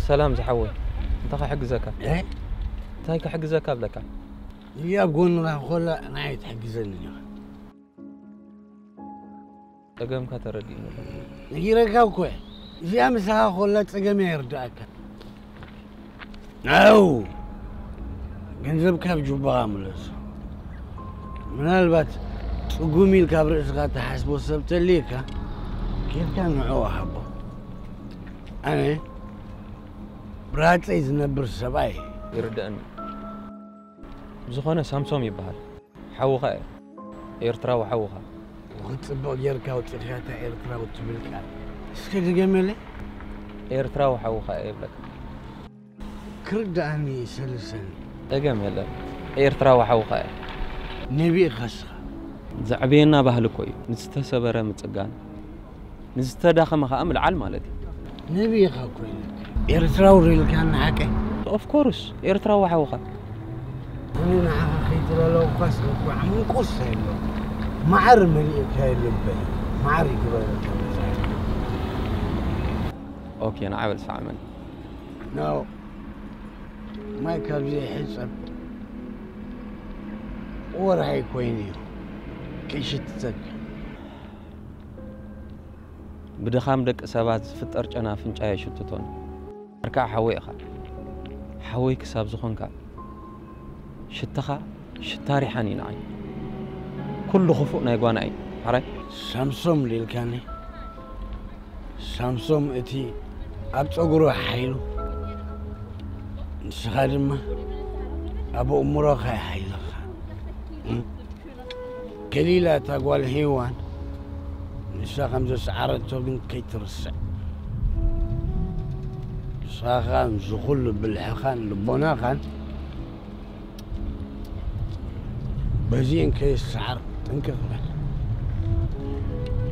ሰላም ዝሓወይ፣ እንታይ ክሕግዘካ? እንታይ ክሕግዘካ ብለካ? እያ ጎንና ኮላ ናይ ትሕግዘኒ ኢኻ። ጸገምካ ተረዲእኒ። ነጊረካ እኮ እየ። እዚኣ ምሳኻ ኮላ ጸገም እያ ይርዳእካ። ኣው ገንዘብ ካብ ጁባኻ ምለስ። ምናልባት ጽጉም ኢልካ ኣብ ርእስኻ ትሓስቦ ሰብ ተልየካ ኬድካ ንዕኡ ሃቦ። ኣነ ብራጸይ ዝነብር ሰብኣይ። ይርደኣኒ። ብዝኾነ ሳምሶም ይበሃል። ሓውኻ እየ። ኤርትራዊ ሓውኻ። ክትጽብቕ ጌርካ ኣውጺእካ እታ ኤርትራዊ ትብል ቃል እስከ ድገመለይ። ኤርትራዊ ሓውኻ እየ ይብለካ። ክርድኣኒ ሰልሰኒ። ጸገም የለን። ኤርትራዊ ሓውኻ እየ። ነቢእኻ እስኻ። ዘዕበየና ባህሊ እኮ እዩ። ንዝተሰበረ ምጽጋን፣ ንዝተዳኸመ ኸኣ ምልዓል ማለት እዩ። ነቢኻ ኮይነ ኤርትራዊ ሪልካ ንሓቀ ኦፍ ኮርስ ኤርትራዊ ሓውኻ። ኣነ ንዓኻ ከይተላለውኳስ እንኳዕ ምንቁስ ኣይብሎ። ማዓር መሊእካ ልበይ ማዓር ይግበረካ። ኦኬ ንዓበል ሰዓመን። ናው ማይ ካብ ዘይሕጸብ ወርሒ ኮይኑ እዩ ከይሽትተካ። ብድኻም ደቂ ሰባት ዝፍጠር ጨና ኣፍንጫ የሽትቶን። ኣርካዕ ሓወይ ኢኻ። ሓወይ ክሳብ ዝኾንካ ሽትኻ ሽታ ሪሓን እዩ ንዓይ። ኩሉ ክፉእ ናይ ጓና እዩ። ሓራይ። ሳምሶም ሊልካኒ። ሳምሶም እቲ ኣብ ጸጉሩ ሓይሉ ንስኻ ድማ ኣብ እምሮኻ ሓይልኻ። ከሊላ እታ ጓል ሄዋን ንሳ ከም ዘስዓረቶ ግን ከይትርስዕ። ንስኻ ከኣ ምስዚ ኩሉ ብልሕኻን ልቦናኻን በዚኤን ከየስዓር ጥንቅቕ በል።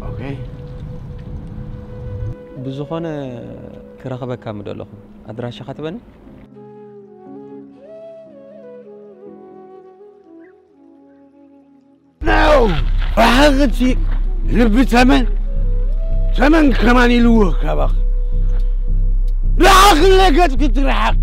ኦኬ። ብዝኾነ ክረኽበካ ምደለኹ ኣድራሻኻ ትበኒ? ነው ብሓቂ እቲ ልቢ ተመን ተመን ከማን ኢልዎ ካባኽ ርሓቕ ለገጽ ክትርሓቕ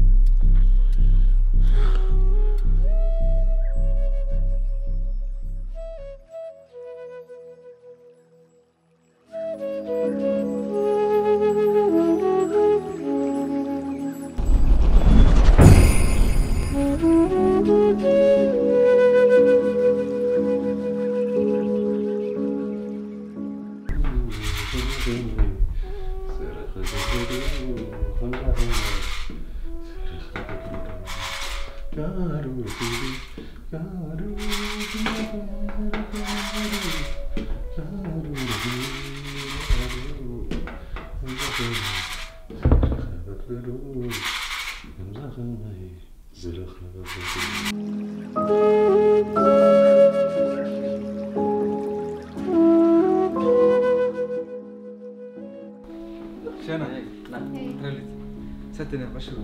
ሸና ትረሊት ሰትነ ቀሽሩ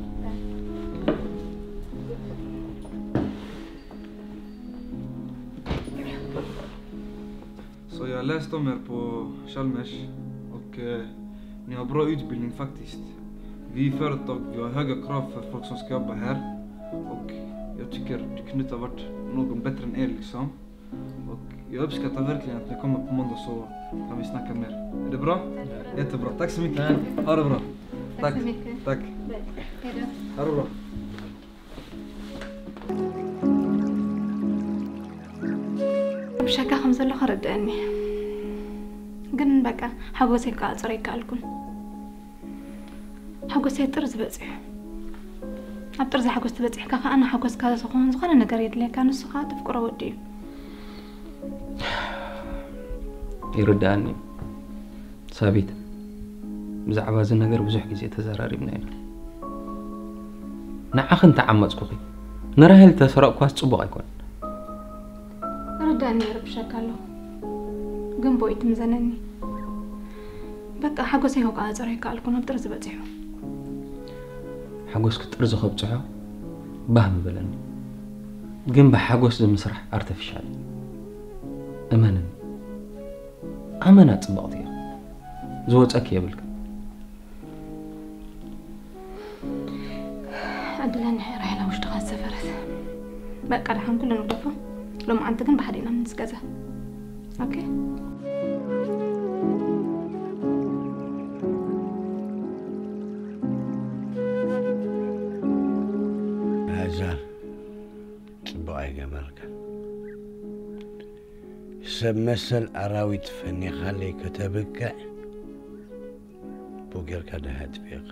So jag läste om er på Chalmers och eh, ni har bra utbildning faktiskt. Vi företag, vi har höga krav för folk som ska jobba här. Och jag tycker du kunde inte ha varit någon bättre än er liksom. Och jag uppskattar verkligen att ni kommer på måndag så kan vi snacka mer. Är det bra? Jättebra. Tack så mycket. Ha det bra. Tack så mycket. Tack. Hej då. Ha det bra. ብሸካ ከም ዘለኹ ርድአኒ ግን በቃ ሓጎሰይ ክኣፅሮ ይከኣልኩን ሓጎሰይ ጥርዚ በፂሑ ኣብ ጥርዚ ሓጎስ ትበፂሕካ ከዓ ንሓጎስካ ዝኸውን ዝኾነ ነገር የድልየካ ንሱ ከዓ ተፍቅሮ ወዲ እዩ ይርድኣኒ ሳቢት ብዛዕባ እዚ ነገር ብዙሕ ግዜ ተዘራሪብና ኢና ንዓኺ እንተዓመፅኩኺ ንራሄል ተሰረቕኳስ ፅቡቕ ኣይኮነን ርዳእኒ ይረብሸካ ኣለኹ ግን ቦይ ትምዘነኒ በቃ ሓጎሰይ ከቋፃፀሮ ይከኣልኩን ኣብ ጥርዚ በፂሑ ሓጎስኪ ጥርዚ ከብፅሖ ባህ ምበለኒ ግን ብሓጎስ ዝምስራሕ ኣርተፊሻል እመንን ኣመና ፅብቕቲ እያ ዝወፀኪ የብልካ ለንሐ ራሄላ ውሽጥኻ ዝሰፈረት። በቃ ደሓን ኩሉ ንግደፎ። ሎማዓንቲ ግን ብሓደ ኢና ምንስ ገዛ። ኦኬ? ኣዛር፣ ጽቡቕ ኣይገበርካን። ሰብ መሰል ኣራዊት ፈኒኻለይ ከተብቅዕ፣ ቡጌርካ ደሃ ኣጥፊእኻ።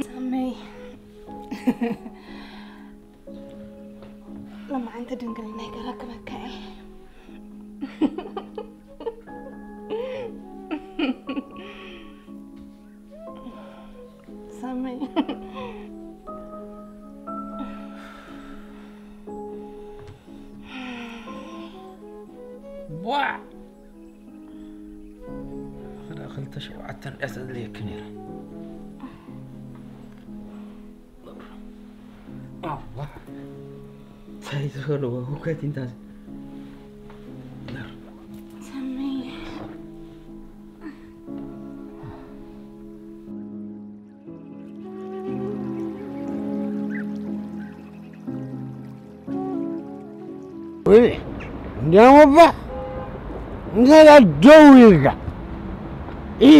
ሳመይ፣ ሎማዓንቲ ድንግልናይ ከረክበካ እየ። ሳመይ። ቧዕ! ኣኽዳ ክልተ ሸውዓተ እንድያ ተድልየኪ ነይራ። ኣዋ፣ እንታይ ዝበልዎ ህውከት እንታ ሳመይ። ውይ፣ እንዲያውም እባ እንታይ ደው ኢልካ? ኢ፣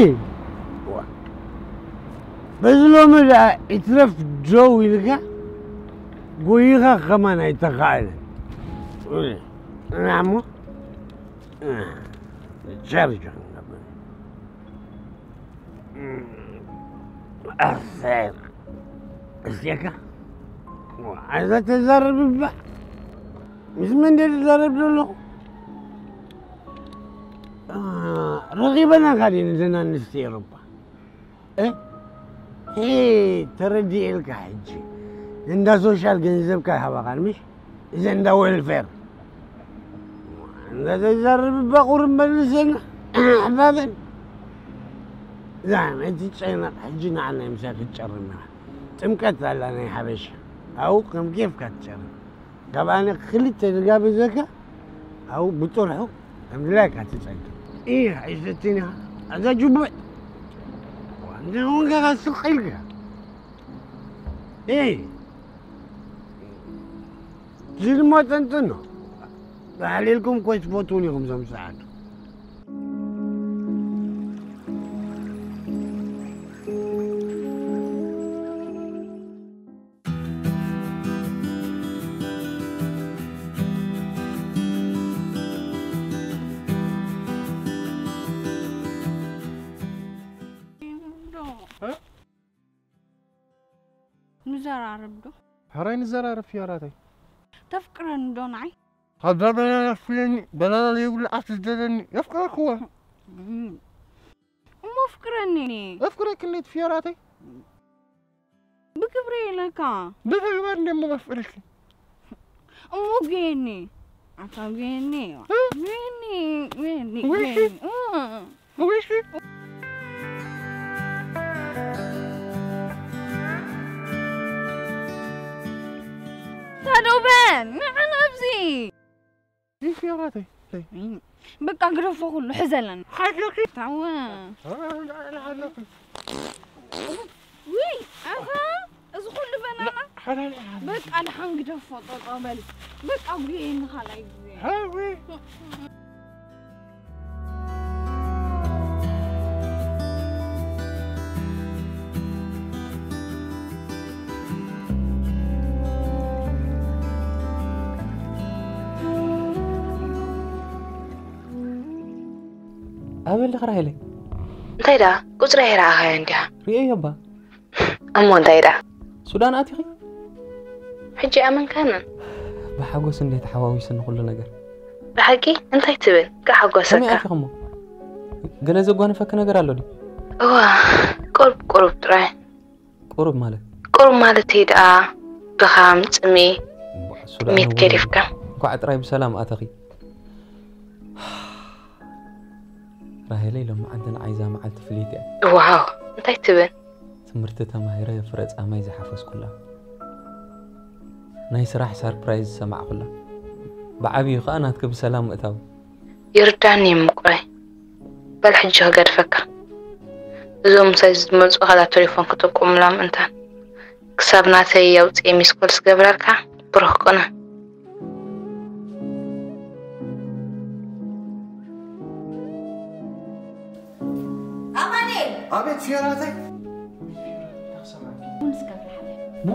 በዚ ሎሚ ደኣ ይትረፍ ደው ኢልካ፣ ጎይኻ ከማን ኣይተኻእለን። ውይ፣ እና እሞ፣ ቻርጅ ክንገብር። ኣሰይ፣ እስቴካ፣ ኣዛ ተዛረብ እባ። ምስ መን ድየ ዝዛረብ ዘለኹ? አ፣ ረኺበና ካዲ ንዘን ኣንስቲ ኤውሮጳ። እ? ሄ፣ ተረዲኤልካ ሕጂ። እንዳ ሶሻል ገንዘብካ ይሃባኻን፣ ምሽ? እዚ እንዳ ዌልፌር። እንዳ ተዛርብ እባ ቁሩብ መልሰና። ኣሕባበን። እዛ፣ እቲ ጨነቕ ሕጂ ንዓና ምሳይ ክትጨርም ኢኻ። ጥምቀት ኣላ ናይ ሓበሻ። ኣብኡ ከም ኬፍካ ትጨርም። ካብ ኣነ ክልተ ዝጋብዘካ፣ ኣብኡ ብጥርሑ ከም ድላይካ ትጸግብ። ኢህ፣ ኣይሰትን ኢኻ። ኣዛ ጅቡዕ። ዋንታ እውን ከኻ ስቕ ኢልካ። ኤይ፣ እዚ ድማ ጠንጥኖ። ባዕሊልኩም እኮ ኣይትፈትዉን ኢኹም እዞም ሰዓት። ንዘራረብ ዶ? ሕራይ ንዘራረብ ፍዮራተይ። ተፍቅረኒ ዶ ንዓይ? ካብዛ በላላ ፍለኒ፣ በላላ ዘይብሉ ዓርሲ ዝደለኒ፣ የፍቅረክዎ። እም። እሞ ፍቅረኒ። የፍቅረኪ እንዴት ፍዮራተይ? ብግብሪ ኢለካ። ብተግባር እንደ እሞ በፍቅረኪ። እሞ ጌኒ። ኣታ ጌኒ። እ? ጌኒ፣ ጌኒ፣ ውይ። ጌኒ። እ። ውይ። ታዶ በል፣ ንዓና ኣብዚ። ይህ ፍዮራተይ፣ ተይ። በቃ ግደፎ ኩሉ፣ ሕዘለና። ሓለኺ። ታወ። ኣረ፣ ኣረ፣ ሓለኺ። ውይ፣ ኣኻ፣ እዚ ኩሉ በናና። ሓላል፣ ሓላል። በቃ፣ ደሓን ግደፎ፣ ጠጠው በል። በቃ፣ ጉየኒ ካልኣይ ግዜ። ሃዊ። ኣበል ራሄለይ። እንታይ ደኣ? ቁጽሪ ኣይረኣኻዮን ዲኻ? ርእየዮ እባ። እሞ እንታይ ደኣ? ሱዳን ኣቲኺ? ሕጂ ኣመንካንን? ብሓጎስ እንዴ ተሓዋዊስኒ ኩሉ ነገር። ብሓቂ? እንታይ ትብል? ከመይ ከሓጎሰካ? ኣቲኺ እሞ? ገለ ዘጓነፈኪ ነገር ኣሎ ድዩ? እዋ፣ ቁሩብ ቁሩብ ጥራይ። ቁሩብ ማለት? ቁሩብ ማለተይ ደኣ ድኻም፣ ጽምኢ፣ እምቧ፣ እሱ ደኣ ጥሜት ነዊሕ ገዲፍካ። እንኳዕ ጥራይ ብሰላም ኣተኺ። ራሄለይ፣ ሎማዓንቲ ንዓይ እዛ መዓልቲ ፍልይቲ እያ። ዋው፣ እንታይ ትብል? ትምህርቲ ተማሂረ ፍረ ጻማይ ዝሓፈስኩላ። ናይ ስራሕ ሰርፕራይዝ ዝሰማዕኩላ፣ ብዓብዩ ከኣ ናትኪ ብሰላም ምእታው። ይርዳኒ እዩ ምቁራይ። በል ሕጂ ክገድፈካ። እዞም ምሳይ ዝመፁ ካላ ቴሌፎን ክጥቁሙላ ምእንታን ክሳብ ናተይ ኣውፅኤ ሚስኮል ስገብረልካ ብሩክ ቅነ። ኣማኑኤል! ኣቤት ፊዮራተይ። ቡን ስገብር ሓደ። ቡ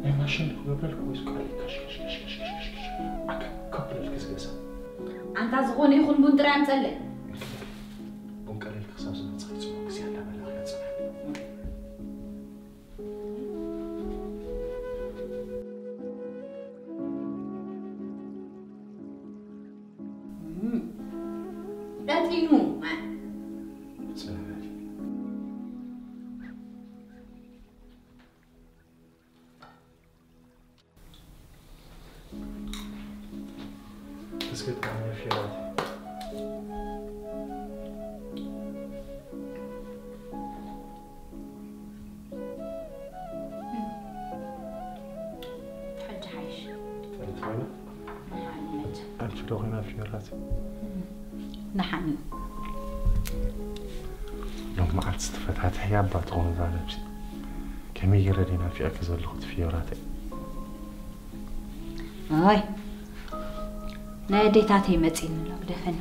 ናይ ማሽን ክገብረልክ ወይስ ቃል ከሽከሽከሽከሽከሽ ኣካ ከብለልክ ዝገዛ ኣንታ ዝኾነ ይኹን ቡን ጥራይ ኣምፀለይ። ቡን ቀለል ክሳብ ዝመፅእ ክፅሞ ግዜ ኣለበላ ክፅና ቀጢኑ። ኣንቺ ዶ ኮይና ፍዮራት ንሓኒ ሎም መዓልቲ ዝተፈታተሐ ያባ ትኾኑ እዛ ነብሲ ከመይ ገይረ ደይ ናፊቐኪ ዘለኹ ትፍዮራተይ ኣይ ናይ ኣዴታተይ መፂኒ ኣሎ ግደፈኒ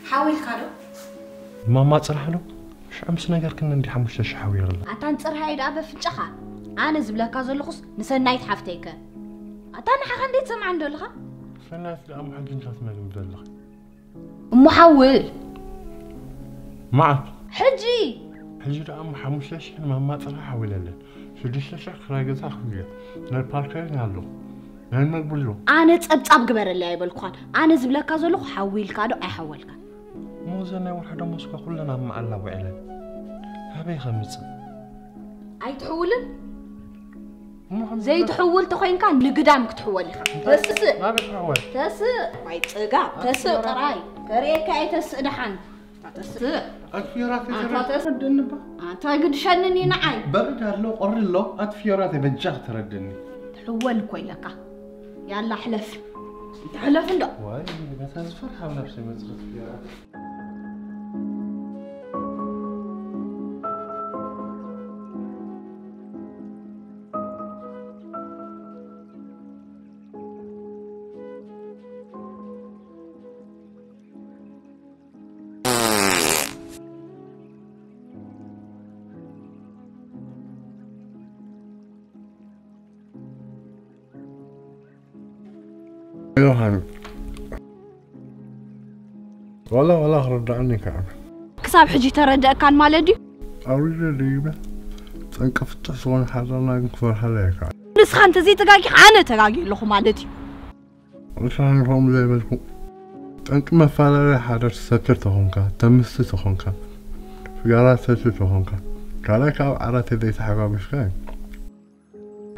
ሓዊልካ ዶ ማማ ፅራሕ ዶ ሽዑ ምስ ነገርክኒ እንዲ ሓሙሽተ ሽሕ ሓዊርላ ኣታ ንፅርሃይ ደኣ በፍንጫኻ ኣነ ዝብለካ ዘለኹስ ንሰናይት ሓፍተይከ ኣታ ንሓኻ እንዴት ሰምዓን ዶ ኣለኻ ሰናይት ደኣ እሞ ሕጂ እንታይ ትመግቢ ዘለኺ እሞ ሓውል መዓት ሕጂ ሕጂ ደኣ እሞ ሓሙሽተ ሽሕ ንማማ ፅራሕ ሓዊለለን ሽዱሽተ ሽሕ ክራይ ገዛ ክፍልዮ ናይ ፓርኬሪን ኣሎ ናይ መግቢ ኣሎ ኣነ ፀብፃብ ግበረለይ ኣይበልኩኻን ኣነ ዝብለካ ዘለኹ ሓዊልካ ዶ ኣይሓወልካ እሞ እዘን ናይ ወርሒ ደሞዝካ ኩለን ኣብ መዓላ ውዒለን ካበይ ከምፅእ ኣይትሕውልን እሞ ከም ዘይትሕውል ተኾይንካ ንግዳም ክትሕወል ኢኻ ተስእ ናበይ ክሕወል ተስእ ዋይ ፅጋብ ተስእ ጥራይ ከርእየካ እየ ተስእ ደሓን ተስእ ኣትፊዮራት ኣታ ተስእ ደንባ ኣታ ግድሸንን እዩ ንዓይ በረድ ኣሎ ቆሪ ኣሎ ኣትፊዮራት በጃ ክትረድኒ ትሕወል እኮ ኢለካ ያላ ሕለፍ እንተ ሕለፍ እንዶ ዋይ በታ ዝፈርሓ ኣብ ነብሰይ መፅኸት ፊዮራት ዮሃን ዋላ ዋላ ክርዳእኒ ከዓ ክሳብ ሕጂ ተረደእካን ማለት ድዩ ኣውሪደ ደይበ ጠንቂ ፍትሕ ዝኾነ ሓዳርና ግን ክፈርሃላ እየ ከዓ ንስኻ እንተዘይተጋጊኻ ኣነ ተጋጊ ኣለኹ ማለት እዩ ርሳን ከምኡ ዘይበልኩ ጠንቂ መፈላለያ ሓዳር ትሰክር ተኾንካ ተምስቲ ተኾንካ ፍጋራ ሰቲ ተኾንካ ካልኣይ ካብ ዓራት ዘይተሓጋገዝካ እዩ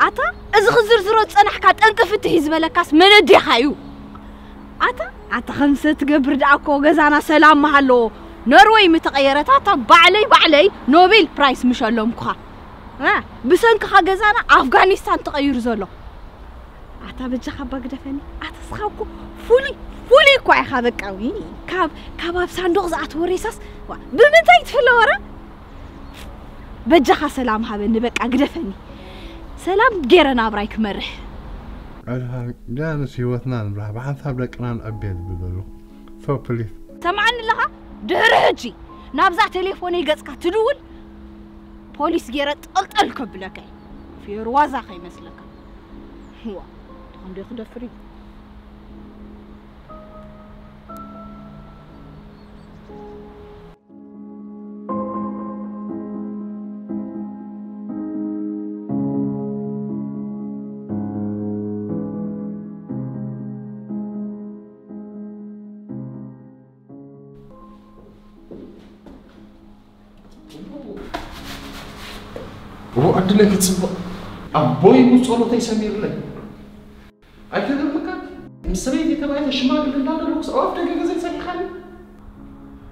ኣታ እዚ ክዝርዝሮ ዝጸናሕካ ጠንቂ ፍትሕ እዩ ዝበለካስ መን ኣዴኻ እዩ ኣታ ኣታ ከምሰ ትገብር ደኣ እኮ ገዛና ሰላም መሃለዎ ኖርወይ ምተቐየረት ኣታ ባዕለይ ባዕለይ ኖቤል ፕራይስ ምሸለምኩኻ እ ብሰንክኻ ገዛና ኣፍጋኒስታን ተቐይሩ ዘሎ ኣታ በጃኻ እባ ግደፈኒ ኣታ እስኻ እኮ ፍሉይ ፍሉይ እኳ ኢኻ በቃ ዊ ካብ ካብ ኣብ ሳንዱቕ ዝኣተወ ሬሳስ ዋ፣ ብምንታይ ትፍለ ወረ በጃኻ ሰላም ሃበኒ በቃ ግደፈኒ ሰላም ገይረ ናብራይ ክመርሕ ኣድሃ ዳንስ ህይወትና ንምራሕ ብሓንሳብ ደቅና ንዕቤ ዝብል ዘሎ ሶ ፕሊስ ሰምዓኒ ኣለኻ ድሕሪ ሕጂ ናብዛ ቴሌፎነይ ገጽካ ትድውል ፖሊስ ገይረ ጠልጠል ከብለካ እየ። ፌር ዋዛ ከይመስለካ ዋ እንዶ ክደፍር እዩ እዎ ዕድለይ ክፅብቕ ኣቦይ ጸሎተይ ሰሚርለይ ኣይተገርምካ ምስ ሰበይቲ ተባይተ ሽማግለ እንዳደለኩስ ኣብ ኣፍ ደገ ገዘይ ፀኒኻኒ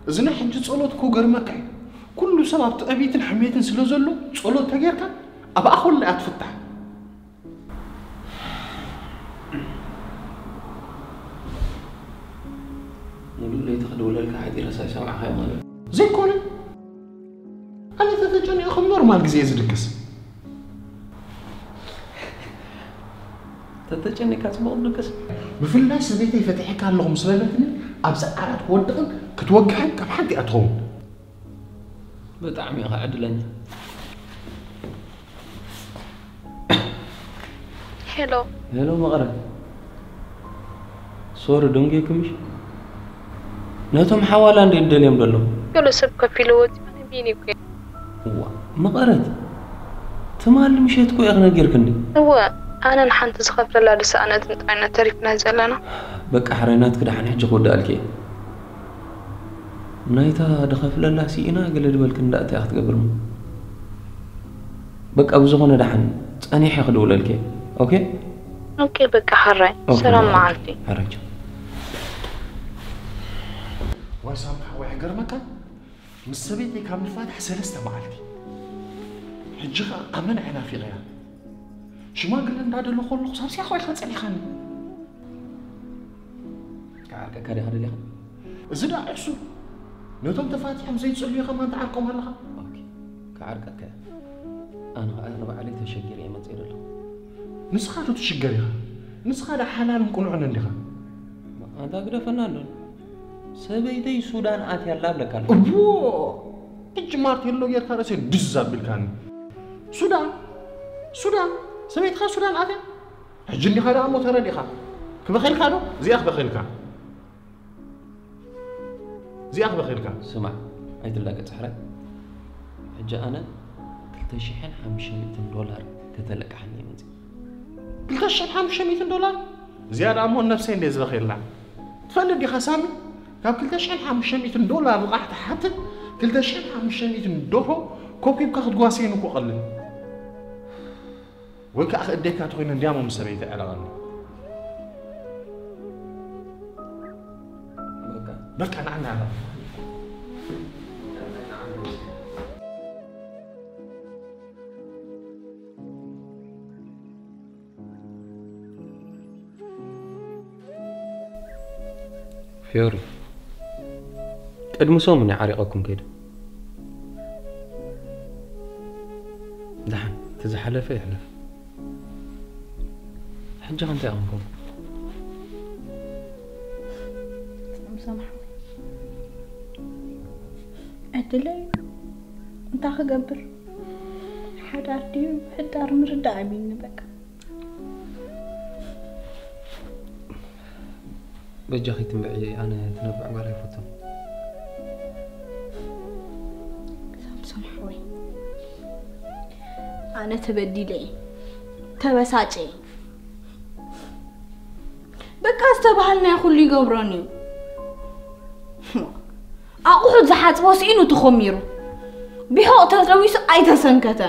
እዚ ናይ ሕጂ ጸሎት እኮ ገርመካ እዩ ኩሉ ሰብ ኣብ ትዕቢትን ሕሜትን ስለ ዘሎ ጸሎት ተጌርካ ኣብ ኣኹል እያ ትፍታሕ ለይቲ ክድውለልካ ሓዲረስ ኣይሰማዕካዮ ማለት እዩ። ዘይኮነ፣ ኣነ ተተጨኒቐ ከም ኖርማል ግዜ እየ ዝድቅስ። ተተጨኒቕካ ጽቡቕ ትድቅስ። ብፍላይ ሰበይተይ ፈቲሐካ ኣለኹ ምስ በለትኒ፣ ኣብዚ ዓራት ክወድቕን ክትወግሐን ከም ሓንቲ እያ ትኸውን። ብጣዕሚ ኢኻ ዕድለኛ። ሄሎ። ሄሎ መቐረት። ሶሪ፣ ደንጊየኪ ምሽ? ነቶም ሓዋላ እንዴ ትደልዮም ዘለኹ? ገለ ሰብ ከፊሉ ወፂኡ፣ ኣነ ቢኒ እኮ እየ። እዋ፣ መቐረት። ትማሊ ምሸት እኮ ኢኺ ነጊርክኒ። እወ፣ ኣነ ንሓንቲ ዝኸፍለላ ዝሰኣነትን ጥራይና ተሪፍና ዘለና። በቃ ሕራይ፣ ናትኪ ደሓን ሕጂ ክውድኣልኪ እየ። ናይታ ድኸፍለላ ስኢና ገለ ድበልክኒ ደኣ እንታይ ክትገብር እሞ? በቃ ብዝኾነ ደሓን ጸኒሐ ክድውለልኪ እየ። ኦኬ? ኦኬ፣ በቃ ሕራይ። ኦኬ፣ ሰላም በቃ። መዓልቲ። ሕራይ ቻው። ዋይ ሳምካ፣ ዋይ፣ ይገርመካ፣ ምስ ሰበይተይ ካብ ንፋታሕ ሰለስተ መዓልቲ። ሕጂ ኸኣ ኣመና እየ ናፊቐያ። ሽማግለ እንዳደለኹ ከለኹ ሳብስያ ኾይኻ ጸሊኻኒ። ክዓርቀካ ዲኻ ደሊኻ? እዚ ደኣ ዕሱብ። ነቶም ተፋቲሖም ዘይጽልዩ ከማን ትዓርቆም ኣለኻ? ኦኬ፣ ክዓርቀካ እየ። ኣነ ኸኣ ንባዕለይ ተሸጊረ እየ መጺአ ዘለኹ። ንስኻ ዶ ትሽገር ኢኻ? ንስኻ ደኣ ሓላልን ቅኑዕን እንዲኻ። ኣንታ ግደፈና እንዶ። ሰበይተይ ሱዳን ኣትያ ኣላ እብለካ ኣለኹ። እዎ! ሕጂ ማርቴሎ ጌርካ ርእሰይ ድዝ ኣቢልካኒ። ሱዳን? ሱዳን? ሰበይትኻ ሱዳን ኣትያ? ሕጂ እንዲኻ ደኣ እሞ ተረዲኻ። ክበኸልካ ዶ? እዚኣ ክበኸልካ። እዚኣ ክበኸልካ። ስማዕ፣ ኣይትላገጽ ሕራይ። ሕጂ ኣነ ክልተ ሽሕን ሓሙሽተ ሚእትን ዶላር ከተለቅሓኒ እየ መጺእ። ክልተ ሽሕን ሓሙሽተ ሚእትን ዶላር? እዚኣ ደኣ እሞ ነብሰይ እንደ ዝበኸየላ። ትፈልጥ ዲኻ ሳሚ? ካብ ክልተ ሽሕን ሓሙሽተ ሚእትን ዶላር ልቓሕ ትሓትት፣ ክልተ ሽሕን ሓሙሽተ ሚእትን ደርሆ ኮብኪብካ ክትጓስየኒ እኮ ቀልል። ወይ ከኣ ክእደካ ተኾይኑ እንድያሞ ምስ ሰበይተይ ዕረቐኒ። በቃ። በቃ፣ ንዓ፣ ንዓ። ፊዮሪ፣ ቅድሚ ሰሙን እዩ ዓሪቐኩም ከይዱ። ደሓን፣ እቲ ዝሓለፈ ይሕለፍ። ሕጂ ከ እንታይ ኢኹም? ሰምሰም ሓወይ፣ ዕድለይ እዩ። እንታይ ክገብር? ሓዳር ድዩ ሕዳር ምርዳእ ኣቢኒ በቃ። በጃኺ ትንብዒ፣ ኣነ ትነብዕ ጓል ኣይፈቱን። ሳምሶን ሓወይ፣ ኣነ ተበዲለ እየ፣ ተበሳጨ እየ። በቃ ዝተባሃልናዮ ኩሉ ይገብሮን እዩ። ኣቑሑት ዝሓጽቦ ስኢኑ ተኾሚሩ፣ ቢሖቕ ተለዊሱ ኣይተሰንከተ።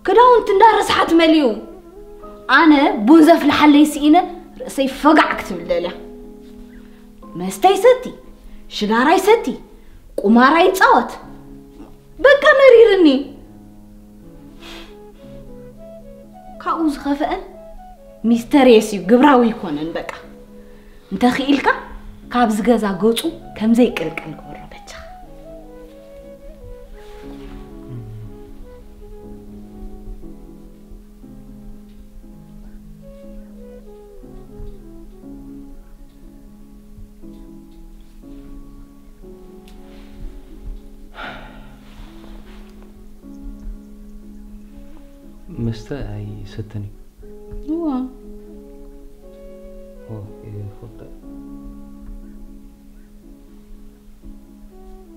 ክዳውንቲ እንዳ ረስሓት መሊኡ። ኣነ ቡን ዘፍልሓለይ ስኢነ ርእሰይ ፈጋዕ ክትብል ደልያ። መስተ ይሰቲ፣ ሽጋራ ይሰቲ፣ ቁማር ይጻወት። በቃ መሪርኒ። ካብኡ ዝኸፍአን ሚስተርየስ እዩ፣ ግብራዊ ይኮነን። በቃ እንተኽኢልካ ካብዚ ገዛ ገጹ ከምዘይቅልቀል ግበሮ በጃኻ። መስተ ኣይሰትን እዩ። እዋ። ኦ፣ ይኸብድ።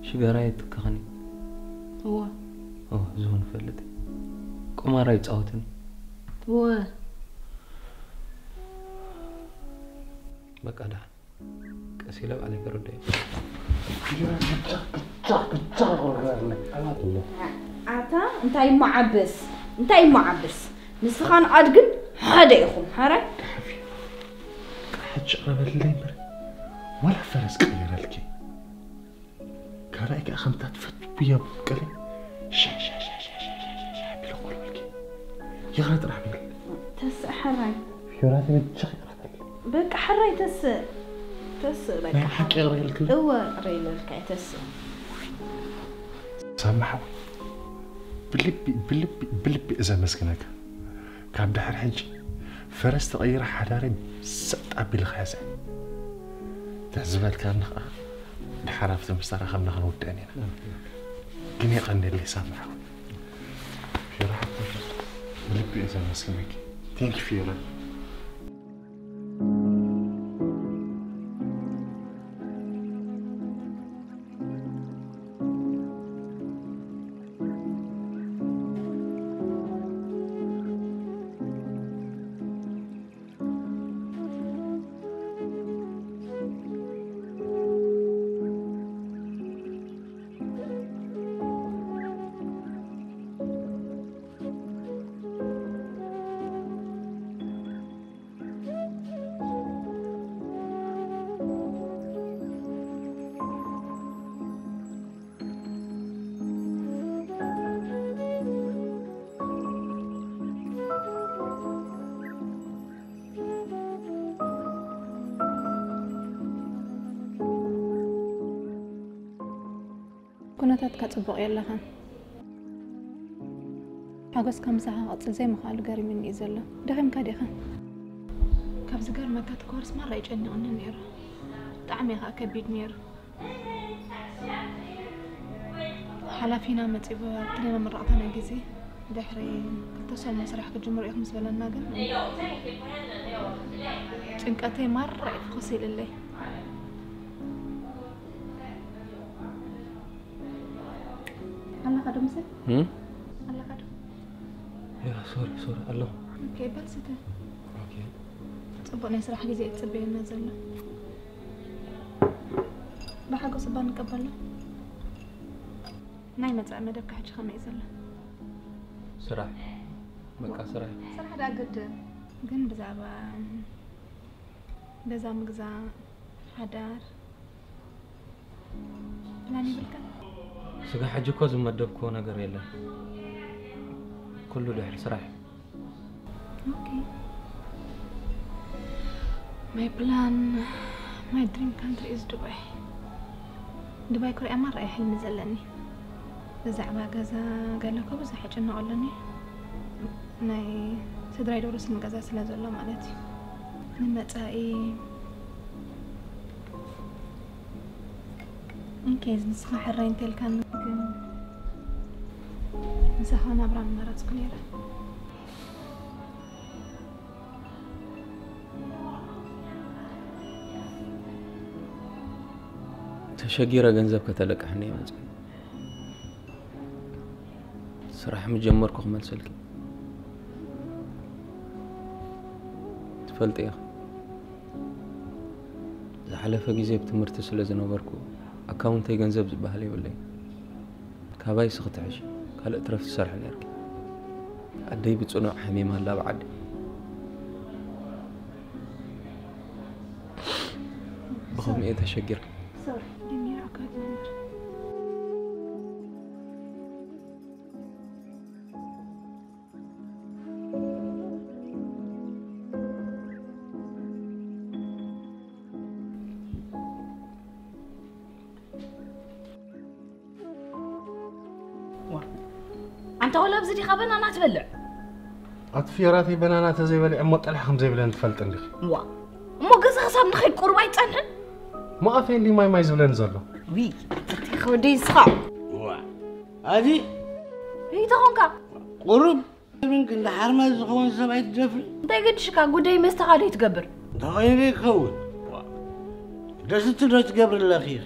ሽጋራ የትክኽን እዩ። እዋ። ኦ፣ ዝሆን ፈልጥ። ቁማር ኣይጻወትን እዩ። እወ። በቃ ደሓን። ቀስ ኢለ ባዕለይ ከረድኦ እየ። ኣታ እንታይ እሞ ዓብስ፣ እንታይ እሞ ዓብስ። ንስኻን ኣድግን ሓደ ኢኹም። ሓራይ? ሕጂ ቅረበልለይ እምበር፣ ዋላ ፈረስ ቀይረልኪ። ካልኣይ ከኣ ከምታ ትፈትውያ ብቀለ ሻ፣ ሻ፣ ሻ፣ ሻ፣ ሻ፣ ሻ፣ ሻ፣ ሻ፣ ቢሉ ቆልበልኪ። ይቕረ ጥራሕ በል። ተስእ ሕራይ። ፊዮራተይ በጃኺ ይቕረ በል። በቃ ሕራይ ተስእ። ተስእ በቃ። ናይ ሓቂ ይቕረ ኢልክኒ? እወ፣ ይቕረ ኢለልካ እየ፣ ተስእ። ሳሚ ሓወይ፣ ብልቢ፣ ብልቢ፣ ብልቢ እየ ዘመስግነካ። ካብ ድሕሪ ሕጂ ፈረስ ተቐይረ ሓዳረይ ሰጥ ኣቢለ ክሕዘ። እንተ ዝበልካኒ ኸዓ፣ ድሓር ኣብቲ ምስ ተራኸብና ክንውድአን ኢና። ግን የቐንየለይ ሳሚ ሓወይ። ፊራ ሓወይ፣ ብልቢ እየ ዘመስግነኪ። Thank you ፊራ። ኩነታትካ ጽቡቕ የለኻን። ሓጎስካ ምሳኻ ክቕጽል ዘይምኽኣሉ ገሪሙኒ እዩ ዘሎ። ደኺምካ ዲኻ? ካብ ዝገርመካ እቲ ኮርስ ማራ እዩ ጨኒቑኒ ነይሩ። ብጣዕሚ እዩ ኸኣ ከቢድ ነይሩ። ሓላፊና መጺኡ ኣብቲ ናይ መመረቕታና ግዜ ድሕሪ ክልተ ሰሙን ስራሕ ክትጅምሩ ኢኹም ምስ በለና ግን ጭንቀተይ ማራ እዩ ፍኹስ ኢልለይ። ኣለኻ ዶ ምሰ? እም? ኣለኻ ዶ? ያ፣ ሶሪ፣ ሶሪ፣ ኣለኹ። ኦኬ፣ በል ስተ። ኦኬ። ጽቡቕ ናይ ስራሕ ግዜ እዩ ዝጽበየና ዘሎ። ብሓጎስ እባ ንቀበሎ። ናይ መጻኢ መደብካ ሕጂ ከመይ እዩ ዘሎ? ስራሕ። በቃ ስራሕ። ስራሕ ደኣ ግድን። ግን ብዛዕባ ገዛ ምግዛእ፣ ሓዳር፣ ፕላን ይብልካ? ስጋብ ሕጂ እኮ ዝመደብክዎ ነገር የለን። ኩሉ ድሕሪ ስራሕ። ኦኬ። My plan, my dream country is Dubai. ዱባይ ክሪኣ ማራ እየ ሕልሚ ዘለኒ። ብዛዕባ ገዛ ገለ እኮ ብዙሕ እጭነቕ ኣለኒ። ናይ ስድራይ ዶ ርስኒ ገዛ ስለ ዘሎ ማለት እዩ። ንመጻኢ ኢንኬዝ ንስኻ ሕራይ እንተልካኒ ግን ምሳኻ ናብራ ምመረጽኩ ነይረ። ተሸጊረ ገንዘብ ከተለቅሕኒ እየ መፅእ። ስራሕ ምጀመርኩ ክመልሰልኪ። ትፈልጢ ኢኺ፣ ዝሓለፈ ግዜ ብትምህርቲ ስለ ዝነበርኩ ኣካውንተይ ገንዘብ ዝበሃል የብለይ። ካባይስ ክትሕሽ ካልእ ትረፍ ትሰርሒ ነርኪ። ኣደይ ብጽኑዕ ሓሚማ ኣላ ኣብ ዓዲ። ብኸምኡ እየ ተሸጊረ። ሶሪ፣ ዲኒ ኣካል ነበር። ዋ። ኣንታ ወላ ኣብዚ ዲኻ በናና ትበልዕ? ኣቲ ፊራተይ በናና ተዘይበሊዐ እሞ ጠላሕ ከም ዘይብለን ትፈልጥ እንዲኺ። ዋ። እሞ ገዛ ክሳብ ንኸይድ ቁሩብ ኣይትጸንሕን? እሞ ኣፈይ እንዲ ማይ ማይ ዝብለኒ ዘሎ። ዊ፣ እቲ ከወደይ ንስኻ። ዋ። ኣዚ? ይተኾንካ? ቁሩብ ግን ክንዲ ሓርማዝ ዝኸውን ሰብ ኣይትደፍሪ። እንታይ ገድሽካ? ጉዳይ መስተኻ ዶ ይትገብር? እንታይ ኮይኑ ይኸውን? ዋ። ደስቲ ዶ ትገብሪ ኣለኺ ኢኺ?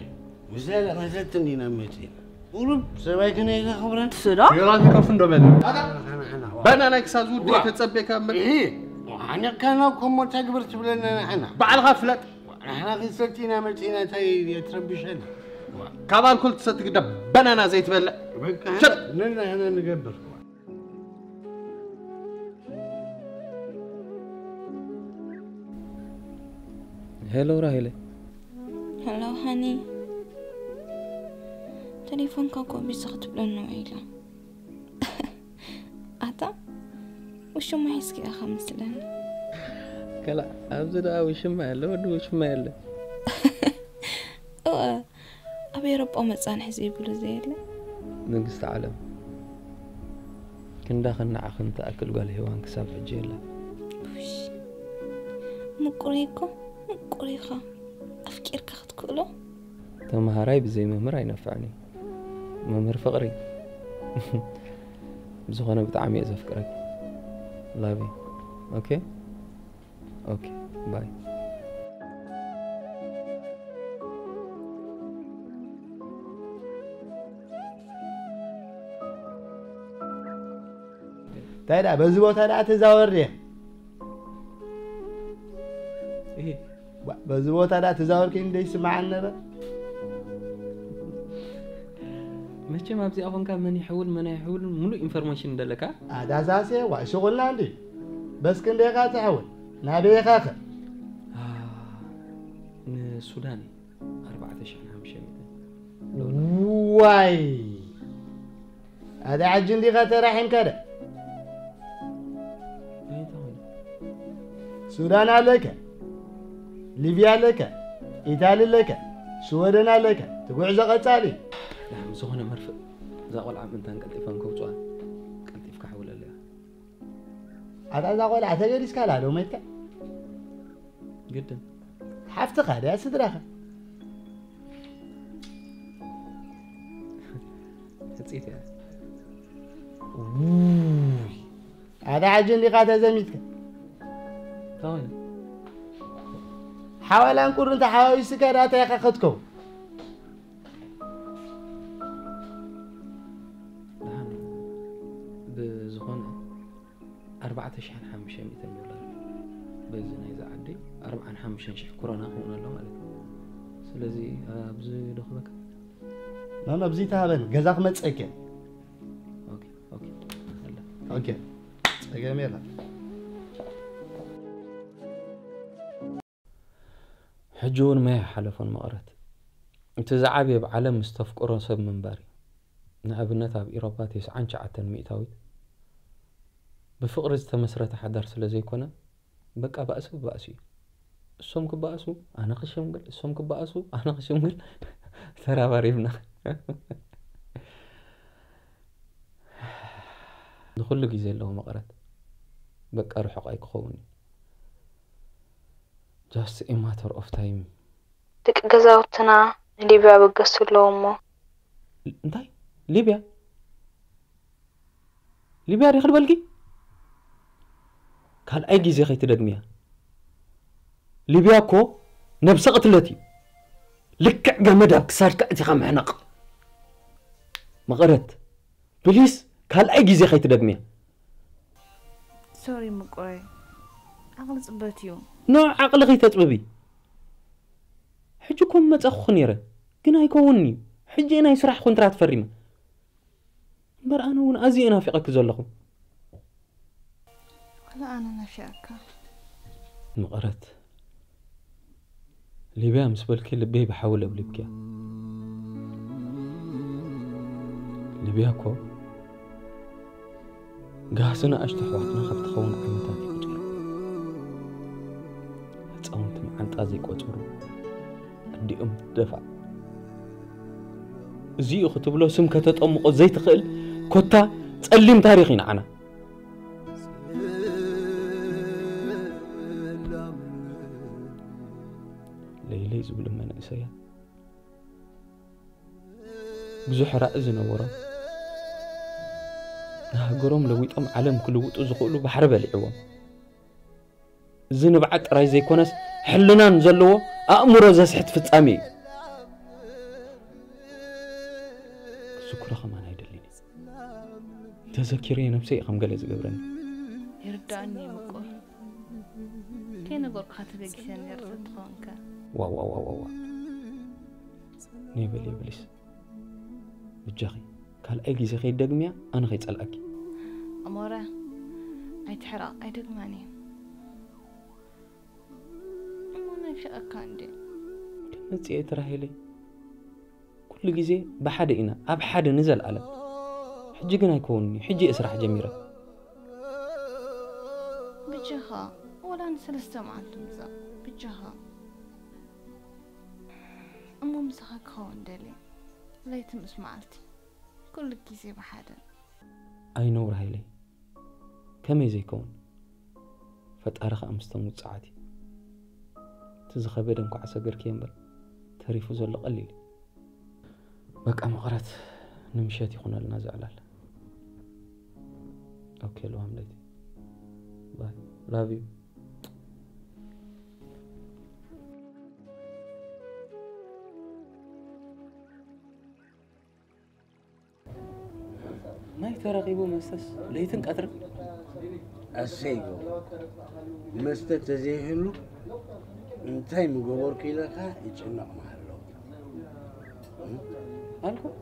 ምስ መሰትኒ ኢና መጺና። ቁሩብ ሰብኣይ ከነይ ዘኽብረን። ስዶ? ፊራተይ ከፍ እንዶ በል። በናናይ ክሳብ ዝውድእ ተጸቤካ እምበር። እሂ፣ ሓኒቕካና እኮ እሞ እንታይ ግበር ትብለና ንዓና? ባዕልኻ ፍለጥ። ንሕና ክንሰቲ ኢና መጺና እንታይ የትረብሸና? ካብ ኣልኮል ትሰቲ ግዳ በናና ዘይትበልዕ። በቃ ሸጥ። ንሕና ንገብር። ሄሎ ራሄለ። ሄሎ ሃኒ። ቴሌፎንካ እኮ ቢዚ ክትብለኒ ውዒላ። ኣታ ውሽማ ሒዝኪ ኢኻ መስለኒ። ከላ ኣብዚ ደኣ ውሽማ የለ፣ ወዲ ውሽማ የለ። እወ፣ ኣብ ኤሮጳ መጻንሒ ዘይብሉ ዘየለ። ንግስቲ ዓለም፣ ክንዳ ከነዓኽን ትኣክል ጓል ሄዋን ክሳብ ሕጂ የላ። ውሽ፣ ምቁር እኮ፣ ምቁር ኢኻ። ኣፍቂርካ ክትክእሎ። ተመሃራይ ብዘይ መምህር ኣይነፍዕን እዩ። መምህር ፍቕሪ። ብዝኾነ ብጣዕሚ እየ ዘፍቅረኪ። ላቪ። ኦኬ? ኦኬ፣ ባይ። እንታይ ደኣ በዚ ቦታ ደኣ ተዛወር ድየ? እሂ። ዋ፣ በዚ ቦታ ደኣ ተዛወር ከይኑ ደይስምዓኒ ነበር። መቸም ኣብዚኣ ኾንካ መን ይሕውል መን ኣይሕውልን ሙሉእ ኢንፎርሜሽን እንደለካ። ኣዳሳሴ፣ ዋ፣ ሽቑልና እንዲ። በስ ክንደይኻ ትሕውል? ናበይኻ ኸ? አ፣ ንሱዳን ኣርባዕተ ሽሕን ሓሙሽተ ሚእትን ዶላር። ዋይ! ኣደ ዓጂ እንዲኻ ተራሒምካ ደ? እንታይ ተኾይኑ? ሱዳን ኣለከ፣ ሊብያ ኣለከ፣ ኢታሊ ኣለከ፣ ሽወደን ኣለከ። ትጉዕዞ ቀጻሊ። ላም ዝኾነ መርፍእ እዛ ቆልዓ ምእንታን ቀልጢፈን ከውፅዋ ቀልጢፍካ ሓውለለያ። ኣታ እዛ ቆልዓ ተገዲስካ ላ ዶ መይትካ? ግድን። ሓፍትኻ ድያ ስድራኻ? ሕጽይቲ እያ። ውይ። ኣታ ሕጂ እንዲኻ ተዘሚትካ? እንታይ ኮይኑ? ሓዋላን ቁርን ተሓዋዊስካ ዳታ ኢኻ ክትከውን። ደሓን። ብዝኾነ ኣርባዕተ ሽሕን ሓሙሽተ ሚእትን ዶላር በዚ ናይዛ ዓዲ ኣርብዓን ሓሙሽተን ሽሕ ኮሮና ክኸውን ኣሎ ማለት እዩ። ስለዚ ኣብዚ ዶ ክበካ? ኖ፣ ኖ፣ ኣብዚ ተሃበን ገዛ ክመጽእ እየ። ኦኬ፣ ኦኬ። ኣላ። ኦኬ። ጸገም የለን። ሕጂ እውን ማይ ኣይሓለፎን መቐረት። እቲ ዝዓብየ ኣብ ዓለም ምስ ተፍቅሮ ሰብ ምንባር እዩ። ንኣብነት ኣብ ኢሮፓ ተስዓን ትሽዓተን ሚእታዊት ብፍቕሪ ዝተመስረተ ሓዳር ስለ ዘይኮነ፣ በቃ ባእሲ ብባእሲ እዩ። እሶም ክባእሱ፣ ኣነ ክሽምግል፣ እሶም ክባእሱ፣ ኣነ ክሽምግል፣ ተራባሪብና። ንኹሉ ግዜ ኣለዎ መቐረት። በቃ ርሑቕ ኣይክኸውን እዩ። Just a matter of time። ደቂ ገዛውትና ንሊብያ በገሱ ኣለዎ እሞ። እንታይ? ሊብያ? ሊብያ ዲኺ ልበልኪ? ካልኣይ ግዜ ከይትደግምያ። ሊብያ እኮ ነብሰ ቅትለት እዩ። ልክዕ ገመድ ኣብ ክሳድካ ኣእቲኻ ምሕናቕ። መቐረት፣ ፕሊስ ካልኣይ ግዜ ከይትደግምያ። ሶሪ ምቁረይ፣ ዓቕሊ ጽበት እዩ። ኖ፣ ዓቕሊ ከይተጽብቢ። ሕጂ እኮ መጻኹኺ ነይረ፣ ግን ኣይከውንን እዩ። ሕጂ ናይ ስራሕ ኮንትራት ፈሪመ። እምበር ኣነ እውን ኣዝየ ናፊቐኪ ዘለኹ። ወላ ኣነ ናፊቐካ። መቐረት፣ ሊብያ ምስ በልኪ ልበይ ብሓዊ ለብሊብክያ። ሊብያ እኮ ጋህሲ ንኣሽቱ ኣሕዋትና ካብ ትኸውን ዓመታት ይቑጽሩ። ህጻውንቲ መዓንጣ ዘይቆጸሩ ኣዲኦም ደፋ። እዚኡ ክትብሎ ስም ከተጠምቆ ዘይትኽእል ኮታ ጸሊም ታሪኽ እዩ ንዓና። ለይለይ ዝብሉ መንእሰያት ብዙሕ ራኢ ዝነበሮም፣ ንሃገሮም ለዊጦም ዓለም ክልውጡ ዝኽእሉ ባሕሪ በሊዕዎም። እዚ ንብዓት ጥራይ ዘይኮነስ ሕልናን ዘለዎ ኣእምሮ ዘስሕት ፍጻሜ እዩ። ክዝክሮ ከማን ኣይደልን እዩ። ተዘኪረዮ ነብሰይ እዩ ከም ገለ ዝገብረኒ። ይርዳእኒ እዩ ምቁር። ከይነገርኩኻ ተበጊሰ ነይረ ተትኸውን ከ? ዋዋዋዋዋ። ነይ በል የብልስ። ብጃኺ፣ ካልኣይ ግዜ ከይደግምያ ኣነ ከይጸልኣኪ። ኣሞረ፣ ኣይትሕረቕ፣ ኣይደግማን እየ። እሞ ናይ ፍቕርካ እንዴ? ከመጽእ እየ ትራሄለይ። ኩሉ ግዜ ብሓደ ኢና፣ ኣብ ሓደ ንዘለኣለም። ሕጂ ግን ኣይከውንን እዩ፣ ሕጂ እየ ስራሕ ጀሚረ። ብጃኻ፣ ወላ ንሰለስተ መዓልቲ ምጻእ፣ ብጃኻ። እሞ ምሳኻ ክኸውን ደልየ። ለይቲ ምስ መዓልቲ። ኩሉ ግዜ ብሓደ። ኣይነውር ሃይለይ። ከመይ ዘይከውን? ፈጣሪ ኸኣ ምስቶም ውጽዓት እዩ። እቲ ዝኸበደ እንኳዕ ሰገርክዮ እምበር፣ ተሪፉ ዘሎ ቀሊል እዩ። በቃ መቐረት፣ ንምሸት ይኹነልና እዚ ዕላል። ኦኬ፣ ልዋም ለይቲ። ባይ። ላቭ ዩ። ማይ ተረኺቡ መስተስ ለይትን ቀትርን። ኣሰይ ጎ፣ መስተ ተዘይህሉ እንታይ ምገበርኩ ኢለካ ይጭነቕ ምሃሎ። ኣልኮል፣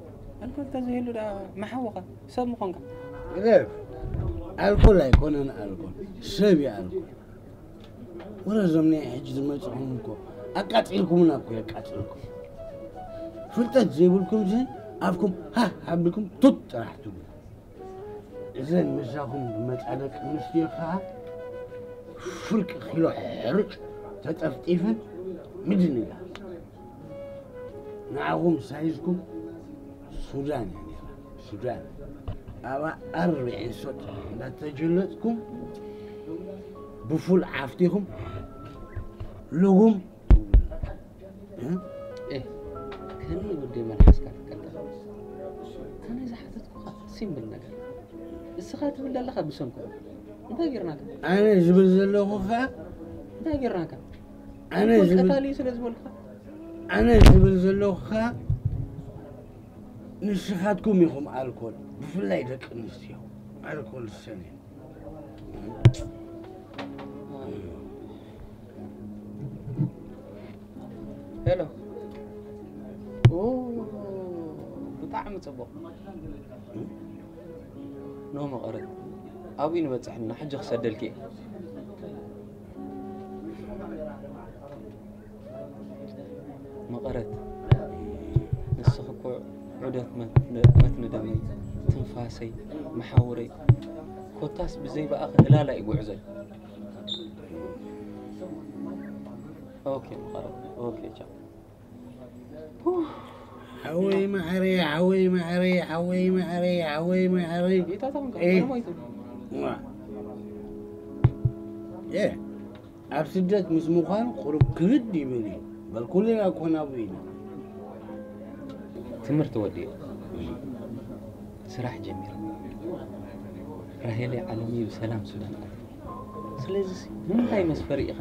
ኣልኮል ተዘይህሉ ደኣ መሓወኻ ሰብ ምኾንካ። ግደፍ፣ ኣልኮል ኣይኮነን ኣልኮል፣ ሰብ እዩ ኣልኮል። ወረ እዞም ናይ ሕጂ ዝመጽኹም እኮ ኣቃጺልኩምና እኮ የቃጽልኩም። ፍልጠት ዘይብልኩም ዝን ኣፍኩም ሃ ሃብልኩም ቱት ጥራሕ ትብሉ። እዘን ምሳኹም ዝመጻ ደቂ ኣንስትዮ ከኣ ፍርቂ ኪሎ ሕርጭ ተጠፍጢፈን ምድንጋር። ንዓኹም ሳይዝኩም ሱዳን እያ ነይራ፣ ሱዳን። ኣብኣ ኣርብዒን ሰጥ እንዳተጀለጥኩም ብፉል ዓፍቲኹም ልጉም። እ? ኤ፣ ከመይ ወደይ መልሓስካ ትቀልጠፍ? ኣነ ዝሓተትኩኻ ሲምብል ነገር። እስኻ ትብል ዘለኻ ብሰንኩ። እንታይ ጌርናካ? ኣነ ዝብል ዘለኹ ኸኣ እንታይ ጌርናካ? ኣነ ዝብል ቀታሊ ስለ ዝበልኩኻ? ኣነ ዝብል ዘለኹ ኸኣ ንስኻትኩም ኢኹም ኣልኮል፣ ብፍላይ ደቂ ኣንስትዮ ኣልኮል ዝሰንየን። ሄሎ። ኦ፣ ብጣዕሚ ጽቡቕ። ኖ መቐረት፣ ኣብኡ ንበጽሕ እና ሕጂ ክሰደልኪ እየ። መቐረት፣ ንስኺ እኮ ዑደት መት-፣ መትኒ ደመይ፣ ትንፋሰይ፣ መሓውረይ፣ ኮታስ ብዘይ ብኣኺ ህላላ እዩ ጉዕዞይ። ኦኬ መቐረት፣ ኦኬ ቻው። ሓወይ ማዕረይ፣ ሓወይ ማዕረይ፣ ሓወይ ማዕረይ፣ ሓወይ ማዕረይ። ይታታ ምንካ፣ ኤ። ሞይቱ። ዋ። ኤ። ኣብ ስደት ምስ ምዃን ቁሩብ ክብድ ይብል እዩ። በል ኩልና እኮ ናብኡ ኢና። ትምህርቲ ወዲኡ ስራሕ ጀሚሩ። ራሄለይ ዓለምዩ ብሰላም ሱዳን ኣትዩ። ስለዚ ንምንታይ መስፈሪ ኢኻ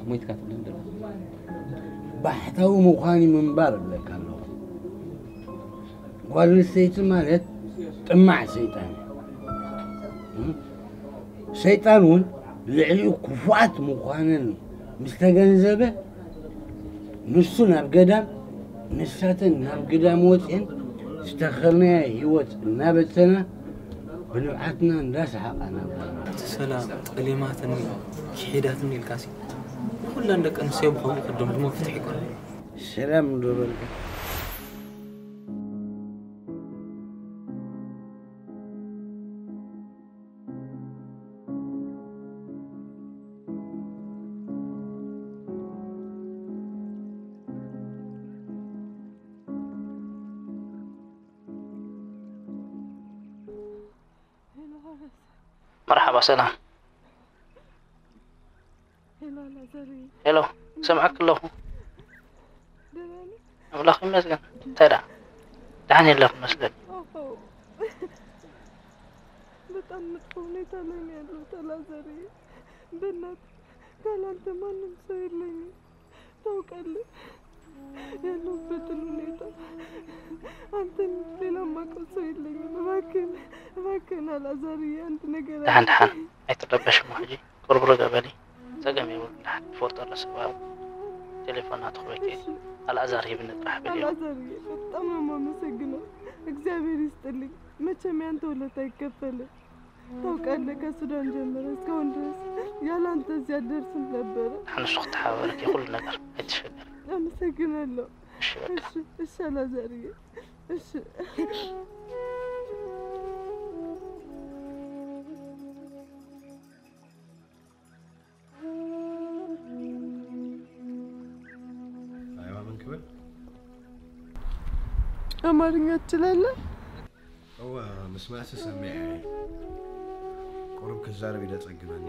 ሞይትካ ትብለኒ ዘለኻ? ባሕታዊ ምዃን እዩ ምንባር እብለካ ኣለኹ። ጓል ኣንስተይቲ ማለት ጥማዕ ሰይጣን እዩ። እም? ሰይጣን እውን ልዕሊኡ ክፉኣት ምዃነን ምስ ተገንዘበ፣ ንሱ ናብ ገዳም፣ ንሳተን ናብ ግዳም ወፅኤን ዝተኸልናዮ ህይወት እናበተና ብንብዓትና እንዳሰሓቓ ናብራና። እቲ ሰላም ጠሊማትኒ፣ ክሒዳትኒ ኢልካሲ፣ ንኹለን ደቂ ኣንስትዮ ብኸምኡ ክድምድሞ ፍትሒ ኣይኮነን። ሰላም ዶ በልካ? መርሓባ፣ ሰላም። ሄሎ፣ ኣላዛርየ። ሄሎ፣ ሰምዓክ ኣለኹ። ደህና ነህ? ኣምላኽ ይመስገን። እንታይ ደኣ? ደሓን የለኹ መስለኒ። ኦሆ። በጣም መጥፎ ሁኔታ ላይ ነው ያለሁት አላዛርየ። በእናትህ ካላንተ ማንም ሰው የለኝም። ታውቃለህ ያለሁበትን ሁኔታ። አንተን ሌላ የማውቀው ሰው የለኝም። እባክህን፣ እባክህን አላዛርየ አንድ ነገር ደሓን፣ ደሓን። ኣይትረበሽ እሞ ሕጂ። ቁርብር ገበሊ። ጸገም የብሉን። ደሓን ትፈልጦ ኣሎ ሰብ ኣብ ቴሌፎን ናትኹ በኪ። እሺ። ኣልኣዛር ሂብኒ ጥራሕ በልዮ። አላዛርየ በጣም ነው የማመሰግነው። እግዚአብሔር ይስጥልኝ። መቼም ያንተ ውለታ አይከፈልም። ታውቃለህ፣ ከሱዳን ጀምረ እስካሁን ድረስ ያላንተ እዚህ አልደርስም ነበረ። ንሱ ክተሓባበረኪ ኩሉ ነገር ኣይትሸገሪ። አመሰግናለሁ። እሺ፣ በቃ። እሺ፣ እሺ፣ አላዛርዬ። እሺ። ኣይዋ፣ ምን ክብል? ኣማርኛ ትችላለህ? እዋ ምስማዕሲ ሰሚዐ ቁሩብ ክዛረብ ኢለ ጸግመኒ።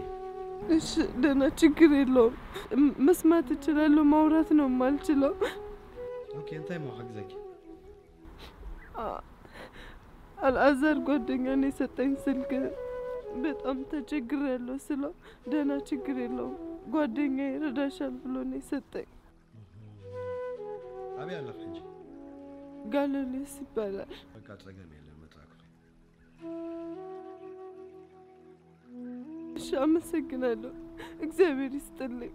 እሺ ደህና፣ ችግር የለውም። ም- መስማት እችላለሁ፣ ማውራት ነው የማልችለው። ኦኬ፣ እንታይ ሞ ሓግዘኪ? አ- አልአዛር ጓደኛ ነው የሰጠኝ ስልክ። በጣም ተቸግሬያለሁ ስለው ደህና፣ ችግር የለውም፣ ጓደኛ ይረዳሻል ብሎ ነው የሰጠኝ። ኣበይ ኣለኺ ሕጂ? ጋለሌስ ይባላል። በቃ ጸገም የለም፣ መጻእኩ። እሺ፣ አመሰግናለሁ። እግዚአብሔር ይስጥልኝ።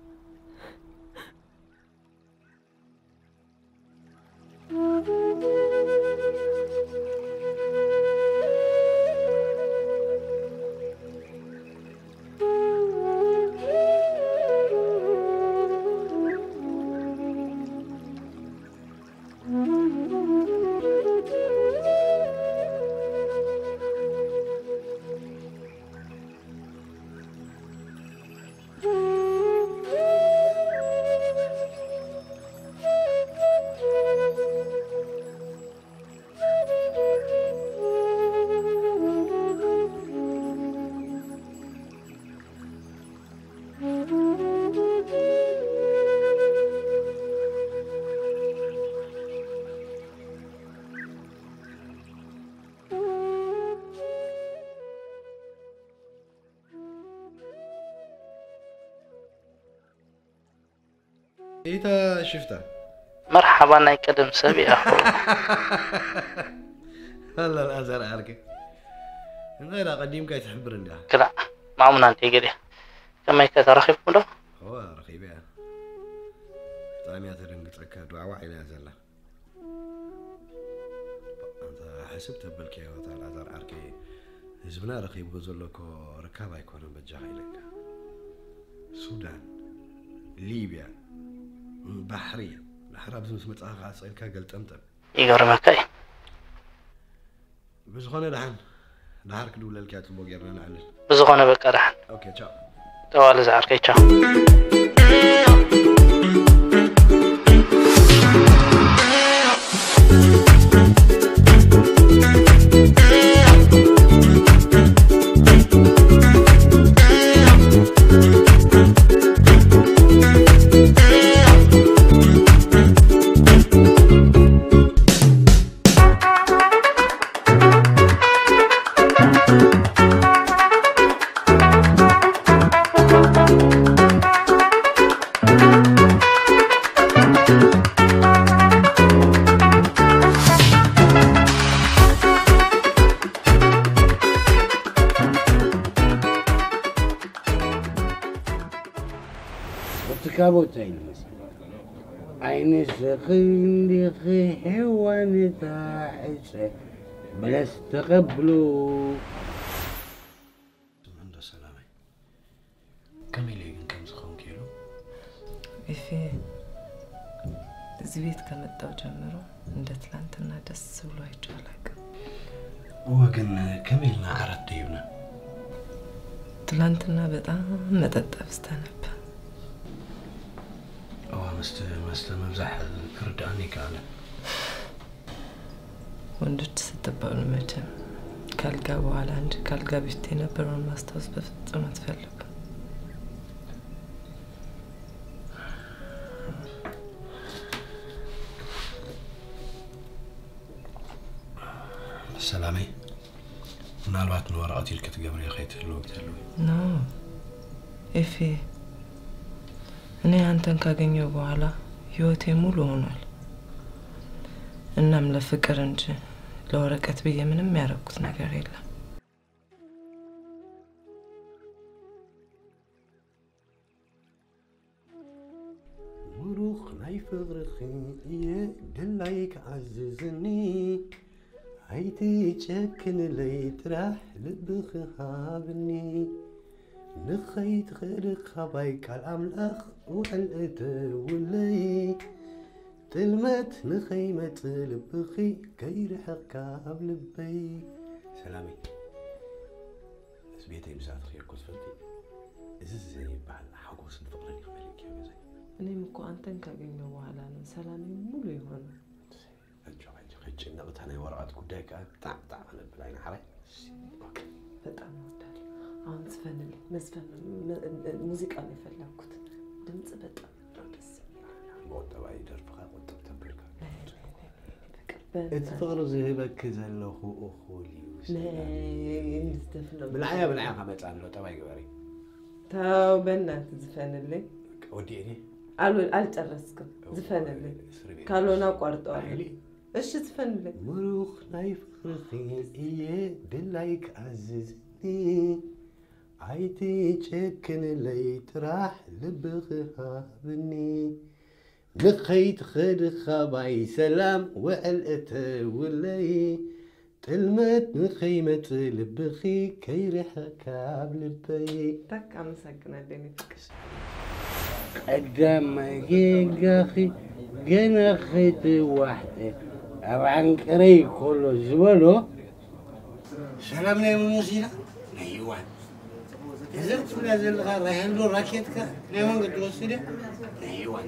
ኢታ ሽፍታ። መርሓባ ናይ ቀደም ሰብ ኢኻ። ኣላ ኣልኣዛር ዓርከይ። እንታይ ደኣ ቀዲምካ ኣይትሕብር እንዲኻ? ክላእ ማእሙና እንተይ ገዲያ። ከመይ ከ ተራኺብኩም ዶ? እዋ ረኺበያ። ብጣዕሚ እያ ተደንግጸካ፣ ዱዓዋዕ ኢላ እያ ዘላ። ኣንታ ሕስብ ተበልካዮ ኣታ ኣልኣዛር ዓርከይ፣ ህዝብና ረኺብዎ ዘሎ እኮ ርካብ ኣይኮነን በጃኻ ኢለካ። ሱዳን፣ ሊብያ፣ ባሕሪ፣ ድሓር ኣብዚ ምስ መጻኻ ከኣ ስቕ ኢልካ ገልጠምጠም። ይገርመካ እዩ። ብዝኾነ ደሓን፣ ደሓር ክድውለልካ እያ፣ ጽቡቕ ጌርና ንዕልል። ብዝኾነ በቃ ደሓን። ኦኬ፣ ቻው። ጠዋሊ ዝዓርከይ፣ ቻው። ወትካ ቦታ ይመስል ዓይኒ ሰኺ እንዲኺ ሔዋን እታ ዕፀ በለስ ተቐብሉ። እንዶ ሰላመይ፣ ከመይ ኢለ ግን ከም ዝኸውን ክኢሉ? ኢፌ፣ እዚህ ቤት ከመጣው ጀምሮ እንደ ትላንትና ደስ ብሎ አይቼው አላውቅም። እወ፣ ግን ከመይ ኢልና ዓራት ደይብና? ትላንትና በጣም መጠጥ አብዝተህ ነበር። እወ፣ መስተ መስተ ምብዛሕ ክርድኣኒ ይከኣለ። ወንዶች ስትባሉ መቼም ካልጋ በኋላ እንጂ ካልጋ በፊት የነበረውን ማስታወስ በፍጹም አትፈልጉም። ሰላመይ፣ ምናልባት ንወረቐት ኢልኪ ትገብርዮ ከይትህልዊ ክትህልዊ። ኖ ኤፊ፣ እኔ አንተን ካገኘው በኋላ ህይወቴ ሙሉ ሆኗል። እናም ለፍቅር እንጂ ለወረቀት ብዬ ምንም ያረኩት ነገር የለም። ሙሩኽ ናይ ፍቕርኺ እየ ድላይ ክዓዝዝኒ፣ ኣይትጨክንለይ ጥራሕ ልብኺ ሃብኒ። ንኸይትኸዲ ካባይ ቃል ኣምላኽ ውዕል እተውለይ፣ ጥልመት ንኸይመጽእ ልብኺ ከይርሕቕ ካብ ልበይ። ሰላመይ፣ ምስ ቤተይ ምስ ኣተኽዮ እኮ ትፈልጢ፣ እዚ ዘይበሃል ሓጎስን ፍቕርን እዩ ክመልእኪ ገዛይ። እኔም እኮ አንተን ካገኘሁ በኋላ ነው ሰላሜ ሙሉ የሆነው። ኣጆኺ፣ ኣጆኺ፣ ጭነቕታ ናይ ወረቐት ጉዳይ ከኣ ጣዕ ጣዕ ክነብል ኣይንሓራይ። ኦኬ። በጣም እወዳለሁ። አሁን ዝፈንልኝ መዝፈን ሙዚቃ ነው የፈለግኩት። ድምፅ በጣም ነው ደስ የሚለው። መቆጠባይ ደርፍኻ ቆጠብ ተብልካ በቃ እቲ ፍቕሪ ዝህበኪ ዘለኹ እኹል እዩ። እንድትደፍነው ብልዓያ ብልዓያ ከመፃ ኣሎ ጠባይ ግበሪ። ተው በእናትህ ዝፈንልኝ። ወዲኤ አልጨረስኩም። ዝፈንልኝ ካልሆነ አቋርጠዋለሁ። እሺ ዝፈንልኝ። ምሩኽ ናይ ፍቕርኺ እየ ድላይ ክኣዝዝኒ ኣይትጨክንለይ ጥራሕ ልብኺ ሃብኒ ንኸይትኸዲ ካባይ ሰላም ውዕል እተውለይ ጥልመት ንኸይመጽእ ልብኺ ከይርሕቕ ካብ ልበይ። ታክ ኣመሰግናለሁ የኔ ፍቅር። ቀዳማይ ጌጋኺ ገና ኸይትዋሕጠ ኣብ ዓንቀረይ ኮሎ ዝበሎ ሰላም ናይ መን ወሲዳ ናይ ይዋን እዛ ትብላ ዘለኻ ራሄል ዶ ራኬትካ ናይ መን ክትወስድ እያ ናይ ይዋን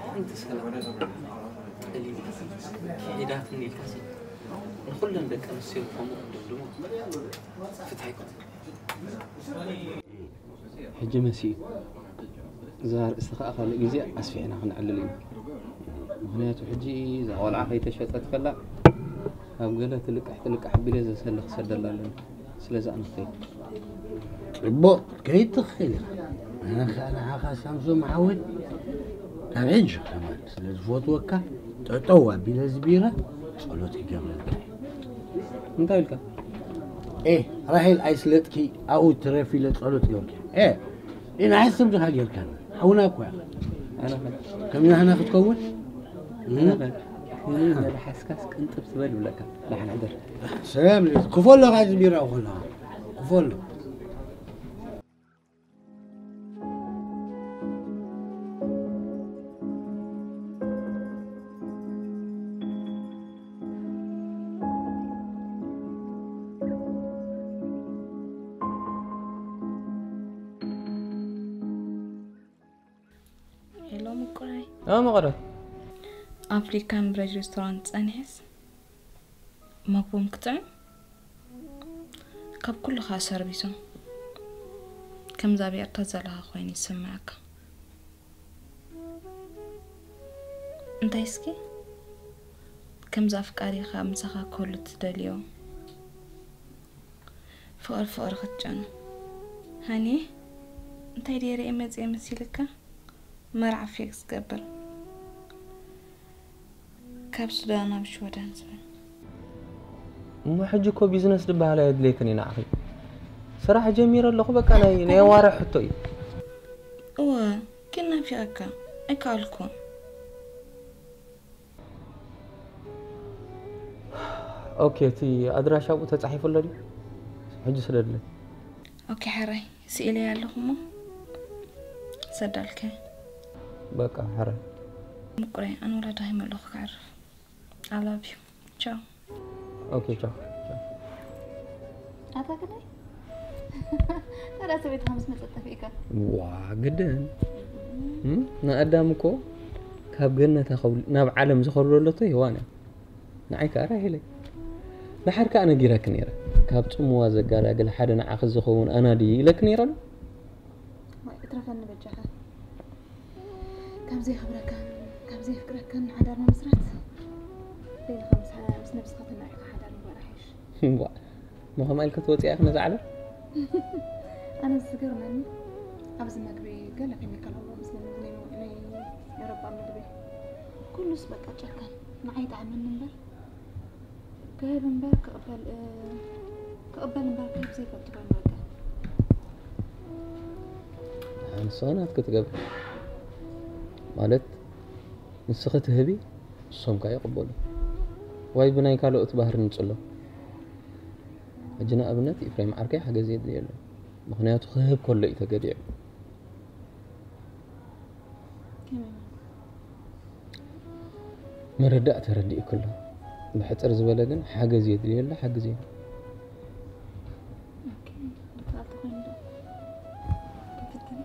ሓንቲ ሰላም ጠሊብ ሒዳትኒ ኢልካሲ ንኹለን ደቂ ኣንስትዮ ከምኡ ክድምድሞ ፍትሓ ኣይኮነን። ሕጂ መሲኡ እዛ ኣርእስቲ ከዓ ካልእ ግዜ ኣስፊሕና ክንዕልል ኢና። ምክንያቱ ሕጂ እዛ ቆልዓ ከይተሸጠት ከላ ኣብ ገለ ትልቃሕ ትልቃሕ ኣቢለ ዘሰሊ ክሰደላ ኣለኒ። ስለዚ ኣነ ክኸይድ። ጽቡቕ ክትከይድ ትኽእል ኢኻ። ኣነ ከኣ ንዓኻ ሳምሶም ሓወይ ካብ ሕጂ ከማን ስለ ዝፈትወካ ጠጠው ኣቢለ እዚ ቢራ ጸሎት ክገብረልካ እየ። እንታይ ኢልካ? ኤ ራሄል ኣይስለጥኪ ኣብኡ ትረፍ ኢለ ጸሎት ገብርኪ። ኤ ንዓይ ስም ድኻ ጌርካኒ ሓውና እኮ ኢኻ። ኣነ ኸ ከም ናህና ክትከውን ኣነ ኸ ንመልሓስካስ ቅንጥብ ትበል ይብለካ። ደሓን ሕደር። ሰላም ክፈሎ ካብ ቢራ ክፈሎ ክፈሎ ሄሎ ምቁረይ እ መቐረት ኣፍሪካን ብረጅ ሬስቶራንት ጸኒሐስ መግቦም ክጥዕም ካብ ኩሉ ከዓ ሰርቪሶም ከምዛ ኣብ ኤርትራ ዘለኻ ኮይኑ ይስምዐካ እንታይ እስኪ ከምዛ ኣፍቃሪኻ ምሳኻ ክህሉ ትደልዮ ፍቕሪ ፍቕሪ ክትጨኑ ሃኒ እንታይ ደይ ርኤ መፅኤ መሲልካ መርዓ ፌክ ዝገብር ካብ ሱዳን ናብ ሽወደን ዝብል እሞ ሕጂ እኮ ቢዝነስ ዝበሃል ኣየድልየክን እዩ ንዓኺ ስራሕ ጀሚረ ኣለኹ በቃ ናይ ናይ ኣዋርሕ ሕቶ እዩ እወ ግን ናፊቐካ ኣይከኣልኩን ኦኬ እቲ ኣድራሻ ኣብኡ ተፃሒፉ ኣሎ ድዩ ሕጂ ስደድለይ ኦኬ ሕራይ ስኢለይ ኣለኹ እሞ ሰዳልከ በቃ ሕራይ ምቁረይ ኣነ ወላ ዳሂመ ኣለኹ ክዕርፍ ኣላቭ ዩ ቻው ኦኬ ቻው ቻው ኣታ ግዳይ ታዲያ ሰበይትኻ ምስ መፀት ጠፊእካ ዋ ግድን እም? ንኣዳም እኮ ካብ ገነት ኣኸውል ናብ ዓለም ዘኸውለለቶ ሄዋን እያ ንዓይ ከዓ ራሄለይ ደሓር ከዓ ነጊረኪ ነይረ ካብ ፅምዋ ዘጋላግል ሓደ ንዓኺ ዝኸውን ኣናዲ ኢለኪ ነይረ ዶ ዋይ እትረፈኒ በጃኻ ካብ ዘየኽብረካን ካብ ዘየፍቅረካን ሓዳር ምምስራት በይንኻ ምስ ምስ ነብስኻ ተናዒኻ ሓዳር ምግባር ኣሕይሽ እምቧ እሞ ከምኣ ኢልኪ ትወፅያ ኢኺ ነዛ ዓለም ኣነ ዝገርመኒ ኣብዚ መግቢ ገለ ኬሚካል ኣለዎ ምስለኒ ናይ ናይ ኤውሮጳ ምግቢ ኩሉስ በቃ ጨካን ንዓይ ይጥዓመኒ እምበር ክህብ እምበር ክቕበል እ፣ ክቕበል እምበር ክህብ ዘይፈልጥ ኮይኑ በቃ ንስኻ ናትኪ ትገብሪ ማለት ንስኺ ትህቢ ንሶም ከኣ ይቕበሉ ዋይ ብናይ ካልኦት ባህሪ ንጽሎ ሕጂ ንኣብነት ኢፍሬም ዓርከይ ሓገዝ የድልየሉ ምኽንያቱ ክህብ ከሎ እዩ ተገዲዑ ከመይ ማለት ምርዳእ ተረዲእኪ ኣሎ ብሕጽር ዝበለ ግን ሓገዝ የድልየሉ ሓግዝዮ ኦኬ፣ ብዛዕባ ተኾይኑ ዶ? ክፍትን።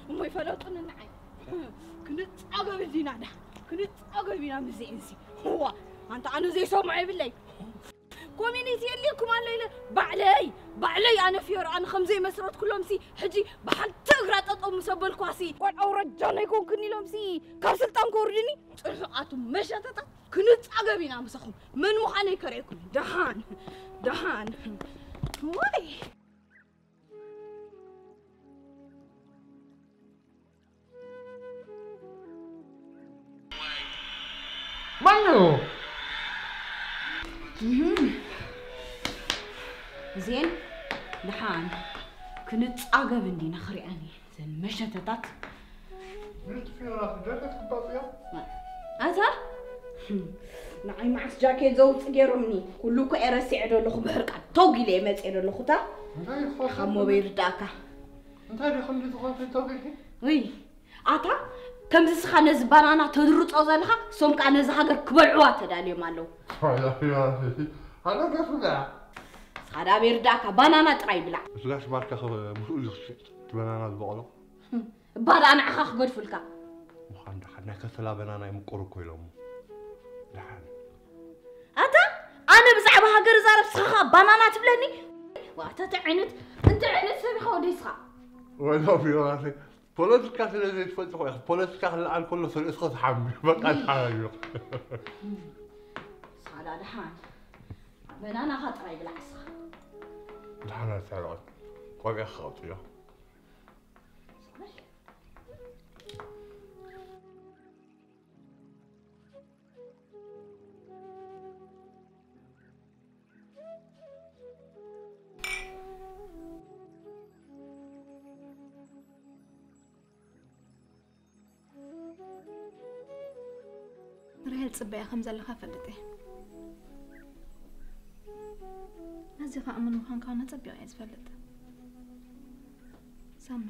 እሞ ይፈለጡኒ ንዓይ። ክንጻገብ እንዲና ዳ ክንጻገብ ኢና ምስዚኤንሲ። ዋ ኣንታ ኣነ ዘይሰምዖ የብለይ። ኮሚኒቲ የድልየኩም ኣሎ ኢለ ባዕለይ ባዕለይ ኣነ ፊዮር ኣነ ከም ዘይመስረትኩሎምሲ ሕጂ ብሓንቲ እግራ ጠጠው ምስ ኣበልኳሲ ቆልዓ ውረጃ ናይ ኮንክን ኢሎምሲ ካብ ስልጣን ከውርድኒ ጽርሑቓቱ መሸተታት ክንጻገብ ኢና ምሳኹም መን ምዃነይ ከርእየኩም ደሃን ደሃን ወይ ማነው? እዚኤን ደሓን ክንጻገብ እንዲና ክሪኣን እየ ዘን መሸተታት። ኣታ ንዓይ መዓስ ጃኬት ዘውፅ ገይሮምኒ ኩሉ እኮ እየ ረሲዐ ደለኹ ብሕርቃ ቶግ ኢለ እየ መፅአ ደለኹ እታ ካብ ሞበይ ርዳእካ እንታይ ዲኹም ዝኾንኩ ተብልኪ? ውይ ኣታ ከምዚ ስኻ ነዚ ባናና ተድርጾ ዘለኻ እሶም ከኣ ነዚ ሃገር ክበልዕዋ ተዳልዮም ኣለዉ። ኣነ ገሱላ ስኻ ዳ ኣበይ ርዳእካ ባናና ጥራይ ብላዕ። እዚ ጋሽ ባርካ ከ ምስኡ እዩ ዝሽየጥ እቲ በናና ዝበቆሎ? እባ ደኣ ንዓኻ ክገድፉልካ። ምዃን ደሓን ናይ ከሰላ በናና ይምቁር እኮ ኢሎሞ። ደሓን ኣታ ኣነ ብዛዕባ ሃገር እዛረብ ስኻ ባናና ትብለኒ? ዋተ እንታይ ዓይነት እንታይ ዓይነት ሰብ ኢኻ ወደይ ስኻ? ወይሎ ቢሮ ራሰይ ፖለቲካ ስለ ዘይትፈልጢ እኮ ኢኺ ፖለቲካ ክለዓል ከሎ ስርእስኺ ትሓሚ በቃ ተሓራዩ ሳላ ደሓን በናናኻ ጥራይ ብላዕ እስኻ ደሓን ኣይትሕረቐኒ ቆቢዕኺ ከውፅዮ ራሄል ጽበያ ከም ዘለኻ ፈልጥ እየ። ኣዚኻ እሙን ምዃንካ እውን ኣጸቢቐ እየ ዝፈልጥ። ሳሚ፣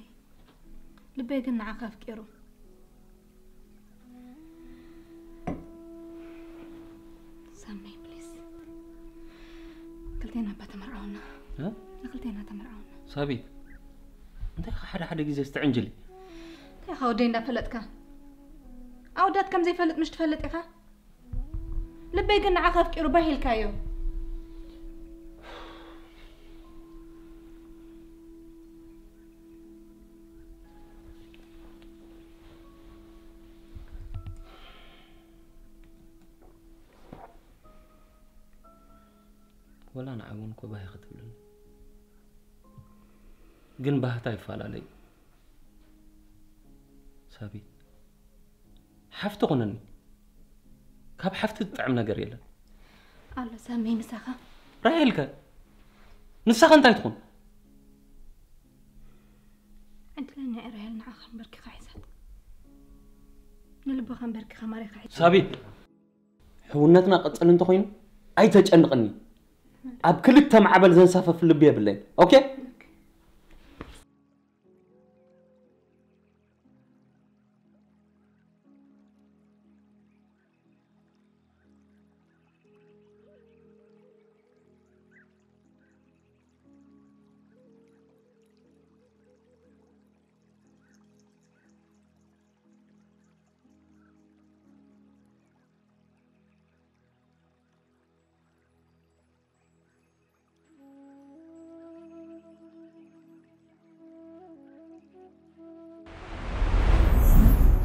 ልበይ ግን ንዓኻ ኣፍቂሩ። ሳሚ፣ ፕሊዝ። ክልቴና እባ ተመርዓውና። እ? ንክልቴና ተመርዓውና። ሳቢ፣ እንታይ ኢኻ ሓደ ሓደ ግዜ ዝተዕንጅሊ? እንታይ ኢኻ ወደይ እንዳፈለጥካ? ኣወዳት ከም ዘይፈልጥ ምሽ ትፈልጥ ኢኻ? ልበይ ግን ንዓኻ ኣፍቂሩ ባህ ኢልካዮ። ወላ ንዓይ እውን እኮ ባህ ክትብለኒ ግን ባህታ ይፈላለ እዩ። ሳቢ ሓፍቲ ኩነኒ። ካብ ሓፍቲ ዝጥዕም ነገር የለን። ኣሎ ሳሚ ምሳኻ። ራሄል ከ ንሳኸ እንታይ ትኹን? ዕድለኛ እያ ራሄል ንዓኻ ኣንበርኪኻ ሒዛት። ንልብኻ ኣንበርኪኻ ማሪኻ ሒዛት። ሳቢ ሕውነትና ቅጽል እንተኾይኑ ኣይተጨንቕኒ። ኣብ ክልተ ማዕበል ዘንሳፈፍ ልቢ የብለይን። ኦኬ?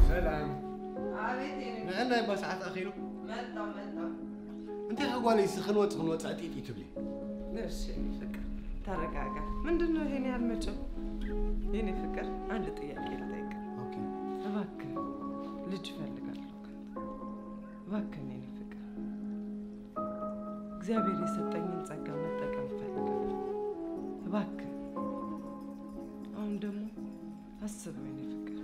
ሰላም። ኣቤት የኔ ንዕናይ እባ ሰዓት ኣኺሉ። መጣ መጣ። እንታይ ከ ጓለይ ሲ ክንወጽእ ክንወጽእ ዕጢጢ ትብሊ? እሺ የኔ ፍቅር ተረጋጋ። ምንድን ነው ይሄን ያህል መጨው? የኔ ፍቅር አንድ ጥያቄ ልጠይቅ። ኦኬ። እባክህ ልጅ እፈልጋለሁ ካንተ። እባክህን የኔ ፍቅር፣ እግዚአብሔር የሰጠኝን ጸጋ መጠቀም እፈልጋለሁ። እባክህ። አሁን ደግሞ አስበው የኔ ፍቅር፣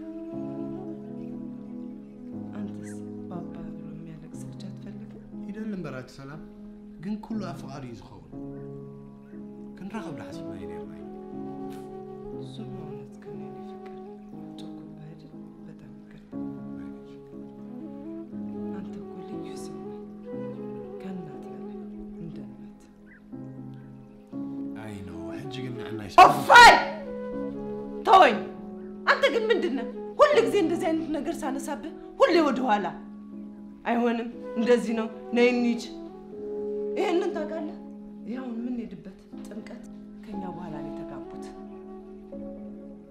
አንተስ ባባ ብሎ የሚያለቅስ ልጅ አትፈልግም? ይደልም በራች ሰላም፣ ግን ኩሉ ኣብ ፍቓዱ እዩ ዝኸውን። ክንራኸብ ዶ ሓሲብና እዩ ነርና እዩ? እሱማ እውነትህን የኔ ፍቅር፣ ጨኩባይ አይደል? በጣም ይቅርታ። አንተ እኮ ልዩ ሰው ነህ። ከእናት በላይ እንደ እናት። I know ሕጂ ግን ንዕናይ እፎይ! ተወኝ። አንተ ግን ምንድን ነህ? ሁል ጊዜ እንደዚህ አይነት ነገር ሳነሳብህ ሁሌ ወደ ኋላ። አይሆንም፣ እንደዚህ ነው፣ ነይ እንሂድ። ይሄንን ታውቃለህ? ይሄ አሁን የምንሄድበት ጥምቀት ከኛ በኋላ ነው የተጋቡት።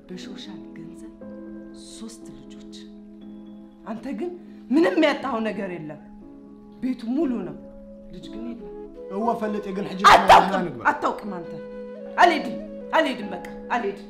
በሾሻን ገንዘብ ሶስት ልጆች። አንተ ግን ምንም ያጣኸው ነገር የለም። ቤቱ ሙሉ ነው፣ ልጅ ግን የለም። እወ ፈልጥ ግን ሕጂ ኣታውቅም፣ ኣታውቅም። ኣንተ ኣልሄድን፣ ኣልሄድን፣ በቃ ኣልሄድን።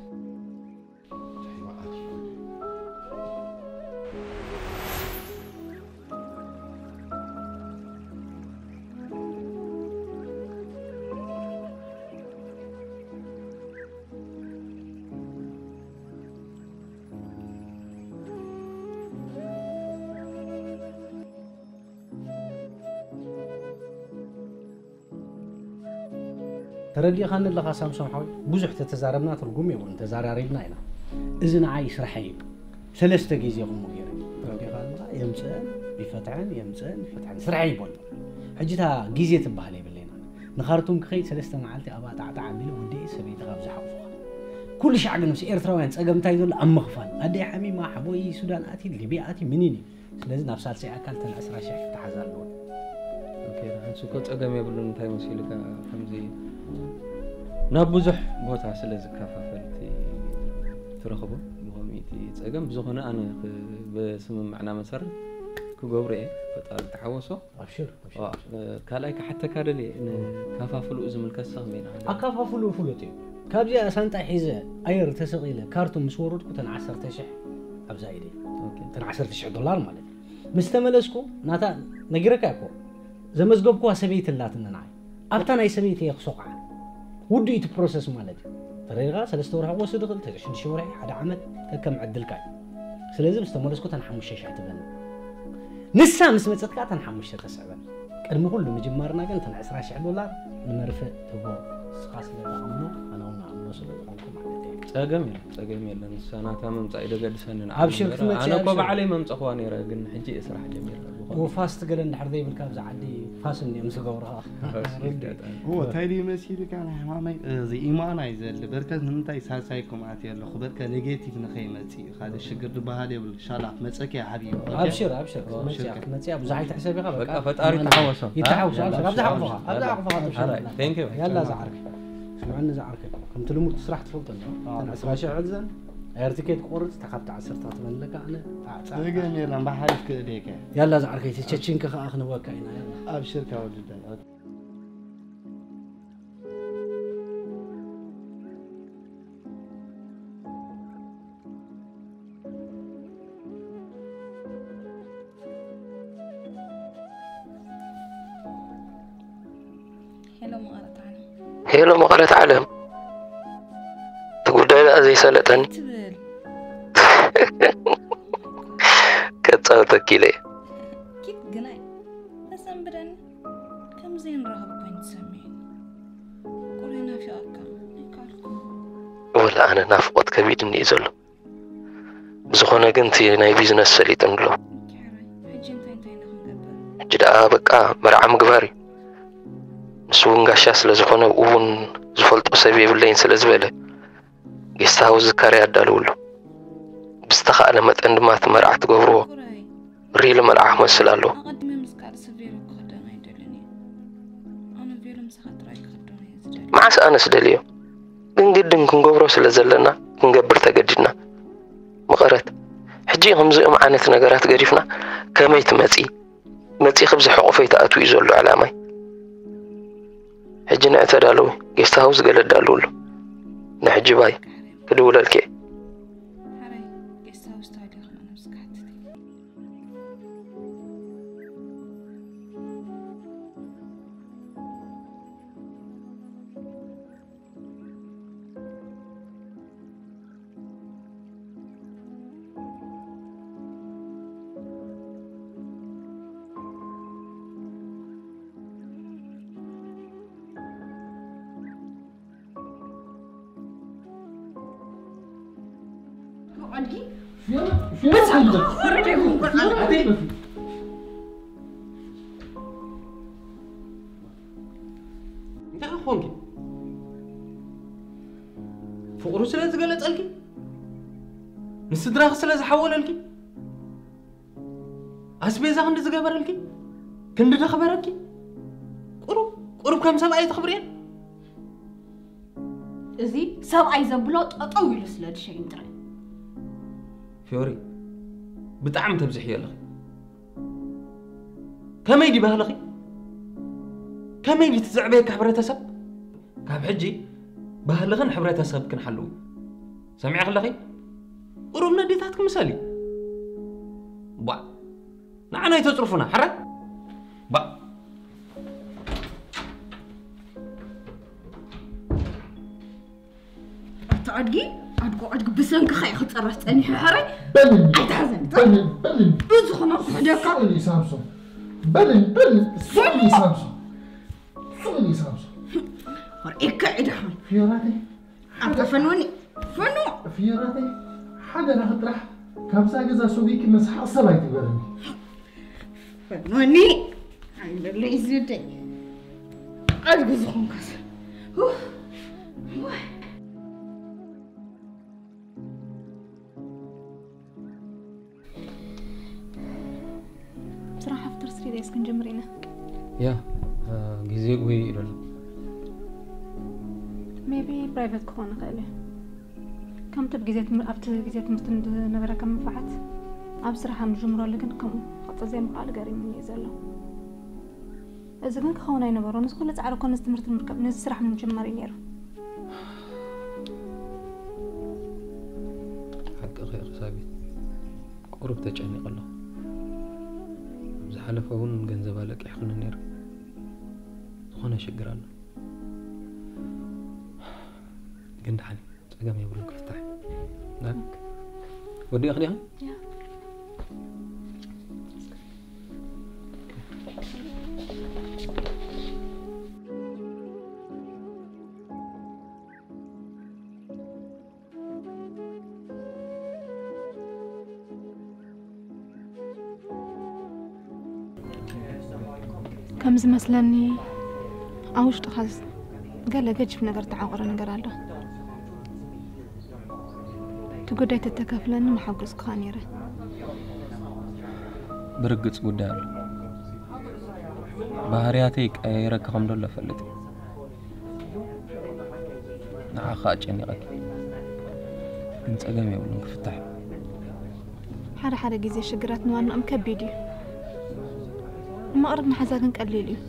ተረዲእኻኒ ኣለኻ ሳምሶም ሓወይ? ብዙሕ ተተዛረብና ትርጉም የብሉን፣ ተዛራሪብና ኢና። እዚ ንዓይ ስራሐይ እዩ። ሰለስተ ግዜ ከምኡ ገይረ። ተረዲእኻ ኣለኻ? የምፅአን ይፈትሐን፣ የምፅአን ይፈትሐን። ስራሐይ ይበሎ። ሕጂ እታ ግዜ ትበሃል የብለይና። ንኻርቱም ክኸይድ ሰለስተ መዓልቲ ኣብኣ ጣዕጣዕ ኣቢለ ወዲኤ ሰበይቲ ካብ ዝሓቑፉኻ። ኩሉ ሻዕ ግን ምስ ኤርትራውያን ፀገም እንታይ ዘሎ ኣብ ምኽፋል። ኣደይ ሓሚማ፣ ሓቦይ ሱዳን ኣትዩ፣ ሊብያ ኣትዩ፣ ምኒን እዩ። ስለዚ ናብ ሳልሳይ ኣካል እተን ዕስራ ሽሕ ክተሓዛ ኣለወን። ኦኬ፣ ንሓንሱ እኮ ጸገም የብሉን። እንታይ መሲልካ ከምዚ ናብ ብዙሕ ቦታ ስለ ዝከፋፈል እቲ ትረኽቦ ብኸምኡ እቲ ጸገም ብዝኾነ ኣነ ክ- ብስምምዕና መሰረት ክገብሮ እየ። ፈጣሪ ተሓወሶ። ኣብሽር ዋ፣ ካልኣይ ክሓተካ ደልየ ንከፋፍልኡ ዝምልከት ሰኽም ኢና። ኣካፋፍሉ ፍሉጥ እዩ። ካብዚኣ ሳንጣ ሒዘ ኣየር ተሰቒለ ካርቱም ምስ ወረድኩ እተን ዓሰርተ ሽሕ ኣብዛ ኢደይ እተን ዓሰርተ ሽሕ ዶላር ማለት እዩ። ምስ ተመለስኩ ናታ ነጊረካ እኮ ዘመዝገብኩዋ ሰበይቲ ኣላትኒ ንዓይ ኣብታ ናይ ሰበይቲ እየ ክሶቕዓ። ውዱ እቲ ፕሮሰስ ማለት እዩ። ተረዲኻ ሰለስተ ወርሒ ክወስድ ይኽእል፣ ሽዱሽተ ወርሒ፣ ሓደ ዓመት ከከም ዕድልካ እዩ። ስለዚ ምስ ተመለስኩ እተን ሓሙሽተ ሽሕ ትበኒ። ንሳ ምስ መጸት ከኣ እተን ሓሙሽተ ተስዕበኒ። ቅድሚ ኩሉ ምጅማርና ግን እተን ዕስራ ሽሕ ዶላር ንመርፍእ ትቦ ንስኻ ስለ ትኣምኖ ኣነ እውን እኣምኖ ስለ ዝኾንኩ ማለት እዩ። ጸገም የለን ጸገም የለን ንሳ ናታ ምምጻእ እዩ ደገድሰኒ ንዓይ ኣብሽር እምበር ክትመጽእ ኣነ እኮ ኣብሽር። ባዕለይ መምጸኽዋ ነይረ ግን ሕጂ እየ ስራሕ ጀሚረ ዝኾነ ፋስት ገለ እንድሕር ዘይብልካ ኣብዚ ዓዲ ፋስን እዮም ዝገብሩኻ። እዎ እንታይ ድዩ መሲልካ ናይ ሕማመይ እዚ ኢማን ኣይዘሊ በርከት ንምንታይ ሳልሳይ ኮምኣት የለኹ በርከ ኔጌቲቭ ንኸይመጽእ እዩ ካልእ ሽግር ዝበሃል የብሉ ሻላ ክትመጸኪ እያ ሓቢቢ ኣብሽር ኣብሽር ክትመጽእ እያ ክትመጽእ እያ ብዙሕ ኣይትሕሰብ ኢኻ በቃ ፈጣሪ ተሓወሶ ይተሓውሶ ኣብዛ ዓቕፍኻ ኣብዛ ዓቕፍኻ ትብሸ ያላ ዝዓርከይ ስምዕኒ ዝዓርከይ ከምቲ ልሙድ ስራሕ ትፈልጦ እንዶ ተን ዕስራ ሽሕ ዕዘን ኣየር ትኬት ክቆርጽ እታ ካብቲ ዓሰርታ ትበለካ ኣነ ኣዕጻ ደገም የለን ብሓሪፍ ክእደካ ያላ ዝዓርከይ ተቸችንከ ከኣ ክንወካ ኢና ያላ ኣብሽርካ ወዲ ሄሎ መቐረት ዓለም እቲ ጉዳይ ደኣ ዘይሰለጠኒ ከጻውተኪ ኢለ እየ ኪድ ግናይ ተሰንብደኒ ከም ዘይንራኸብ ኮይኑ ተሰሚዑኒ። ቁሩይ ናፊቐካ ኣይከኣልኩን። ወላ ኣነ ናፍቖት ከቢድኒ እዩ ዘሎ። ብዝኾነ ግን እቲ ናይ ቢዝነስ ሰሊጡኒ ኣሎ። ሕጂ ደኣ በቃ መርዓ ምግባር እዩ። ንሱ እውን ጋሻ ስለ ዝኾነ ብኡ እውን ዝፈልጦ ሰብ የብለይን ስለ ዝበለ ጌስት ሃውስ ዝካረይ ኣዳልዉ ኣሎ። ብዝተኻእለ መጠን ድማ እቲ መርዓ ትገብርዎ። ሪሊ መርዓ ክመስል ኣለዎ። ኣቐዲመ ምስ ካልእ ሰብ ቬሎ ክኽደን ኣይደልን እየ። ኣነ ቬሎ ምሳኻ ጥራይ ክኽደኖ እየ ዝደሊ። መዓስ ኣነስ ደልዮ? ግን ግድን ክንገብሮ ስለ ዘለና ክንገብር ተገዲድና። መቐረት፣ ሕጂ ከምዚኦም ዓይነት ነገራት ገዲፍና ከመይ ትመጺ? መጺኺ ኣብዚ ሕቑፈይ ትኣትዊ እዩ ዘሎ ዕላማይ። ሕጂ ንዒ ተዳለዊ፣ ጌስት ሃውስ ገለ ኣዳልዉ ኣሎ። ንሕጂ ባይ፣ ክድውለልኪ እየ። እንታይ ኮንኪ? ፍቕሩ ስለ ዝገለጸልኪ? ንስድራኺ ስለ ዝሓወለልኪ፣ ኣስቤዛ ክንዲ ዝገበረልኪ፣ ክንዲ ዘኽበረኪ፣ ቁሩብ ቁሩብ ከም ሰብኣይ ተኽብርየን። እዚ ሰብኣይ ዘብሎ ጠጠው ኢሉ ስለ ዝሸይን ጥራይ። ፊዮሪ፣ ብጣዕሚ ተብዝሕዮ ኣለኺ። ከመይ ድዩ ባህልኺ? ከመይ ድዩ ትዘዕበየካ ሕብረተሰብ? ካብ ሕጂ ባህልኽን ሕብረተሰብክን ሓልዊ። ሰሚዕኺ ኣለኺ? ቁሩብ ነዴታትኪ ምሰሊ። ቧዕ፣ ንዓና ኣይተጽርፉና። ሕራይ? ቧዕ። ኣታ ኣድጊ ኣድጎ ኣድጊ ብሰንክኻ እዩ ክፀረፍ ፀኒሑ። ሕራይ? በልኒ ኣይትሓዘኒ። በልኒ በልኒ ብዙ ኾነ ክሕደካ። ስቕ ኢሊ ሳምሶን በልኒ በልኒ ስቕ ኢሊ ሳምሶን ስቕ ኢሊ ሳምሶን ወርኤካ ኢድኻ። ፍዮራተይ ኣታ ፈንወኒ ፈኑ። ፍዮራተይ ሓደ ረኺ ጥራሕ ካብዛ ገዛ ሰጒኪ መስሓቕ ሰብ ኣይትበለኒ። ፈንወኒ። ኣይበለይ ዝደይ ኣድጊ ዝኾንካስ። ስራሕ after three days ክንጅምር ኢና። ያ፣ ግዜ ወይ ኢሉ ኣሎ። Maybe private ክኾን ይኽእል እዩ። ከምቲ ብግዜ ትምህር- ኣብቲ ግዜ ትምህርቲ ዝነበረካ መንፋዓት ኣብ ስራሕ ኣብ ንጅምረሉ ግን ከምኡ ክቕፅል ዘይምኽኣሉ ገሪሙኒ እዩ ዘሎ። እዚ ግን ክኸውን ኣይነበሮ። ነዚ ኩሉ ፃዕሪ እኮ ነዚ ትምህርቲ ንምርካብ ነዚ ስራሕ ንምጅማር እዩ ነይሩ። ሓቅኺ ኢኺ ሳቢት፣ ቁሩብ ተጨኒቐ ኣለኹ። ኣብ ዝሓለፈ እውን ገንዘብ ኣለቂሕክኒ ነይሩ። ዝኾነ ሽግር ኣሎ፣ ግን ደሓን ጸገም የብሉን ክፍታሕ። ወዲእኺ ዲኺ? ከም ዝመስለኒ ኣብ ውሽጥኻ ገለ ገጅፍ ነገር ተዓቑረ ነገር ኣሎ። እቲ ጉዳይ ተተካፍለኒ ምሓገዝኩኻ ነይረ። ብርግጽ ጉዳይ ኣሎ። ባህርያተይ ቀያይረኪ ከም ደሎ እፈልጥ እየ። ንዓኻ ኣጨኒቐኪ፣ ግን ጸገም የብሉን ክፍታሕ። ሓደ ሓደ ግዜ ሽግራት ንዋንኦም ከቢድ እዩ። መቕረብ መሓዛ ግን ቀሊል እዩ።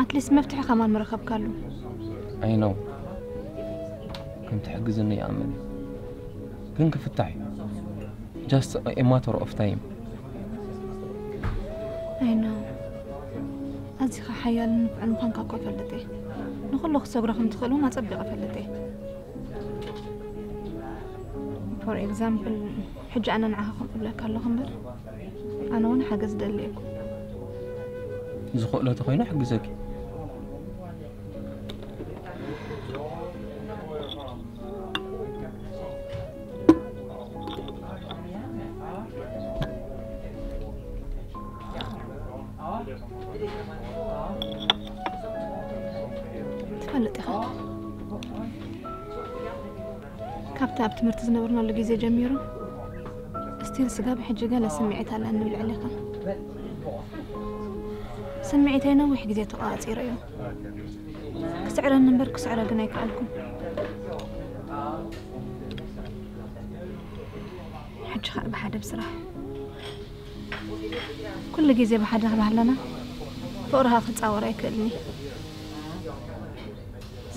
ኣትሊስት መፍትሒ ከማን ምረኸብካሉ። I know ከም ትሕግዝኒ ይኣምን፣ ግን ክፍታሕ እዩ። Just a matter of time። I know ኣዚኻ ሓያልን ንፉዕን ምዃንካ እኮ እፈልጥ እየ። ንኹሉ ክትሰግሮ ከም ትኽእል እውን ኣጸቢቐ እፈልጥ እየ። For example ሕጂ ኣነ ንዓኻ ከምኡ እብለካ ኣለኹ እምበር ኣነ እውን ሓገዝ ደሊ እየ። ዝኽእሎ ተኾይነ ሕግዘኪ። ትፈልጥ ኢኻ ካብቲ ኣብ ትምህርቲ ዝነበርናሉ ግዜ ጀሚሩ ስቲል ስጋብ ሕጂ ገለ ስምዒት ኣለኒ ኣብ ልዕሌኻ። ስምዒተይ ነዊሕ ግዜ ተቋፂሩ እዩ። ክስዕረኒ እምበር ክስዕሮ ግን ኣይከኣልኩን። ሕጂ ከዓ ብሓደ ብስራሕ ኩሉ ግዜ ብሓደ ክባህለና ፍቕርኻ ክፃወር ኣይክእልን እዩ።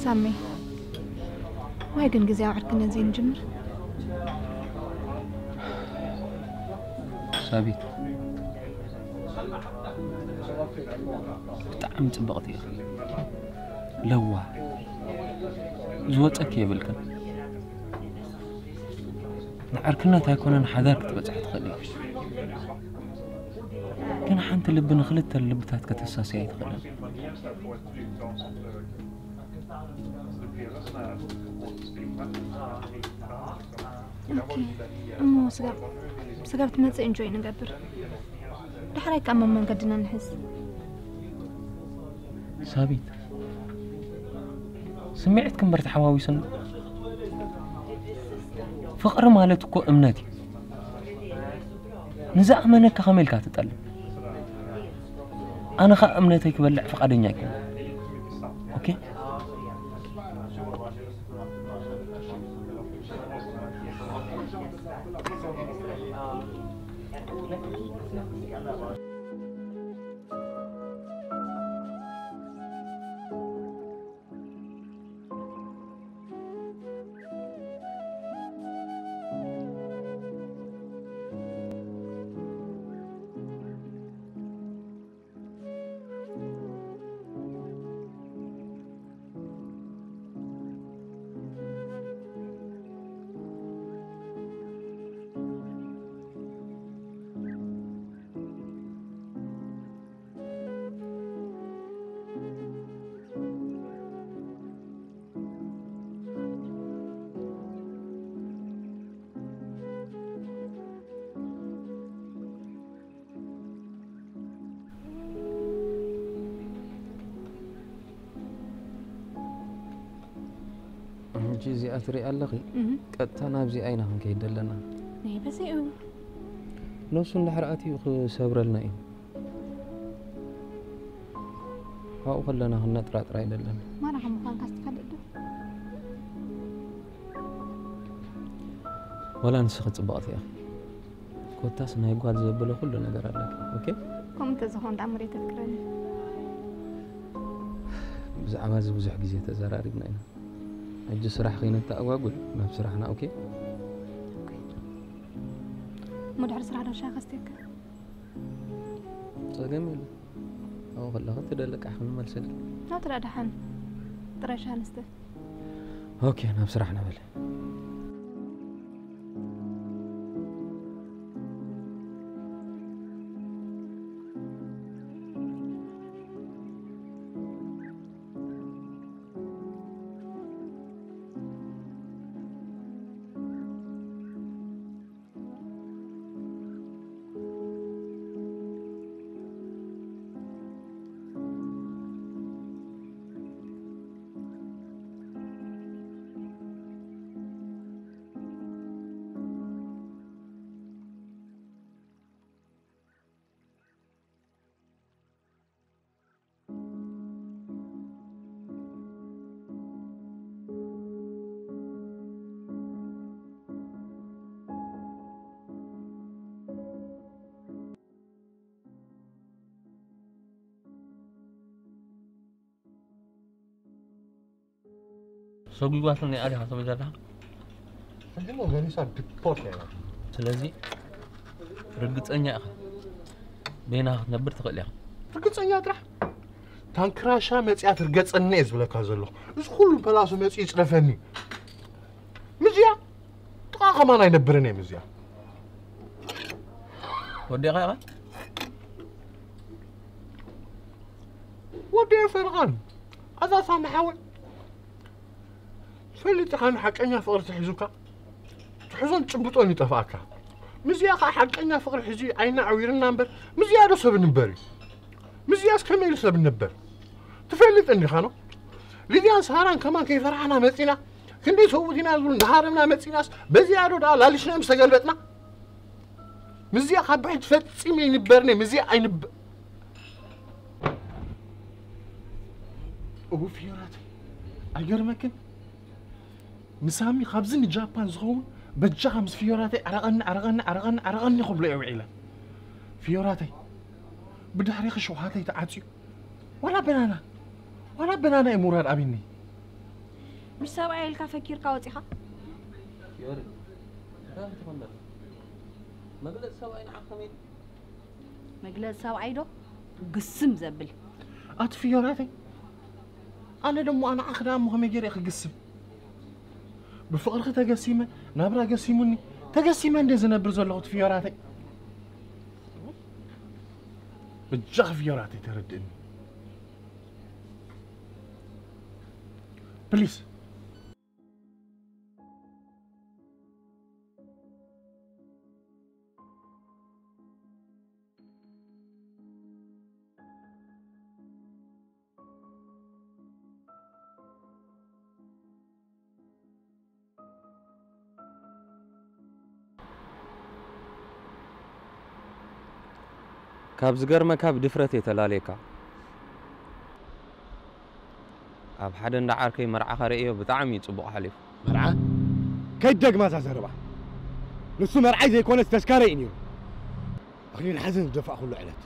ሳሚ ወይ ግን ግዜ ኣውዕርክነ ዘይንጅምር። ሳቢት ብጣዕሚ ፅብቕቲ ኢኺ። ለዋ ዝወፀኪ የብልክን። ንዕርክነት ኣይኮነን ሓዳር ክትበፅሒ ትኽእል ኢኺ። ግን ሓንቲ ልቢ ንክልተ ልብታት ከተሳስያ ኣይትኽእልን። እሞ ስጋብ ስጋብ ትመፅእ እንጆይ ንገብር። ዳሕራይ ከዓ መመንገድና ንሕዝ። ሳቢት ስምዒትኪ እምበር ተሓዋዊሱኒ። ፍቕሪ ማለት እኮ እምነት እዩ። ንዝኣመነካ ከመይ ኢልካ ትጠልም? ኣነ ኸኣ እምነተይ ክበልዕ ፍቓደኛ ኣይኮንኩን። ኦኬ? ሕጂ እዚኣ ትሪኣ ኣለኺ? እህ። ቀጥታ ናብዚኣ ኢና ክንከይድ ዘለና። ናይ በዚኡ። ነሱ እንድሕር ኣትዩ ክሰብረልና እዩ። ኣብኡ ከለና ክነጥራጥር ኣይደለን። ማራ ከም ምዃንካ ትፈልጥ ዶ? ዋላ ንስኺ ጽብቕቲ ኢኺ። ኮታስ ናይ ጓል ዘብሎ ኩሉ ነገር ኣለኪ። ኦኬ? ከምኡ እንተዝኾን ደኣ መሬት ተፍቅረኒ። ብዛዕባ እዚ ብዙሕ ግዜ ተዘራሪብና ኢና። ሕጂ ስራሕ ከይነተኣጓጉል ናብ ስራሕና። ኦኬ? ኦኬ። እሞ ድሕሪ ስራሕ ዶ ሻሂ ከስትየካ? ጸገም የለን። ኣብኡ ከለኺ ትደሊ ኣቃሕ ክንመልሰልኪ። ናቱ ደኣ ደሓን። ጥራይ ሻሂ ንስተ። ኦኬ፣ ናብ ስራሕና በል። ሰጒጓትኒ ኣሊኻ ትብል ዘለኻ። ሕጂ እሞ ገሊሳ ዲፖርት እያ ኢላ። ስለዚ ርግጸኛ ኢኻ፣ በይንኻ ክትነብር ትኽእል ኢኻ። ርግጸኛ ጥራሕ? ታንክራሻ መጺኣ ትርገጸኒ እየ ዝብለካ ዘለኹ። እዚ ኩሉ ፐላሶ መጺኡ ይጽረፈኒ። ምስዚኣ ጥቓ ከማን ኣይነብርን እየ ምስዚኣ። ወዲኻ ኢኻ? ወዲ ፈርቓን፣ ኣዛ ሳሚ ሓወይ፣ ፈሊጥኻ ንሓቀኛ ፍቕሪ ትሒዙካ፣ ትሕዞን ጭብጦን ይጠፍኣካ። ምስዚኣ ኸዓ ሓቀኛ ፍቕሪ ሒዙ ዓይና ኣዕዊርና እምበር፣ ምስዚኣ ዶ ሰብ ንበር እዩ? ምስዚኣስ ከመይ ኢሉ ሰብ ንበር? ትፈልጥ እንዲኻ ኖ? ሊድያን ሳራን ከማን ከይፈራሕና መጺና፣ ክንደይ ሰብኡት ኢና ዝብሉ እንዳሃረምና መጺናስ፣ በዚኣ ዶ ደኣ ላሊሽና ምስ ተገልበጥና? ምስዚኣ ካብ ብሕጂ ፈጺመ ይንበርኒ፣ ምስዚኣ ኣይንብ-፣ እው ፍዮራተይ፣ ኣይገርመክን? ንሳሚ ካብዚ ንጃፓን ዝኸውን በጃኻ ምስ ፍዮራተይ ዓረቐኒ፣ ዓረቐኒ፣ ዓረቐኒ፣ ዓረቐኒ ክብሎ እየ ውዒለ። ፍዮራተይ፣ ብድሕሪኺ ሸውሃተይ ተዓጽዩ። ዋላ በናና፣ ዋላ በናና እዩ ምውራድ ኣብኒ። ምስ ሰብኣይ ኢልካ ፈኪርካ ወጺኻ? ፍዮሪ፣ እንታይ ትኾን? መግለጺ ሰብኣይ ንዓኻ ከመይ? መግለጺ ሰብኣይ ዶ? ግስም ዘብል። ኣቲ ፍዮራተይ፣ ኣነ ደሞ ኣነ ዓኽ ደኣ እሞ ከመይ ገይረ ክግስም? ብፍቕርኺ ተገሲመ፣ ናብራ ገሲሙኒ፣ ተገሲመ እንደ ዝነብር ዘለኹ እቲ ፍዮራተይ። በጃኺ ፍዮራተይ ተረድእኒ። ፕሊስ። ካብ ዝገርመካ ብድፍረት እየ ተላለየካ። ኣብ ሓደ እንዳ ዓርከይ መርዓኻ ርእዮ ብጣዕሚ እዩ ጽቡቕ ሓሊፉ። መርዓ? ከይደግማ እዛ ዘረባ። ንሱ መርዓይ ዘይኮነስ ተስካረይ እዩ ነይሩ። ኣኽሊል ሓዘን ዝደፋእኩሉ ዕለት።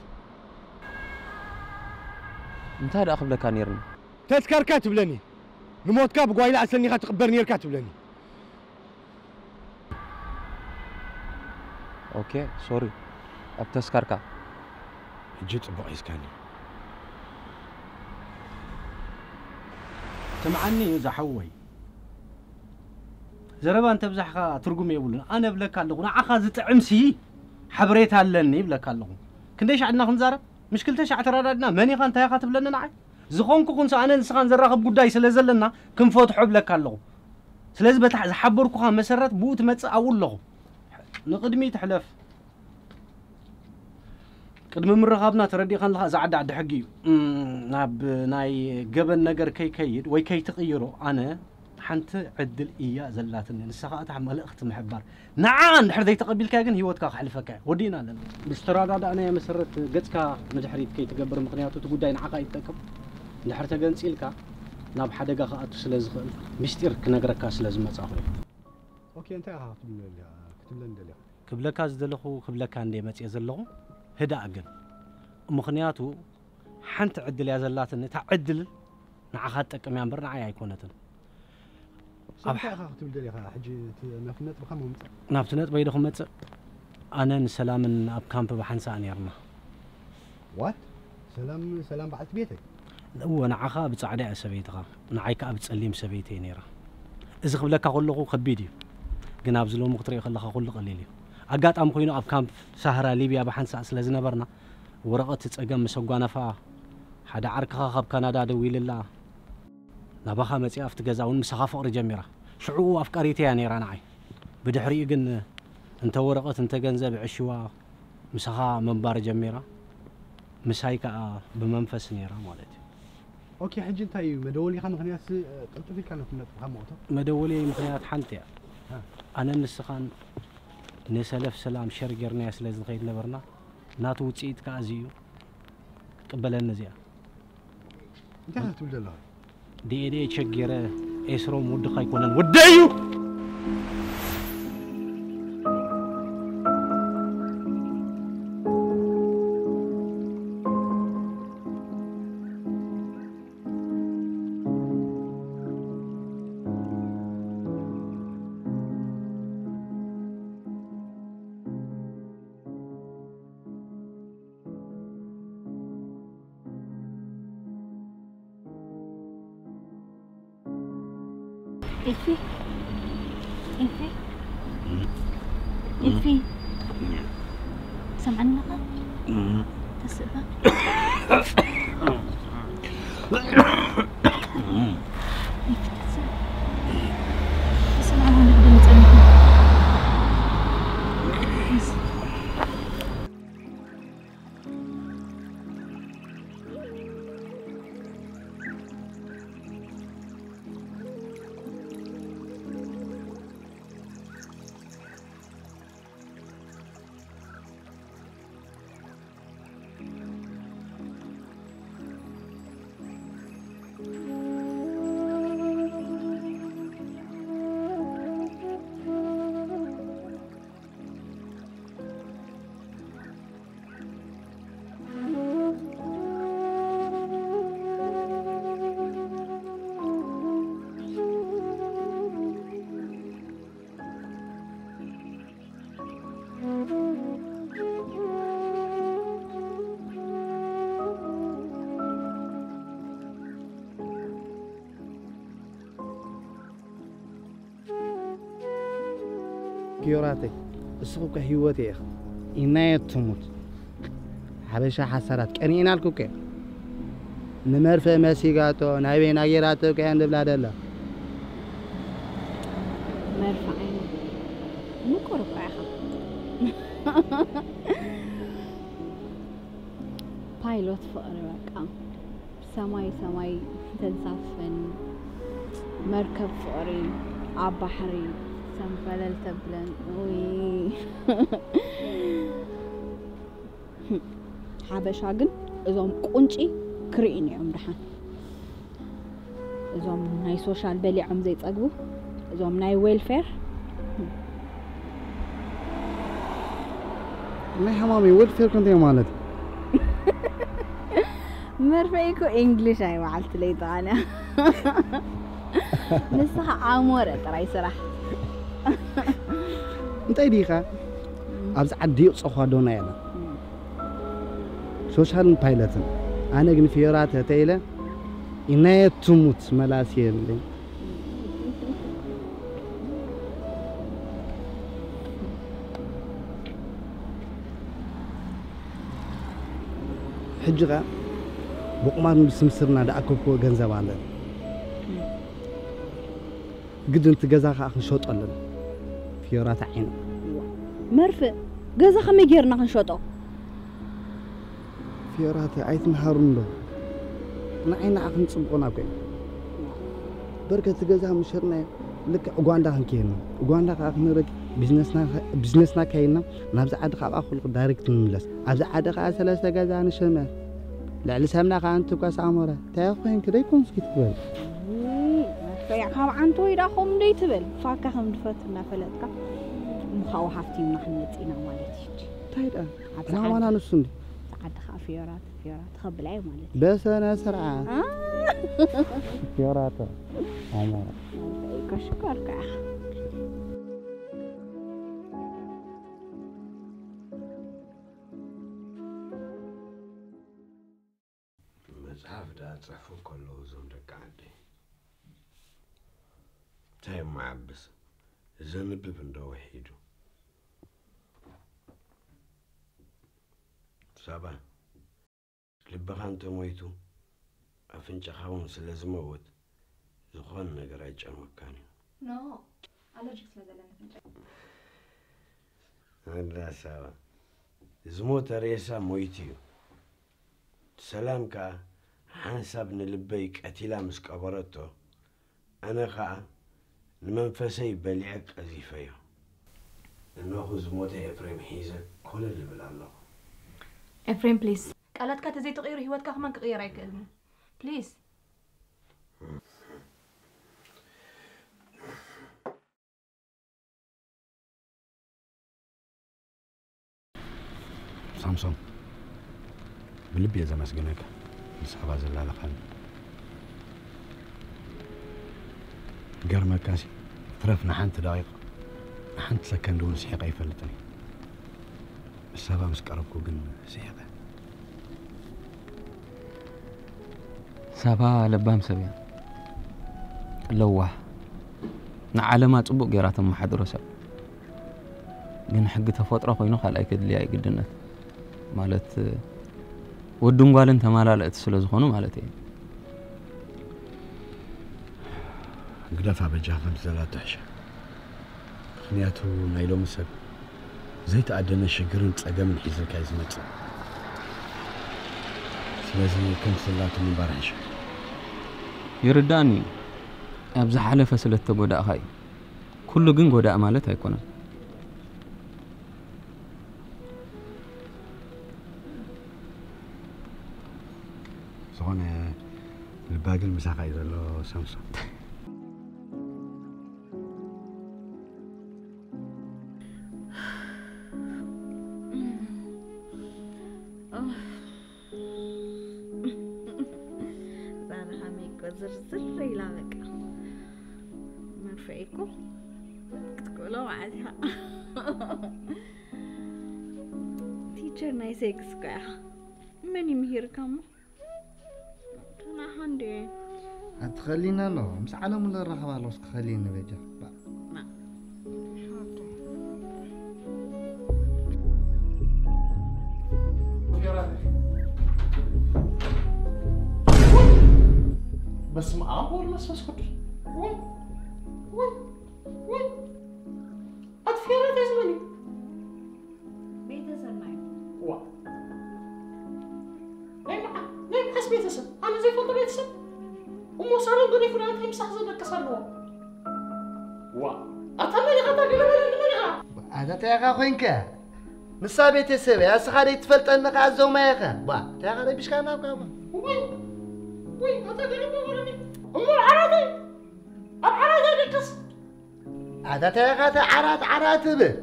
እንታይ ደኣ ክብለካ ነይርኒ? ተስካርካ ትብለኒ። ንሞትካ ብጓይላ ኣሰኒኻ ትቕበር ነይርካ ትብለኒ። ኦኬ ሶሪ። ኣብ ተስካርካ ሕጂ ጽቡቕ ሒዝካኒ። ትምዓኒ እዩ ዝሓወይ። ዘረባ እንተብዛሕካ ትርጉም የብሉን። ኣነ እብለካ ኣለኹ ንዓኻ ዝጥዕምሲ ሓበሬታ ኣለኒ ይብለካ ኣለኹ። ክንደይ ሻዕ ድና ክንዛረብ? ምሽ ክልተ ሻዕ ተራዳድና መን ኢኻ እንታይ ኢኻ ትብለኒ ንዓይ? ዝኾንኩ ኩንሶ ኣነ ንስኻን ዘራኽብ ጉዳይ ስለ ዘለና ክንፈትሖ እብለካ ኣለኹ። ስለዚ በታ ዝሓበርኩኻ መሰረት ብኡ ትመጽእ ኣብኡ ኣለኹ። ንቕድሚት ሕለፍ። ቅድሚ ምርኻብና ተረዲእኻን ኣለኻ፣ እዛ ዓዲ ዓዲ ሕጊ እዩ። እም፣ ናብ ናይ ገበን ነገር ከይከይድ ወይ ከይትቕይሮ ኣነ ሓንቲ ዕድል እያ ዘላትኒ። ንሳ ኸኣ እታ መልእኽቲ ምሕባር። ንዓ እንድሕር ዘይተቐቢልካያ ግን ህይወትካ ከሕልፈካ እየ። ወዲእና ኣለና። ብዝተረዳዳእናዮ መሰረት ገጽካ ንድሕሪት ከይትገብር፣ ምኽንያቱ እቲ ጉዳይ ንዓኻ እዩ ዝጠቅም። እንድሕር ተገንጺልካ ናብ ሓደጋ ክኣቱ ስለ ዝኽእል ምስጢር ክነግረካ ስለ ዝመጻኹ እየ። ኦኬ፣ እንታይ ኢኻ ክትብለኒ ደሊኻ? ክትብለኒ ደሊኻ? ክብለካ ዝደለኹ ክብለካ እንደ መጽየ ዘለኹ ህዳእ ግን፣ ምኽንያቱ ሓንቲ ዕድል እያ ዘላትኒ። እታ ዕድል ንዓኻ ትጠቅም እያ እምበር ንዓይ ኣይኮነትን። ኣብ ሓኻ ክትብል ደሊኻ ሕጂ እቲ ናብቲ ነጥብኻ ምምጻእ? ናብቲ ነጥበይ ዶ ክመጽእ? ኣነን ሰላምን ኣብ ካምፕ ብሓንሳእ ነይርና። ዋት? ሰላም ሰላም በዓልቲ ቤተይ? እወ ንዓኻ ብጻዕዳ እያ ሰበይትኻ፣ ንዓይ ከኣ ብጸሊም ሰበይተይ ነይራ። እዚ ክብለካ ከለኹ ከቢድ እዩ፣ ግን ኣብዚ ሎሚ ክትሪኦ ከለኻ ኩሉ ቀሊል እዩ። ኣጋጣሚ ኮይኑ ኣብ ካምፕ ሳህራ ሊብያ ብሓንሳእ ስለ ዝነበርና ወረቐት ጸገም ምስ ኣጓነፋ ሓደ ዓርክኻ ካብ ካናዳ ደዊልላ ናባኻ መጺኣ ኣብቲ ገዛ እውን ምሳኻ ፍቕሪ ጀሚራ። ሽዑኡ ኣፍቃሪተይ እያ ነይራ ንዓይ። ብድሕሪኡ ግን እንተ ወረቐት እንተ ገንዘብ ዕሽዋ ምሳኻ ምንባር ጀሚራ። ምሳይ ከኣ ብመንፈስ ነይራ ማለት እዩ። ኦኬ፣ ሕጂ እንታይ እዩ መደወሊኻ? ምኽንያት ቅልጥፍ ኢልካ ነቲ ነጥብኻ ምቕቶ። መደወልየይ ምኽንያት ሓንቲ እያ። ኣነን ንስኻን ንሰለፍ ሰላም ሸር ጌርናያ ስለ ዝኸይድ ነበርና፣ ናቱ ውጽኢት ከኣ እዚ እዩ። ክትቅበለኒ እዚኣ። እንታይ ኢኻ ትብል ዘለኻ? ዲኤንኤ ቸክ ጌረ ኤስሮም ወድኻ ኣይኮነን፣ ወደይ እዩ። ኤፊ ኤፊ ኤፊ ትሰምዓኒ ኣለኻ? ተስእባ ኤፊ ተስእ ተስእባ ኣሁን ድምፅና ጊዮራተይ፣ እስኺ እኮ ህይወተይ ኢኺ። ኢናዮ ትሙት። ሓበሻ ሓሳዳት ቀኒእናልኩ እኮ። ንመርፍእ መሲጋቶ ናይ በይና ጌራቶ እኮ እያ እንድብላ ደላ። መርፍእ ዓይነ ምቁር እኮ ኢኻ። ፓይሎት ፍቕሪ በቃ። ሰማይ ሰማይ ተንሳፍፈን መርከብ ፍቕሪ ኣብ ባሕሪ ሰንፈለል ተብለን። ውይ ሓበሻ ግን እዞም ቁንጪ ክርእዩን እዮም ደሓን። እዞም ናይ ሶሻል በሊዖም ዘይጸግቡ፣ እዞም ናይ ዌልፌር። ናይ ሕማመይ ዌልፌር ከንታይ ማለት? መርፌ እኮ ኢንግሊሽ ኣይ በዓልቲ ለይጠቓንያ። ንስኻ ኣሞረ ጥራይ ስራሕ። እንታይ ዲኻ ኣብዚ ዓዲ ይቕፀ ኳዶና ያለ ሶሻልን ፓይለትን። ኣነ ግን ፊዮራተ ተይለ ኢናየ ትሙት መላስ የለኝ። ሕጂ ኸ ብቑማር ምስ ምስርና ደኣከብክዎ ገንዘብ ኣለ። ግድን እቲ ገዛ ከዓ ክንሸጦ ኣለና። ፊዮራተ ዓይነ መርፍእ፣ ገዛ ከመይ ጌርና ክንሸጦ? ፊዮራተ ኣይትምሃሩን ዶ? ንዓይ ንዓኽን ጽቡቕና እኮ እዩ። በርከ እቲ ገዛ ምሸጥናዮ ልክዕ ኡጋንዳ ክንከይድ ኢና። ኡጋንዳ ከዓ ክንረግ ቢዝነስና ኣካይድና ናብዚ ዓዲ ካብ ኣኹልኩ ዳይሬክት ንምለስ። ኣብዚ ዓዲ ከዓ ሰለስተ ገዛ ንሸመ ልዕሊ ሰምና ከዓ እንትኳስ ኣሞረ እንታይ ኮይንክ ደይኮንስኪ ትበል። ካብ ዓንተ ወይ ዳ ከምኡ ደይ ትበል። ፋካ ከም ድፈት እናፈለጥካ ምኻዊ ሃፍቲ ኢና ክንመጽእ ኢና ማለት እዩ። እንታይ ደኣ ዕላማና ንሱ እንዲ ዓዲ ከዓ ፍዮራት ፍዮራት ከብላ እዩ ማለት እዩ። በሰነ ስርዓት ፍዮራተ ኣሞረ ከሽከርካ መጽሓፍ ደኣ ጽሕፉ ከለዉ እዞም ደቂ ዓደይ እንታይ እሞ ዓብስ ዘንብብ እንዶ ውሒዱ ሳባ ልብኻ እንተሞይቱ ኣፍንጫኻ እውን ስለ ዝመውት ዝኾነ ነገር ኣይጨንወካን እዩ። ኖ ኣለርጂክ ስለ ዘለኒ ኣፍንጫ። ኣላ ሳባ ዝሞተ ሬሳ ሞይቱ እዩ። ሰላም ከኣ ሓንሳብ ንልበይ ቀቲላ ምስ ቀበረቶ ኣነ ከኣ ንመንፈሰይ በሊዐ ቀዚፈዮ። እነኹ ዝሞተ ኤፍሬም ሒዘ ኮለል እብል ኣለኹ። ኤፍሬም ፕሊስ ቃላትካ ተዘይተቐይሩ ህይወትካ ከማን ክቕየር ኣይክእልን እዩ። ፕሊስ። ሳምሶን ብልቢ እየ ዘመስግነካ ንሳባ ዘላለኻኒ። ገርመካሲ ትረፍ ንሓንቲ ደቂቕ ንሓንቲ ሰከንድ እውን ስሒቐ ኣይፈልጥን እየ። ንሳባ ምስ ቀረብኩ ግን ስሒቐ። ሳባ ለባም ሰብ እያ። ለዋህ፣ ንዓለማ ጽቡቕ ጌራ ተመሓድሮ ሰብ። ግን ሕጊ ተፈጥሮ ኮይኑ ካልኣይ ከድልያ እዩ ግድነት። ማለት ወድን ጓልን ተማላለእቲ ስለ ዝኾኑ ማለት እየ። ግደፋ በጃ ከምቲ ዘላ ትሕሸ። ምኽንያቱ ናይ ሎሚ ሰብ ዘይተኣደነ ሽግርን ጸገምን ሒዝልካ እዩ ዝመጽእ። ስለዚ ከምቲ ዘላቶ ምንባር ሕሸ። ይርዳእኒ እዩ። ኣብ ዝሓለፈ ስለ እተጎዳእኻ እዩ። ኩሉ ግን ጎዳኢ ማለት ኣይኮነን። ዝኾነ ልባግል ምሳኻ እዩ ዘሎ ሳምሶን። ዛረኻ መይኮ ዝርዝር ኢላ በቃ መርፍዒ እኮ ክትክእሎ መዓልቲ ኢኻ። ቲቸር ናይ ሴክስ እኮ ኢኻ። መን እዩ ምሂርካ እሞ? ናሓ እንዴ ኣትኸሊና ኣሎ ምስ ዓለሙ ለራኸብ ኣሎ እስክኸሊኒ በጃ በስመ አብ ወወልድ ወመንፈስ ቅዱስ። ወይ ወይ ወይ ኣትፌራ ተዝመኒ ቤተሰብ ናይ ዋ ናይ መዓ ናይ መዓስ ቤተሰብ ኣነ ዘይፈልጦ ቤተሰብ እሞ ሳሎን ገዲፉ ዳ እንታይ ምሳሕ ዘደቅስ ኣለዎ። ዋ ኣታ መን ኢኻ እታ ገለ በለኒ መን ኢኻ። ኣታ እንታይ ኢኻ ኮይንከ? ንሳ ቤተሰብ እያ፣ እስኻ ደይ ትፈልጠኒ ከኣ እዞም ኣየኸ። ባ፣ እንታይ ኸ ረቢሽካ ናብ ካባ? ውይ፣ ውይ፣ ኣታ ገለ መጎረኒ። እሞ ዓራተይ፣ ኣብ ዓራተይ ደቅስ። ኣታ እንታይ ኸ ዓራት፣ ዓራት ትብል?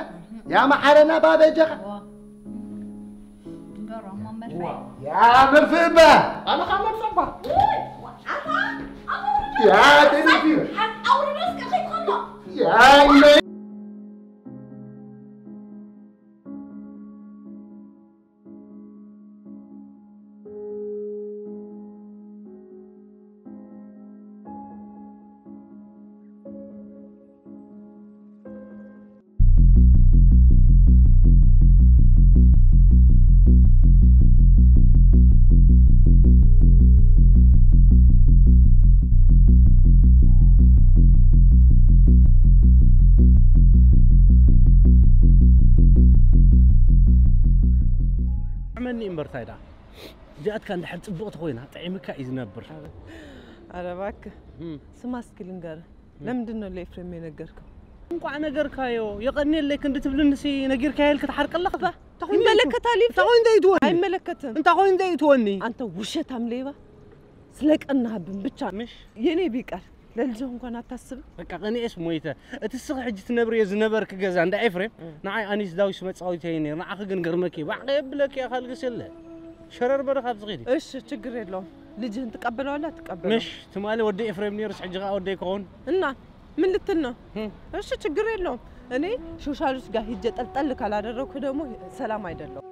ያ መሓረና ባበጀኻ። ዋ። ንገሮም መመርፈይ። ዋ። ያ መርፍእ እባ። ኣነ ኸ መርፍእ እባ። ውይ፣ ዋ፣ ኣታ፣ ኣታ፣ ያ ተደፊር። ሓ-፣ ኣውርዶ እስከ ከይትኸሎ። ያ ጥዕመኒ እምበር ታይ ደኣ? እዚኣትካ እንድሕር ጽብቕቲ ኮይና፣ ጥዒምካ እዩ ዝነብር። ኣረ፣ ኣረ እባክህ፣ እም። ስማ እስኪ ልንገርህ። እም። ለምንድን ነው ለኤፍሬም የነገርከው? እንኳዕ ነገርካዮ፣ የቐንየለይ ክንዲ ትብልንሲ ነጊርካዮ ኢልክ ትሓርቅ ኣለኽ? ባ፣ እንታይ ኮይኑ ይመለከታል ኢልክ? እንታይ ኮይኑ ዘይትወኒ? ኣይመለከትም። እንታይ ኮይኑ ዘይትወኒ? አንተ ውሸታም ሌባ፣ ስለ ቀናህብን ብቻ። ምሽ? የኔ ቢቀር፣ ለልጅህ እንኳን አታስብም? በቃ፣ ቀንኤስ ሞይተ። እቲ እስኺ ሕጂ ትነብርዮ ዝነበርክ ገዛ እንዳ ኤፍሬም፣ እም። ንዓይ ኣኒስ ዳዊት መጻወቲ እየ ነይሩ። ንዓኺ ግን ገርመኪ፣ ባዕ ከየብለኪ እያ ካልግስ የለ። ሸረር በረ ካብዚ ኺዲ። እሺ፣ ችግር የለውም። ልጅህን ትቀበለዋለህ? ትቀበለው። ምሽ፣ ትማሊ ወዲ ኤፍሬም ነይሩስ፣ ሕጂ ኸኣ ወደይ ክኸውን? እና ምን ልትል ነው? እም። እሺ፣ ችግር የለውም። እኔ ሾሻሎች ጋር ሂጄ ጠልጠል ካላደረኩ ደግሞ ሰላም አይደለሁም።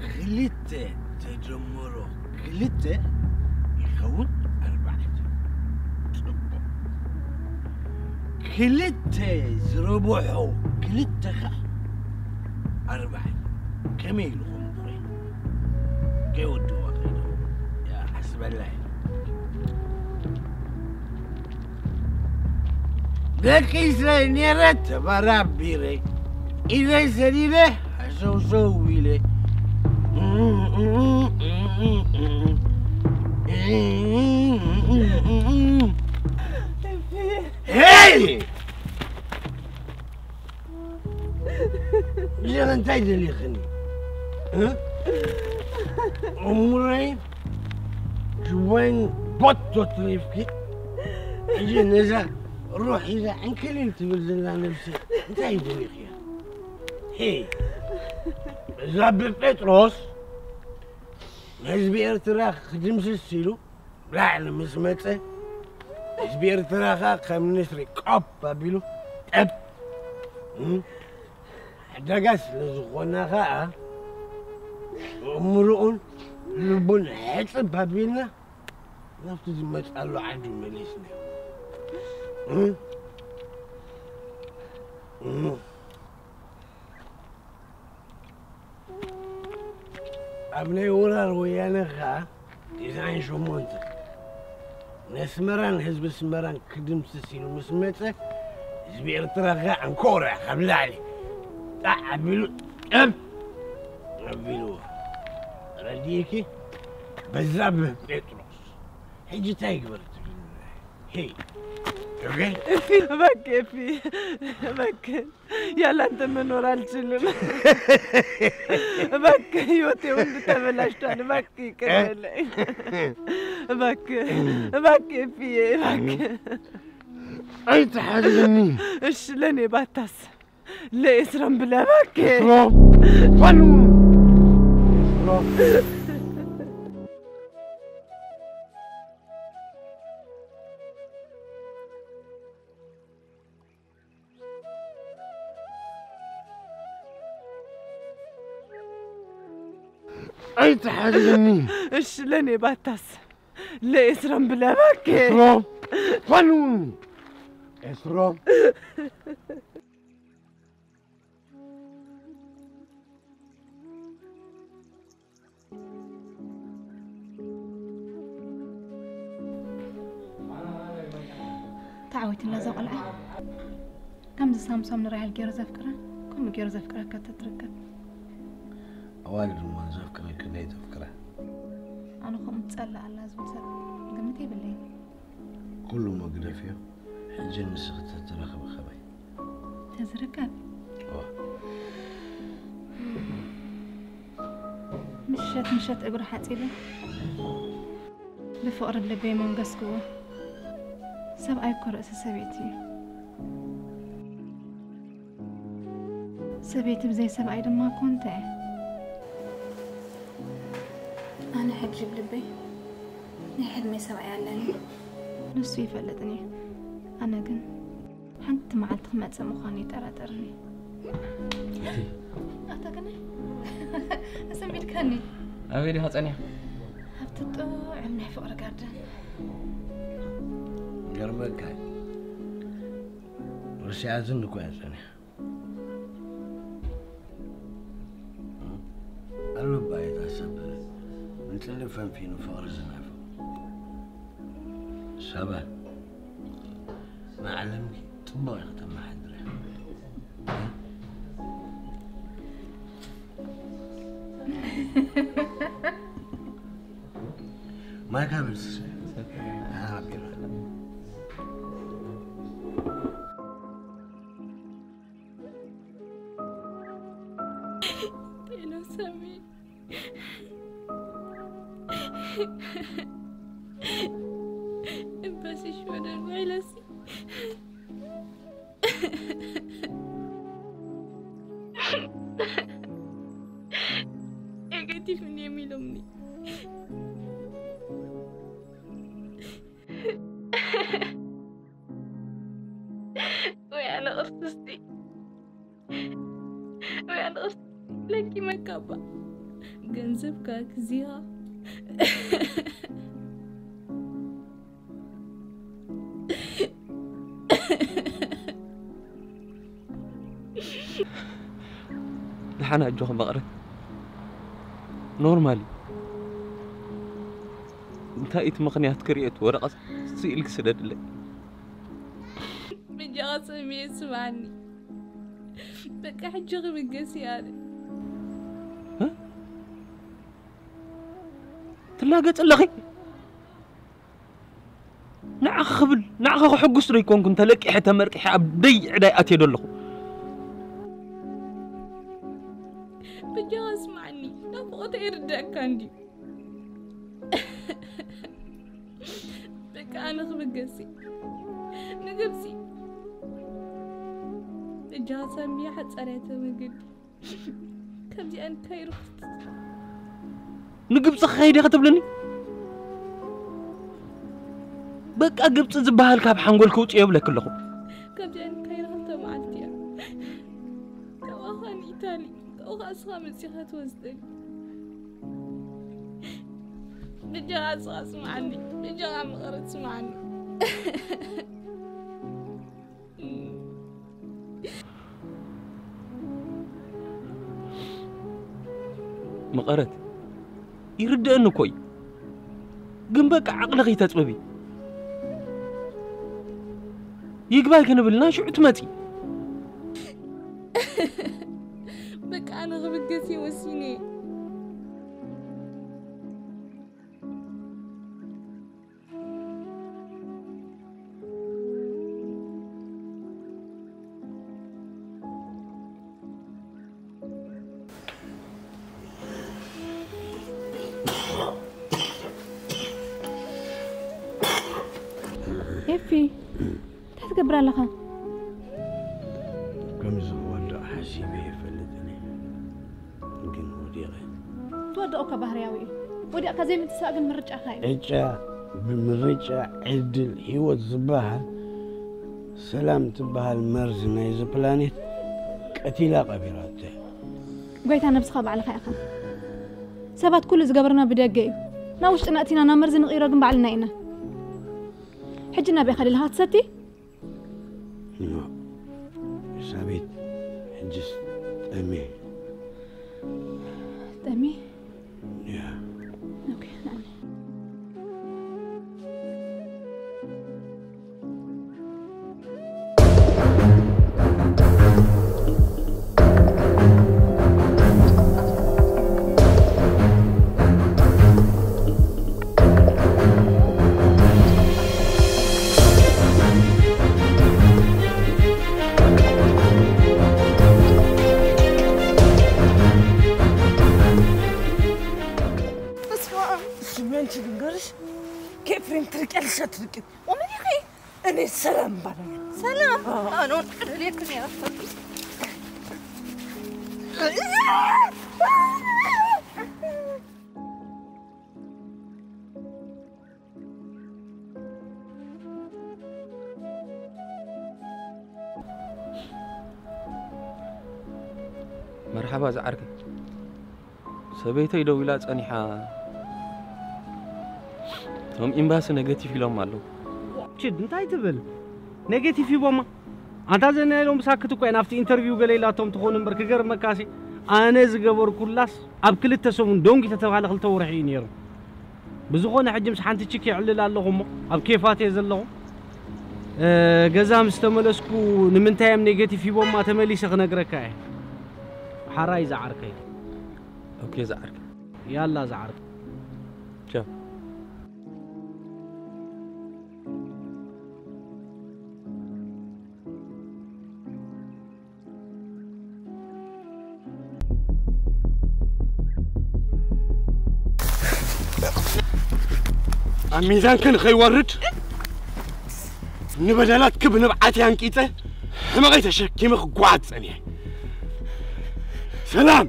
ክልተ ተደመሮ ክልተ ይኸውን ኣርባዕተ። ጽቡቕ። ክልተ ዝረብሖ ክልተ ኸኣ ኣርባዕተ። ከመይ ኢሉ ኸምኡ ኾይኑ? ከይወድእዋ ኸይዱ። ያ፣ ሓስበላ እየ። ደቂሰ ነይረ ተበራቢረ፣ ኢደይ ሰዲደ ሃሸውሸው ኢለ። ሄይ! እዚኣን እንታይ ደሊኽኒ? እ? እሙረይ ሽወይን ቦቶ ትሪፍኪ። እዚ ነዛ ሩሕ ኢዛ ዕንክሊል ትብል ዘላ ነብሲ እንታይ ደሊኽያ? ሄ፣ በዛብህ ጴጥሮስ ንህዝቢ ኤርትራ ክድምስስ ኢሉ ላዕሊ ምስ መጸ፣ ህዝቢ ኤርትራ ኸኣ ከም ንስሪ ቆፕ ኣቢሉ ጠብ። እም፣ ዕዳጋ ስለ ዝኾና ኸኣ፣ ኣእምሮኡን ልቡን ሕጽብ ኣቢልና ናብቲ ዝመጻሉ ዓዱ መሊስና። እም፣ እም። ኣብ ናይ ወራር ወያነ ኸኣ፣ ዲዛይን ሸሞንተ፣ ነስመራን ህዝቢ ኣስመራን ክድምስስ ኢሉ ምስ መጸ፣ ህዝቢ ኤርትራ ኸኣ ኣንኮርያ ካብ ላዕሊ ጣዕ ኣቢሉ፣ ጠብ ኣቢልዎ። ረዲእኪ? በዛብህ ጴጥሮስ። ሕጂ እንታይ ይግበር ትብልኒ? ሄይ፣ ኦኬ? እፊ፣ እባክህ፣ እፊ፣ እባክህ። ያላንተ መኖር አልችልም። እባክህ፣ ህይወቴ ሁሉ ተበላሽቷል። እባክህ፣ ይቅር በለኝ። እባክህ፣ እባክህ፣ እፊዬ፣ እባክህ። ኣይትሓዝኒ። እሺ፣ ለእኔ ባታስብ፣ ለኤስረም ብለህ እባክህ። ኤስረም፣ በሉ። ኤስረም። ኣይትሓዝኒ። እሺ፣ ለእኔ ባታስብ፣ ለኤስረም ብለህ እባክህ። ኤስረም፣ በሉ። ኤፍሮም። ተዓዊትና እዛ ቆልዓ። ከምዚ ሳምሶም ንራሄል ገይሩ ዘፍቅራ፣ ከምኡ ገይሩ ዘፍቅረካ ተትርከብ። ኣዋልድ እሞ ዘፍቅረክን ዘይተፍቅራ። ኣነ ከምኡ ትጸልእ ኣላ ዝብል ሰብ ግምት የብለይን። ኩሉ እሞ ግደፍዮ። ሕጂ ንስኺ ተትረኽቢ ከመይ? ተዝርከብ እዋ። ምሸት ምሸት እግሩ ሓጺበ ብፍቕሪ ልበይ መንገስክዎ። ሰብኣይ እኮ ርእሲ ሰበይቲ እዩ። ሰበይቲ ብዘይ ሰብኣይ ድማ እኮ እንታይ እያ? ኣነ ሕጂ ብልበይ ናይ ሕልመይ ሰብኣይ ኣለኒ። ንሱ ይፈልጥን እዩ። ኣነ ግን ሓንቲ መዓልቲ ክመጽእ ምዃኑ ይጠራጠርኒ። ኣታ ግናይ ኣሰንቢድካኒ። ኣበይ ዲኻ ጸኒሕካ? ኣብቲ ጥዑም ናይ ፍቕሪ ጋርደን። ገርመካ እዩ። ርሲኣትኒ እኮ እያ ጸኒሓ። ኣሎ እባ የታ ሰብ ንጽሊ ፈንፊኑ ፍቕሪ ዝናፍቕ። ሳባ፣ ንዓለምኪ ጽቡቕ ኢኺ ተመሓድርያ። ማይ ካበልስ? ጤና ሳሚ እምባሲ ሽወደን ውዒለሲ ኔጋቲቭ እንዲዮም ኢሎምኒ። ወይ ኣነ ቅርስቲ ወይ ኣነ ቅርስቲ ለኪመካ እባ ገንዘብካ ክዚኻ ደሓን ኣጆኺ መቕረት ኖርማል እዩ። እንታይ እቲ ምኽንያት ክርእዮ እቲ ወረቐት ስኢልኪ ስደድለይ። ብጃኻ ሰሚየ ስማኒ በቃ ሕጂ ክብገስ እየ ኣነ። ትላገጽ ኣለኺ? ንዓኺ ክብል ንዓኺ ክሕጉስ ዶ ኣይኮንኩን ተለቂሐ ተመርቂሐ ኣብ ደይ ዕዳይ ኣትየ ዶ ኣለኹ? ብጃኻ ስማዕኒ ናፍቆተይ ይርደኣካ እንድዩ። በቃ ኣነ ክብገስ እየ ንግብጺ። ብጃኻ ሳሚያ ሓጻርያ ተመገዲ። ከምዚኣን ከይሩ ንግብጺ ክኸይድ እየ ክትብልኒ? በቃ ግብጺ ዝበሃል ካብ ሓንጎል ከውጽኦ ይብለኪ ኣለኹ። ከምዚኣን ከይሩ ክልተ መዓልቲ እያ። ካብኣ ኸኣ ንኢታሊ ካብኡ ኸኣ እስኻ መጺኻ ትወስደኒ። ብጃኻ እስኻ ስምዓኒ ብጃኻ መቐረት ስምዓኒ። መቐረት ይርደአኒ እኮ እዩ፣ ግን በቃ ዓቕሊ ከይተፅብቢ ይግባይ ክንብልና ሽዑ ትመፂ። በቃ ኣነ ክብገስ እየ ወሲነ። ኤፊ፣ እንታይ ትገብር ኣለኻ? ከምዚ ክወድቕ ሓሲበ ኣይፈልጥን እየ፣ ግን ወዲቐ። ትወድቕ እኮ ባህርያዊ እዩ። ወዲቕካ ዘይምትሳእ ግን ምርጫኻ እዩ። ዕጫ ብምርጫ ዕድል ህይወት ዝበሃል ሰላም ትበሃል መርዚ ናይዚ ፕላኔት ቀቲላ ቀቢራቶ እያ። ጎይታ ነብስኻ ባዕልኻ ኢኻ። ሰባት ኩሉ ዝገበርና ብደገ እዩ። ናብ ውሽጥና እቲና ናብ መርዚ ንቕይሮ ግን ባዕልና ኢና። ሕጂ ናበይ ኢኻ ደለኻ ትሰቲ? እሞ ሳቤት፣ ሕጅስ ጠሜ። ጠሚ ያ ኦኬ። ንዓኒ ስመንቲ ድንገርሽ ከኤፍሬም ትርቅያለሽ ኣትርቅም? ወመን ኢኺ? እኔ ሰላም እባላለሁ። ሰላም? ኣነ እውን ክደልየክን እየ። መርሓባ ዝዓርከይ። ሰበይተይ ደዊላ ጸኒሓ፣ እቶም ኤምባሲ ኔጌቲቭ ኢሎም ኣለዉ። ችድ እንታይ ትብል? ኔጌቲቭ ሂቦማ። ኣንታ ዘናይሎም ሳክት እኮ ናብቲ ኢንተርቪው ገለ ኢላቶም ትኾኑ እምበር ክገርመካሲ ኣነ ዝገበርኩላስ ኣብ ክልተ ሰሙን ዶንጊ ተተባሃለ ክልተ ወርሒ እዩ ነይሩ። ብዝኾነ ሕጂ ምስ ሓንቲ ችክ የዕልል ኣለኹ እሞ ኣብ ኬፋት እየ ዘለኹ። እ፣ ገዛ ምስ ተመለስኩ ንምንታይ እዮም ኔጌቲቭ ሂቦማ ተመሊሰ ክነግረካ እየ። ሓራይ ዝዓርከይ። ኦኬ ዝዓርከይ። ያላ ዝዓርከይ። ቻው። ኣብ ሚዛንኪ ንኸይወርድ ንበደላትኪ ብንብዓት ኣንቂፀ ሕመቐይ ተሸኪመ ክጓዓዝ ጸኒሐ። ሰላም፣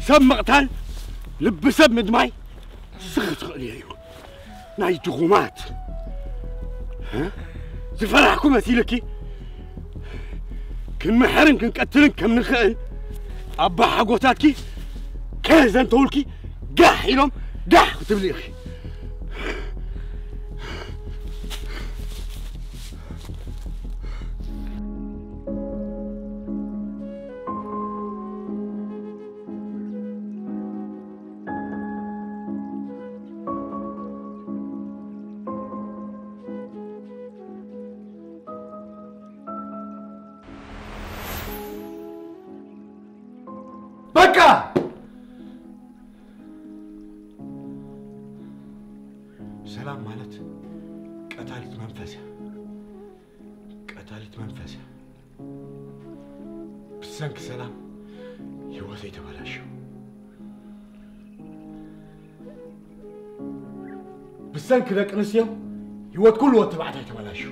ሰብ ምቕታል፣ ልቢ ሰብ ምድማይ ንስኺ ትኽእልዮ እዩ። ናይ ድኹማት። እ? ዝፈራሕኩ መሲልኪ? ክንምሕርን ክንቀትልን ከም ንኽእል ኣባ ሓጎታትኪ ከየዘንተውልኪ ጋሕ ኢሎም ጋሕ ክትብሊ ኢኺ። በቃ! ሰላም ማለት ቀታሊት መንፈስ እያ። ቀታሊት መንፈስ እያ። ብሰንኪ ሰላም ህይወተይ ተበላሽዩ። ብሰንኪ ደቂ ኣንስትዮ ህይወት ኩሉ ወዲ ተባዕታይ ተበላሽዩ።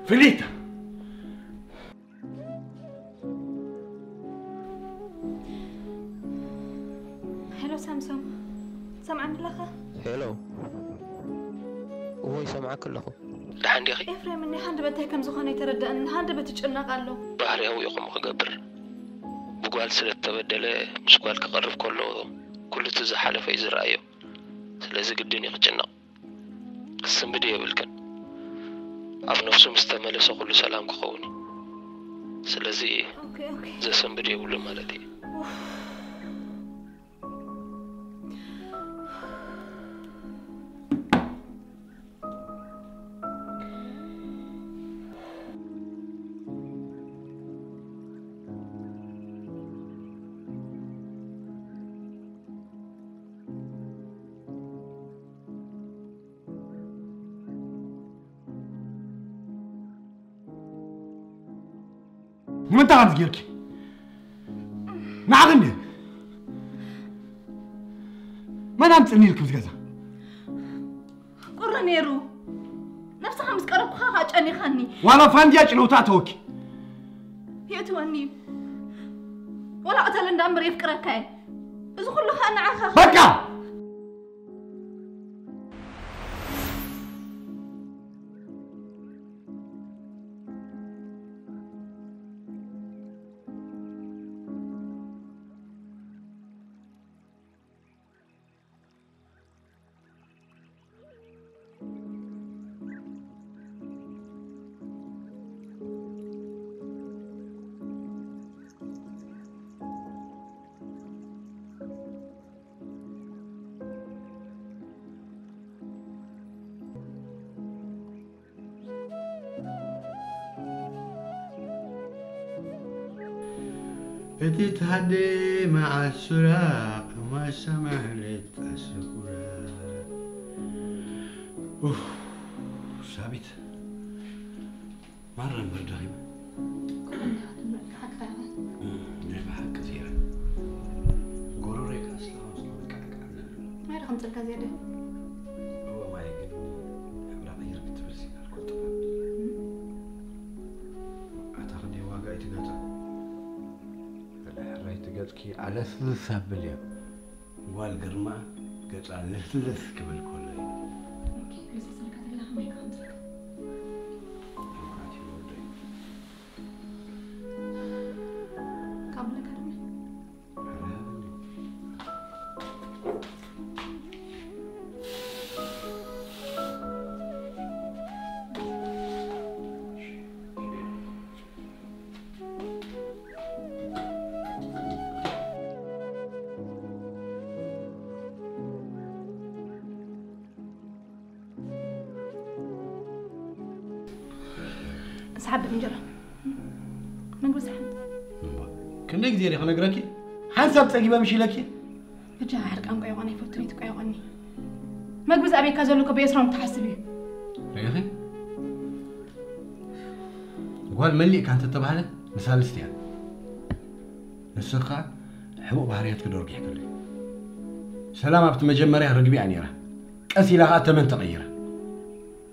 ፍሊታ! ሄሎ ሳምሶም፣ ሰምዓኒ ኣለኻ? ሄሎ፣ እዎ ይሰምዓኪ ኣለኹ። ደሓን ዲኺ? ኤፍሬም፣ እኒ ሃንደበት እንታይ ከም ዝኾነ ኣይተረድአንን። ሃንደበት ይጭነቕ ኣሎ። ባህርያዊ እዩ ከምኡ ክገብር። ብጓል ስለ እተበደለ ምስ ጓል ክቐርብ ከሎ ኩሉ እቲ ዝሓለፈ እዩ ዝረኣዮ። ስለዚ ግድን እዩ ክጭነቕ። ክትስንብዲ የብልክን። ኣብ ነፍሱ ምስ ተመለሰ ኩሉ ሰላም ክኸውን እዩ። ስለዚ ኦኬ፣ ኦኬ። ዘሰንብድ የብሉን ማለት እዩ። ንምንታይ ከምዚ ጌርኪ? ንዓኺ እንድየ። መን ኣምፅእኒ ኢልኪ ኣብዚ ገዛ? ቁሪ ነይሩ። ነብስኻ ምስ ቀረብኩኻ ኸዓ ጨኒኻኒ። ዋላ ፋንድያ ጭነውታ ኣተወኪ። የእትወኒ እዩ። ወላ ቅተል እንዳ እምበር የፍቅረካ እየ። እዚ ኩሉ ኸዓ ንዓኻ። በቃ! እቲ ተሃደ መዓት ሱራቕ ማሰማህለት ኣስኹራ። ኡፍ፣ ሳቢት ማራ እምበር ደኺመ። ናይ ብሓቂ ዜራ ጎረሮይ ከኣ ስለ ከምዚ ክምልቃዕቃዕ ዝብል። ማይ ዶ ከምጽልካ ዝያዳ? እወ፣ ማይ ግን ሕብራ ቀይር ክትብል ሲና ኣልኮል ጥፋ። ኣታ ክንደይ ዋጋ እዩ እቲ ገዛ? ሕራይ እቲ ገጽኪ ኣለስልስ ኣብል እያ። ጓል ግርማ ገጻ ልስልስ ክብል ከሎ እዩ። ኦኬ፣ ልስልስ ኢልካ ተለኻ ማይ ከምጽልካ። ልምዓት እዩ ወደይ። ካብ ብለካ ድማ ሰሓብ እንጀራ ምግቢ ሰሓብ። እምባ፣ ክንደይ ግዜ ኢለ ክነግረኪ? ሓንሳብ ጸጊበ ምሽ ኢለኪ። በጃ ሕርቃን ቆይቆን ኣይፈቱን እዩ ትቆይቆኒ። መግቢ ዝኣበየካ ዘሎ እኮ ብኤስራም ትሓስብ እዩ። ርኢኺ? ጓል መሊእካ እንተተባህለ ንሳልስቲ እያ። ንስኻ ሕቡእ ባህርያትኪ ደርጊሕክሉ። ሰላም ኣብቲ መጀመርያ ርግቢኣ ነይራ። ቀስ ኢላ ኸኣ ተመን ተቐይራ።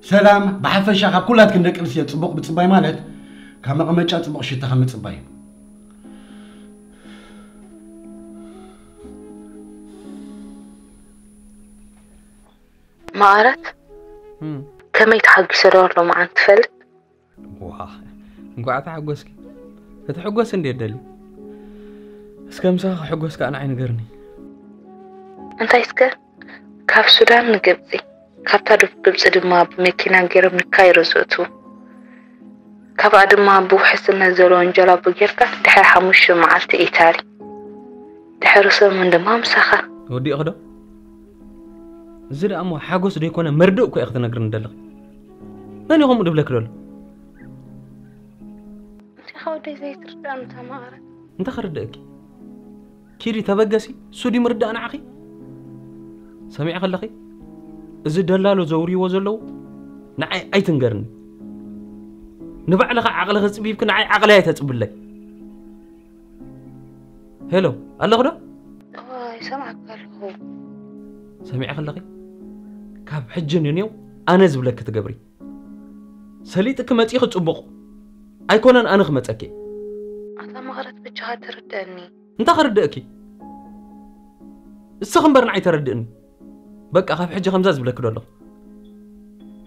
ሰላም ብሓፈሻ ካብ ኩላትክን ደቂ ኣንስትዮ ጽቡቕ ምጽባይ ማለት ካብ መቐመጫ ጽቡቕ ሽታ ከም ምጽባይ እዩ። መቐረት፣ እም። ከመይ ተሓጒሰ ዶ ሎምዓንቲ ትፈልጥ? ዋ፣ እንኳዕ ተሓጎስኪ። ክትሕጎስ እንዴ ደሊ? እስከ ምሳኻ ክሕጎስ ከኣ ንዓይ ንገርኒ። እንታይ እስከ? ካብ ሱዳን ንግብጺ፣ ካብታ ዶብ ግብጺ ድማ ብመኪና ገይሮም ንካይሮ ዘእትዉ። ካብኣ ድማ ብውሕስነት ዘለዎ እንጀራ ቡን ጌርካ ድሕሪ ሓሙሽተ መዓልቲ ኢታሊ። ድሕሪ ሰሙን ድማ ምሳኻ። ወዲእኺ ዶ? እዚ ደኣ እሞ ሓጎስ ዶ ይኮነ መርድእ እኮ ኢኺ ትነግርኒ ዘለኺ። መን እዩ ከምኡ ድብለኪ ዘሎ? እንታይ ኢኻ ወደይ ዘይትርዳእኒ እታ መቐረት? እንታይ ክርድእኪ? ኪዲ ተበገሲ፣ እሱ ድዩ ምርዳእ ንዓኺ? ሰሚዕኺ ኣለኺ? እዚ ደላሎ ዘውርይዎ ዘለዉ ንዓይ ኣይትንገርኒ። ንባዕልኻ ዓቕልኺ ጽቢብኪ ንዓይ ዓቕለይ ኣይተጽብለይ። ሄሎ፣ ኣለኺ ዶ? እዋ፣ ይሰምዓካ ኣለኹ። ሰሚዕኺ ኣለኺ? ካብ ሕጂ ንኔው ኣነ ዝብለኪ ትገብሪ። ሰሊጥኪ መጺእኺ ጽቡቕ። ኣይኮነን ኣነ ክመጸኪ። ኣታ መቐረት ብቻኻ ትርደኒ። እንታይ ክርደእኪ? እስኺ እምበር ንዓይ ተረድእኒ። በቃ ካብ ሕጂ ከምዛ ዝብለኪ ዶ ኣለኹ።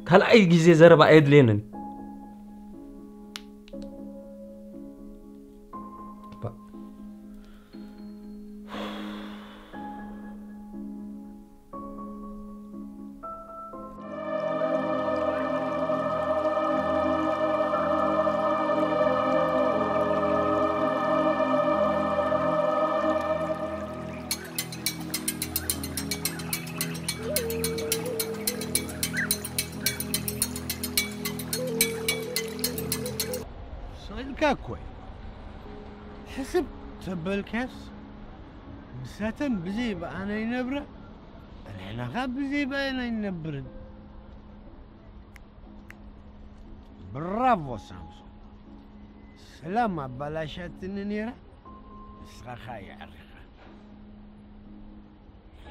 ካልኣይ ግዜ ዘረባ ኣየድልየንን። ስቕ ኢልካ እኮ እዩ። ሕስብ ተበልካስ፣ ምሳተን ብዘይ ብኣና ይነብራ፣ ንሕና ኸኣ ብዘይ ብኣና ኣይንነብርን። ብራቮ ሳምሶን፣ ሰላም ኣባላሻትኒ ነይራ፣ ንስኻ ኸኣ የዕሪኻ።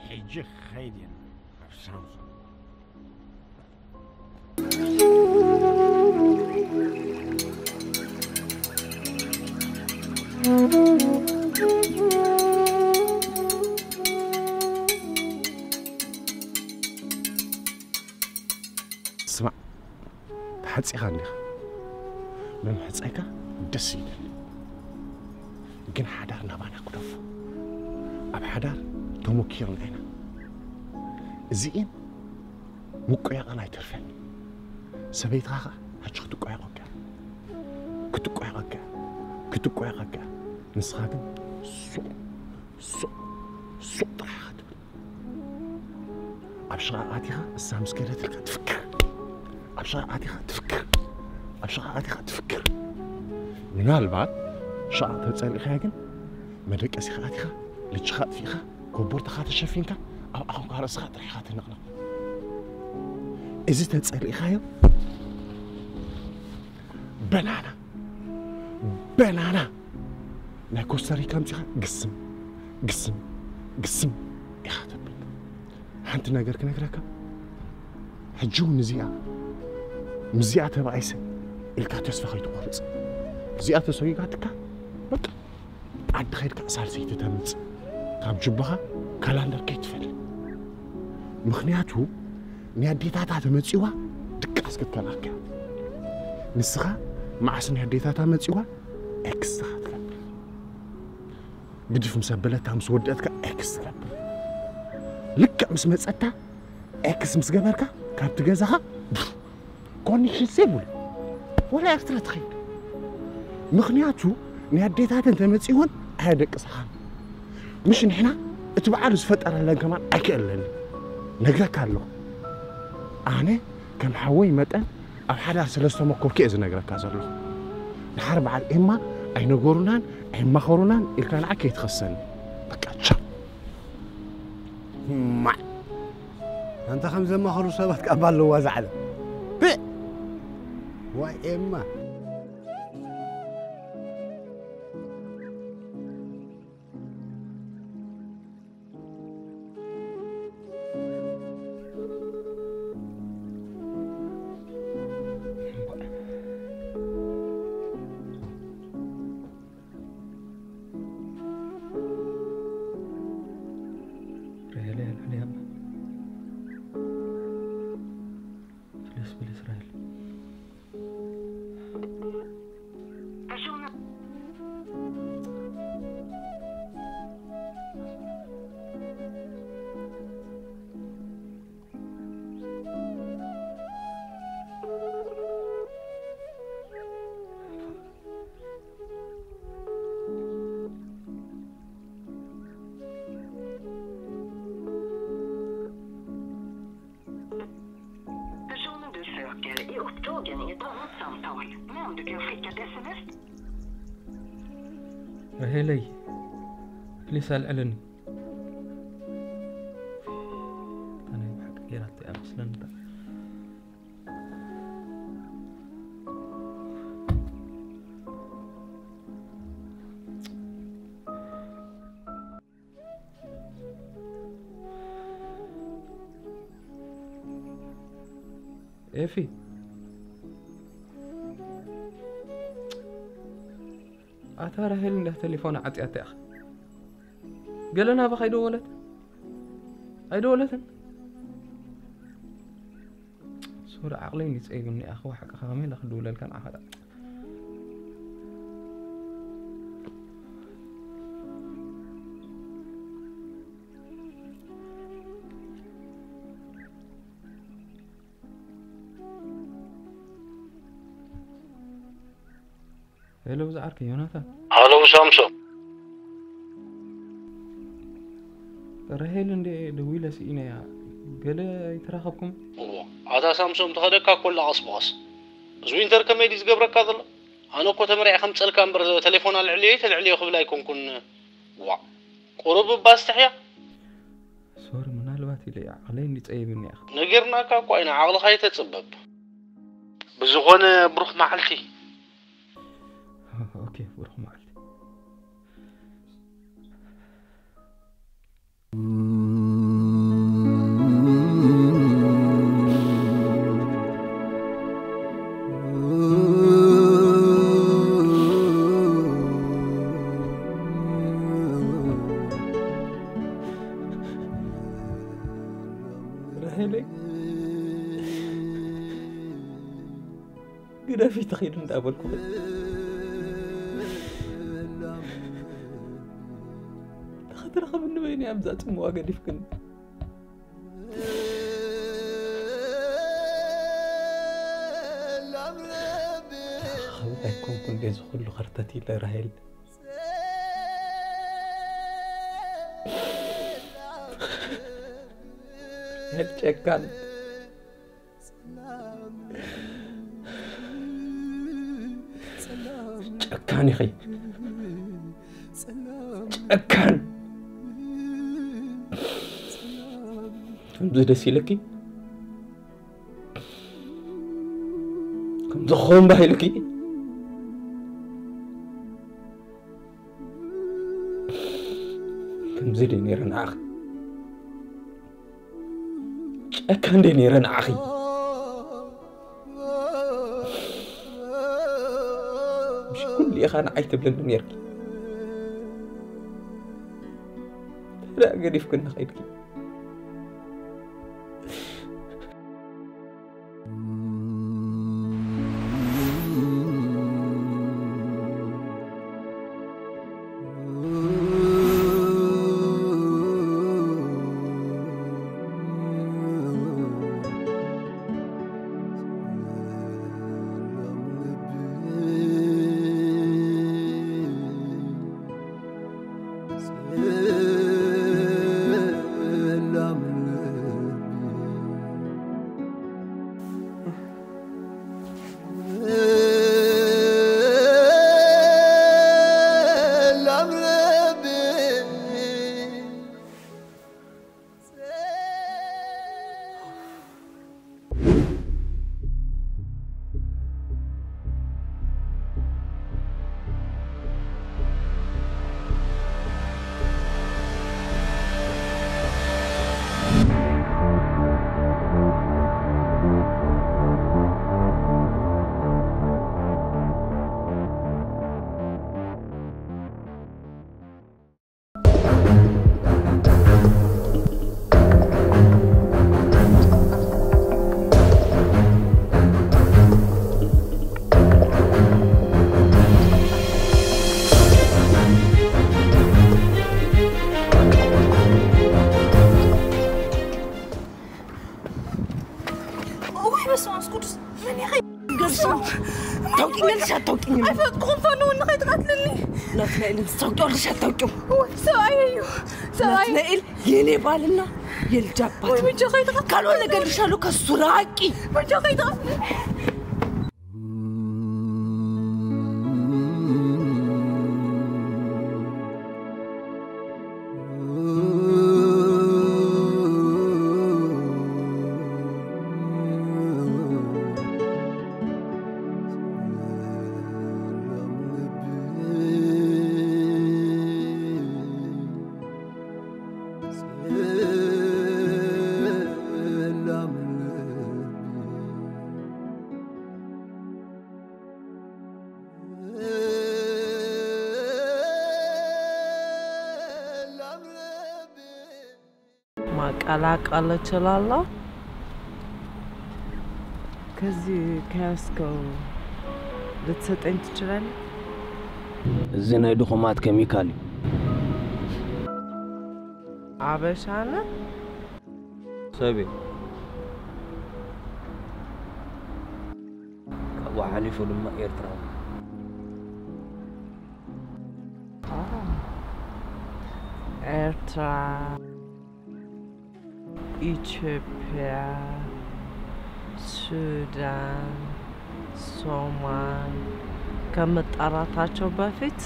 ሕጂ ክኸይድ እየ ናብ ሳምሶን። ስማዕ፣ ተሓጺኻ እንዲኻ። ምምሕጻይካ ደስ ይብለኒ። ግን ሓዳር ናባና ክደፎ። ኣብ ሓዳር ተመኪርና ኢና። እዚእን ምቁያቕን ኣይተርፍን። ሰበይትኻ ኸኣ ሕጂ ክትቆያቖካ እያ። ክትቆያቖካ እያ። ክትቆያቖካ እያ። ንስኻ ግን ሱቕ፣ ሱቕ፣ ሱቕ ጥራሕ ኢኻ ትብል። ኣብ ሽቓቕ ኣቲኻ እሳ ምስ ከደትልካ ትፍክር። ኣብ ሽቓቕ ኣቲኻ ትፍክር። ኣብ ሽቓቕ ኣቲኻ ትፍክር። ምናልባት ሽቓቕ ተጸሊእኻያ ግን መደቀሲኻ ኣቲኻ፣ ልጅኻ ኣጥፊእኻ፣ ኮቦርታኻ ተሸፊንካ፣ ኣብ ዓንኳር ርእስኻ ጥሪሕኻ ትንቕንቕ። እዚ ተጸሊእኻዮ፣ በናና፣ በናና ናይ ኮስታሪካ ኣምጺኻ ግስም፣ ግስም፣ ግስም ኢኻ ተብል። ሓንቲ ነገር ክነግረካ፣ ሕጂ እውን እዚኣ፣ ምስዚኣ ተባኢሰ ኢልካ ተስፋ ከይትቆርጽ። እዚኣ ተሰጒጋትካ፣ በቃ፣ ዓዲ ከይድካ ሳልሰይቲ ተምጽእ፣ ካብ ጅባኻ ካላንደር ከይትፈል። ምኽንያቱ ንኣዴታታ ተመጺዋ ድቃስ ክትከናከ። ንስኻ መዓስ ንኣዴታታ መጺዋ ኤክስ ኢኻ ትገብር። ግድፍ ምስ ኣበለታ ምስ ወደእትካ ኤክስ ትገብር። ልክዕ ምስ መጸታ ኤክስ ምስ ገበርካ ካብቲ ገዛኻ ኮኔክሽን ዘይብሉ፣ ወላ ኤርትራ ትኸይድ። ምኽንያቱ ንኣዴታተን ተመጺወን ኣየደቅስኻን። ምሽ ንሕና እቲ በዓሉ ዝፈጠረለን ከማን ኣይክእለንን። ነግረካ ኣለኹ። ኣነ ከም ሓወይ መጠን ኣብ ሓዳር ስለ ዝተመኮርኩ እየ ዝነግረካ ዘለኹ። ድሓር በዓል ኤማ ኣይነገሩናን ኣይማኸሩናን ኢልካ ንዓ ከይትኸሰኒ። በቃ ቻው። ማዕ። ኣንታ ከም ዘማኸሩ ሰባት ቃባ ኣለዋ እዛ ዓለም። ፕእ! ዋይ ኤማ። ራሄል ኣልዕልያ እባ። ፕሊስ፣ ፕሊስ ራሄል። Personen. Personen du söker är upptagen i ett annat samtal, men du kan skicka ett S M S. ራሄለይ፣ ፕሊስ ኣልዕልኒ። እታ ናይ ብሓቂ ጌራቶ እያ መስለኒ። ኤፊ፣ ኣታ ራሄል እንዳ ቴሌፎን ዓጽያታ ኢኻ። ገለ ናባኻ ኣይደወለት? ኣይደወለትን? ሶሪ፣ ዓቕለይ እንዲ ጸይብኒ፣ ኣኺ ሓቅኻ ከመይ ኢለ ክድውለልካ ንዓኻ? ሄሎ፣ ዝዓርከይ ዮናታን። ሃሎ ሳምሶም። ራሄል እንዴ ደዊለ ስኢነያ፣ ገለ ኣይተራኸብኩም? እዎ፣ ኣታ ሳምሶም፣ ተኸደካ ኮላ ቀስ ብቐስ። እዚ ዊንተር ከመይ ድዩ ዝገብረካ ዘሎ? ኣነ እኮ ተመሪዐ ከምጸልካ እምበር፣ ቴሌፎን ኣልዕልዮ ተልዕልዮ ክብል ኣይኮንኩን። ዋእ፣ ቁሩብ እባ ኣስተሕያ። ሶሪ፣ ምናልባት ኢለ እየ፣ ዓቕለይ እንዲ ጸይብኒ ኢኻ። ነጊርናካ እኳ ኢና፣ ዓቕልኻ ኣይተጽበብ። ብዝኾነ፣ ብሩኽ መዓልቲ። ኦኬ፣ ብሩኽ መዓልቲ። ራሄለይ፣ ግደፊ ትኺድ እንዳበልኩ፣ ንኽትረኽብኒ በይነይ ኣብዛ ጽምዋ ገዲፍክኒ። ተራኸብት ኣይኮንኩን ድየ እዚ ኩሉ ከርተት ኢለ ራሄል? ራሄል ጨካን። ጨካን ኢኺ። ጨካን። ከምዚ ደስ ኢለኪ፣ ከምዚ ክኸውን ባሂልኪ፣ ከምዚ ድየ ነይረ ንዓኺ? ጨካን ድየ ነይረ ንዓኺ? ምሽ ኩሉ ኢኻ ንዓይ ትብለኒ ነይርኪ። ደኣ ገዲፍክኒ ኸይድኪ። ወይ በስመ አብ ቅዱስ፣ መን ኢኺ? ገብስና ታውቂኛለሽ አታውቂኝም? ኣይፈልጥኩም ፈኑ ንኸይትቀትልኒ። ናትናኤልን ታውቂዋለሽ አታውቂውም? ወይ ሰብኣይ እዩ ሰብኣይ። ናትናኤል የኔ ባልና የልጅ አባት ወይ ነው። ብቻ ከይትቀትልኒ። ካልሆነ እገልሻለሁ፣ ከሱ ራቂ። ብቻ ከይትቀትልኒ። ማቀላቀል እችላለሁ። ከዚህ ከያዝከው ልትሰጠኝ ትችላለህ? እዚ ናይ ድኹማት ኬሚካል እዩ። አበሻ ነህ? ሰብ እዩ። ካብኡ ሓሊፉ ድማ ኤርትራዊ። ኤርትራ፣ ኢትዮጵያ፣ ሱዳን፣ ሶማል ከመጣራታቸው በፊት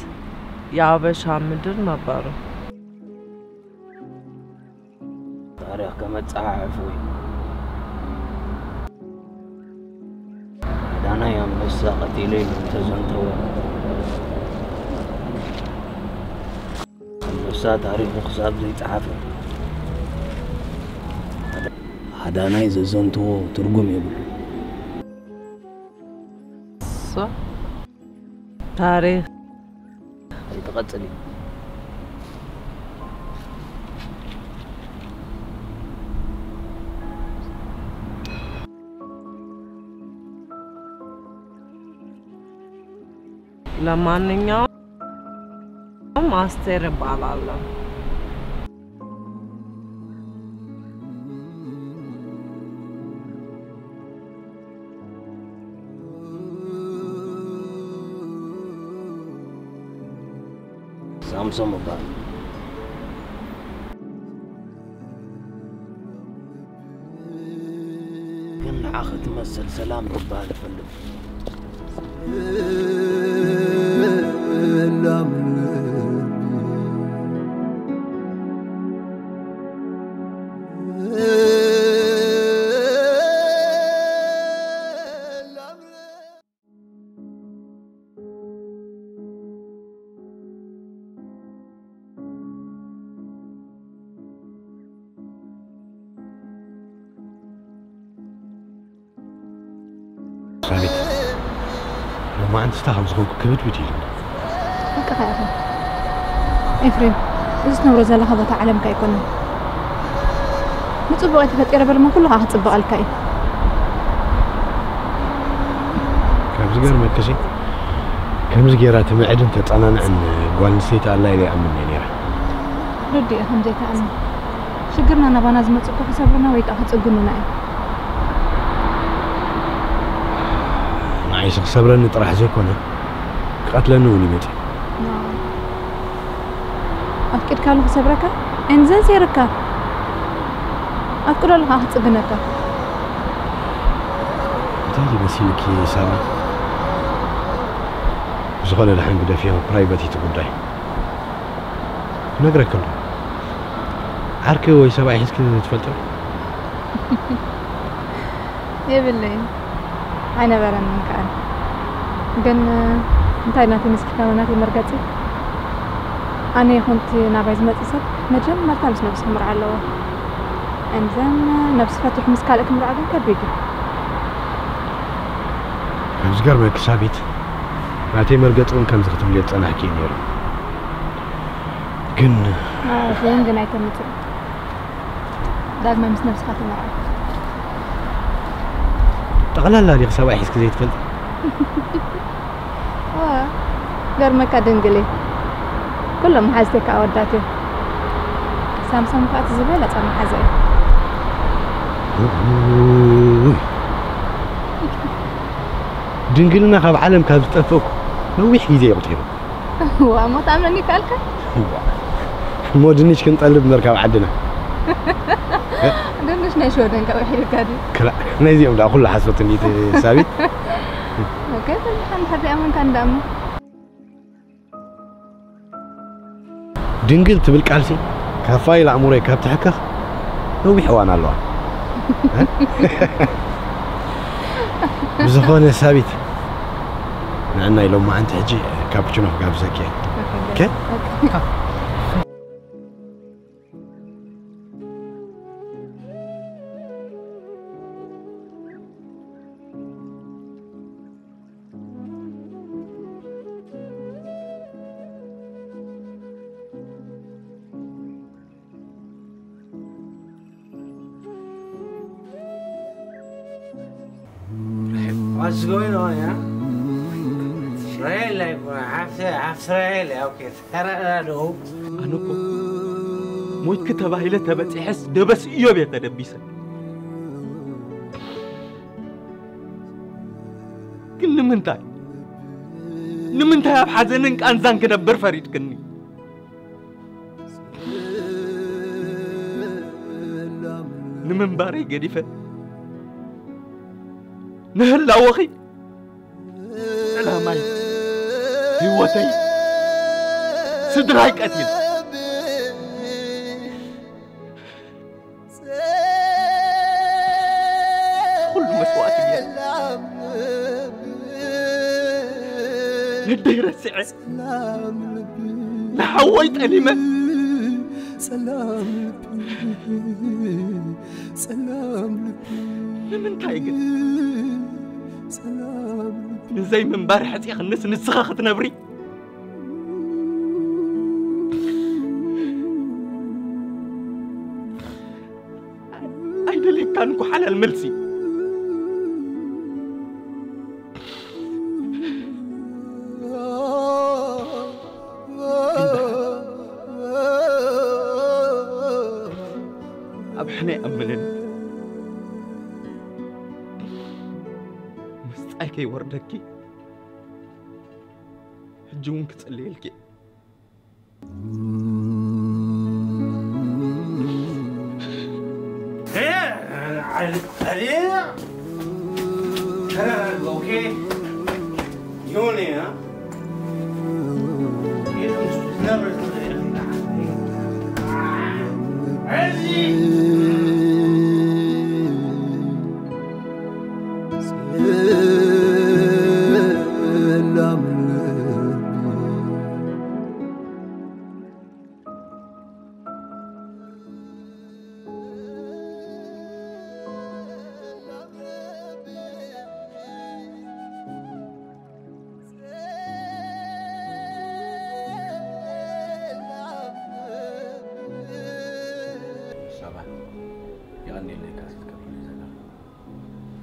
የአበሻ ምድር ነበሩ። ታሪኽ ከመጸሓሕፉ እዩ። ኣዳናይ ኣንበሳ ቀቲለ ኢሉ እንተዘንተወ፣ ኣንበሳ ታሪኹ ክሳብ ዘይጸሓፈ፣ ኣዳናይ ዘዘንትዎ ትርጉም የብሉ። ታሪኽ ኣይትቐጽሊ። ለማንኛውም አስቴር እባላለሁ። ሳምሶም እባል። ግን ንዓኺ ትመስል ሰላም ትበሃል እፈልጥ። መዓንትስታ ከም ዝኾንኩ ክብድብድ ኢሉኒ። ሓቅኻ ኢኻ ኤፍሬም፣ እዚ ትነብሮ ዘለኻ ቦታ ዓለምካ ኣይኮነን። ንጽቡቕ እየ ተፈጢረ በልሞ ኩሉ ከዓ ክጽበቐልካ እዩ። ካብ ዝገርመክሲ ከምዚ ገይራ ትምዕድን ተጸናንዕን ጓል ኣንስተይቲ ኣላ ኢለ ይኣምን እየ ነይረ። ርዱእ እዩ ከም ዘይትኣምን። ሽግርና ናባና ዝመጽእ እኮ ክሰብሩና ወይ ከዓ ክጽግኑና እዮም። ንዓይሲ ክሰብረኒ ጥራሕ ዘይኮነ ክቐትለኒ እውን ይመጽእ። ኣፍቂድካሉ ክሰብረካ ኤንዘን ሴርካ ኣፍቅዶ ኣለኻ ክጽግነካ። እንታይ እዩ መሲልኪ ሳሚ? ዝኾነ ደሓን ግደፍዮ ፕራይቨት እቲ ጉዳይ። ክነግረኪ ኣሎ። ዓርኪ ወይ ሰብኣይ ሒዝኪ ትፈልጢ? የብለይን። ኣይነበረንን ከኣ። ግን እንታይ ናተይ መሲልካ ናተይ መርገጺ? ኣነ ይኹን እቲ ናባይ ዝመጽእ ሰብ መጀመርታ ምስ ነብሱ ክምርዓ ኣለዎ። And then ነብሱ ፈቲሑ ምስ ካልእ ክምርዖ ግን ከቢድ እዩ። ከም ዝገርመኪ ሳቢት ናተይ መርገጺ እውን ከምዚ ክትብልዮ ዝጸናሕኪ እዩ ነይሩ። ግን ኣዎ፣ እዚ እውን ግን ኣይተምጽእ። ዳግማይ ምስ ነብስኻ ተመርዓው። ጠቕላላ ዲኺ ሰብኣይ ሒዝኪ ዘይትፈልጢ? እወ፣ ገርመካ ድንግል እየ። ኩሎም መሓዝተይ ከዓ ኣወዳት እዮም። ሳምሶም ከዓ እቲ ዝበለጸ መሓዛ እዩ። ውይ። ድንግልና ካብ ዓለም ካብ ዝጠፍእኩ ነዊሕ ግዜ የቑጺሩ። ዋ፣ እሞ ትኣምነኒ ይከኣልካ? እሞ ድንሽ ክንጠልብ እምበር ካብ ዓድና። ድንሽ ናይ ሽወደን ካብ ውሒድካ ድዩ? ክላእ፣ ናይዚኦም ደኣ ኩሉ ሓሶት እንዲት ሳቢት። ኦኬ፣ እንድሕር እንድሕር ዘይኣመንካ እንዳ እሞ። ድንግል ትብል ቃልሲ ካብ ፋይል ኣእምሮይ ካብ ትሕከኽ ነዊሕ እዋን ኣለዋ። ብዝኾነ ሳቢት፣ ንዕናይ ሎማዓንቲ ሕጂ ካፑችኖ ክጋብዘኪ እየ። ኦኬ? What's going on, yeah? Israel, like, half, half Israel, okay. ተረዳድኡ። ኣነ እኮ ሞይትኪ ተባሂለ ተበጺሐስ ደበስ እዮብ እየ ተደቢሰ። ግን ንምንታይ? ንምንታይ ኣብ ሓዘንን ቃንዛን ክነብር ፈሪድክኒ? ንምንባረይ ገዲፈ ንህላወኺ ዕላማይ፣ ህይወተይ፣ ስድራይ ቀቲለ። ኩሉ መስዋእቲ ገይረ ንደይ ረሲዐ ንሓወይ ጠሊመ። ንምንታይ ግን ንዘይ ምንባር ሕፂኽንስ ንስኻ ክትነብሪ? ኣይደልየካን እኮ ሓላል መልሲ። ግን ደሓን፣ ኣብ ሕነ ይኣምንን ምስጣይ ከይወርደኪ ሕጂ እውን ክጽልየልኪ እየ።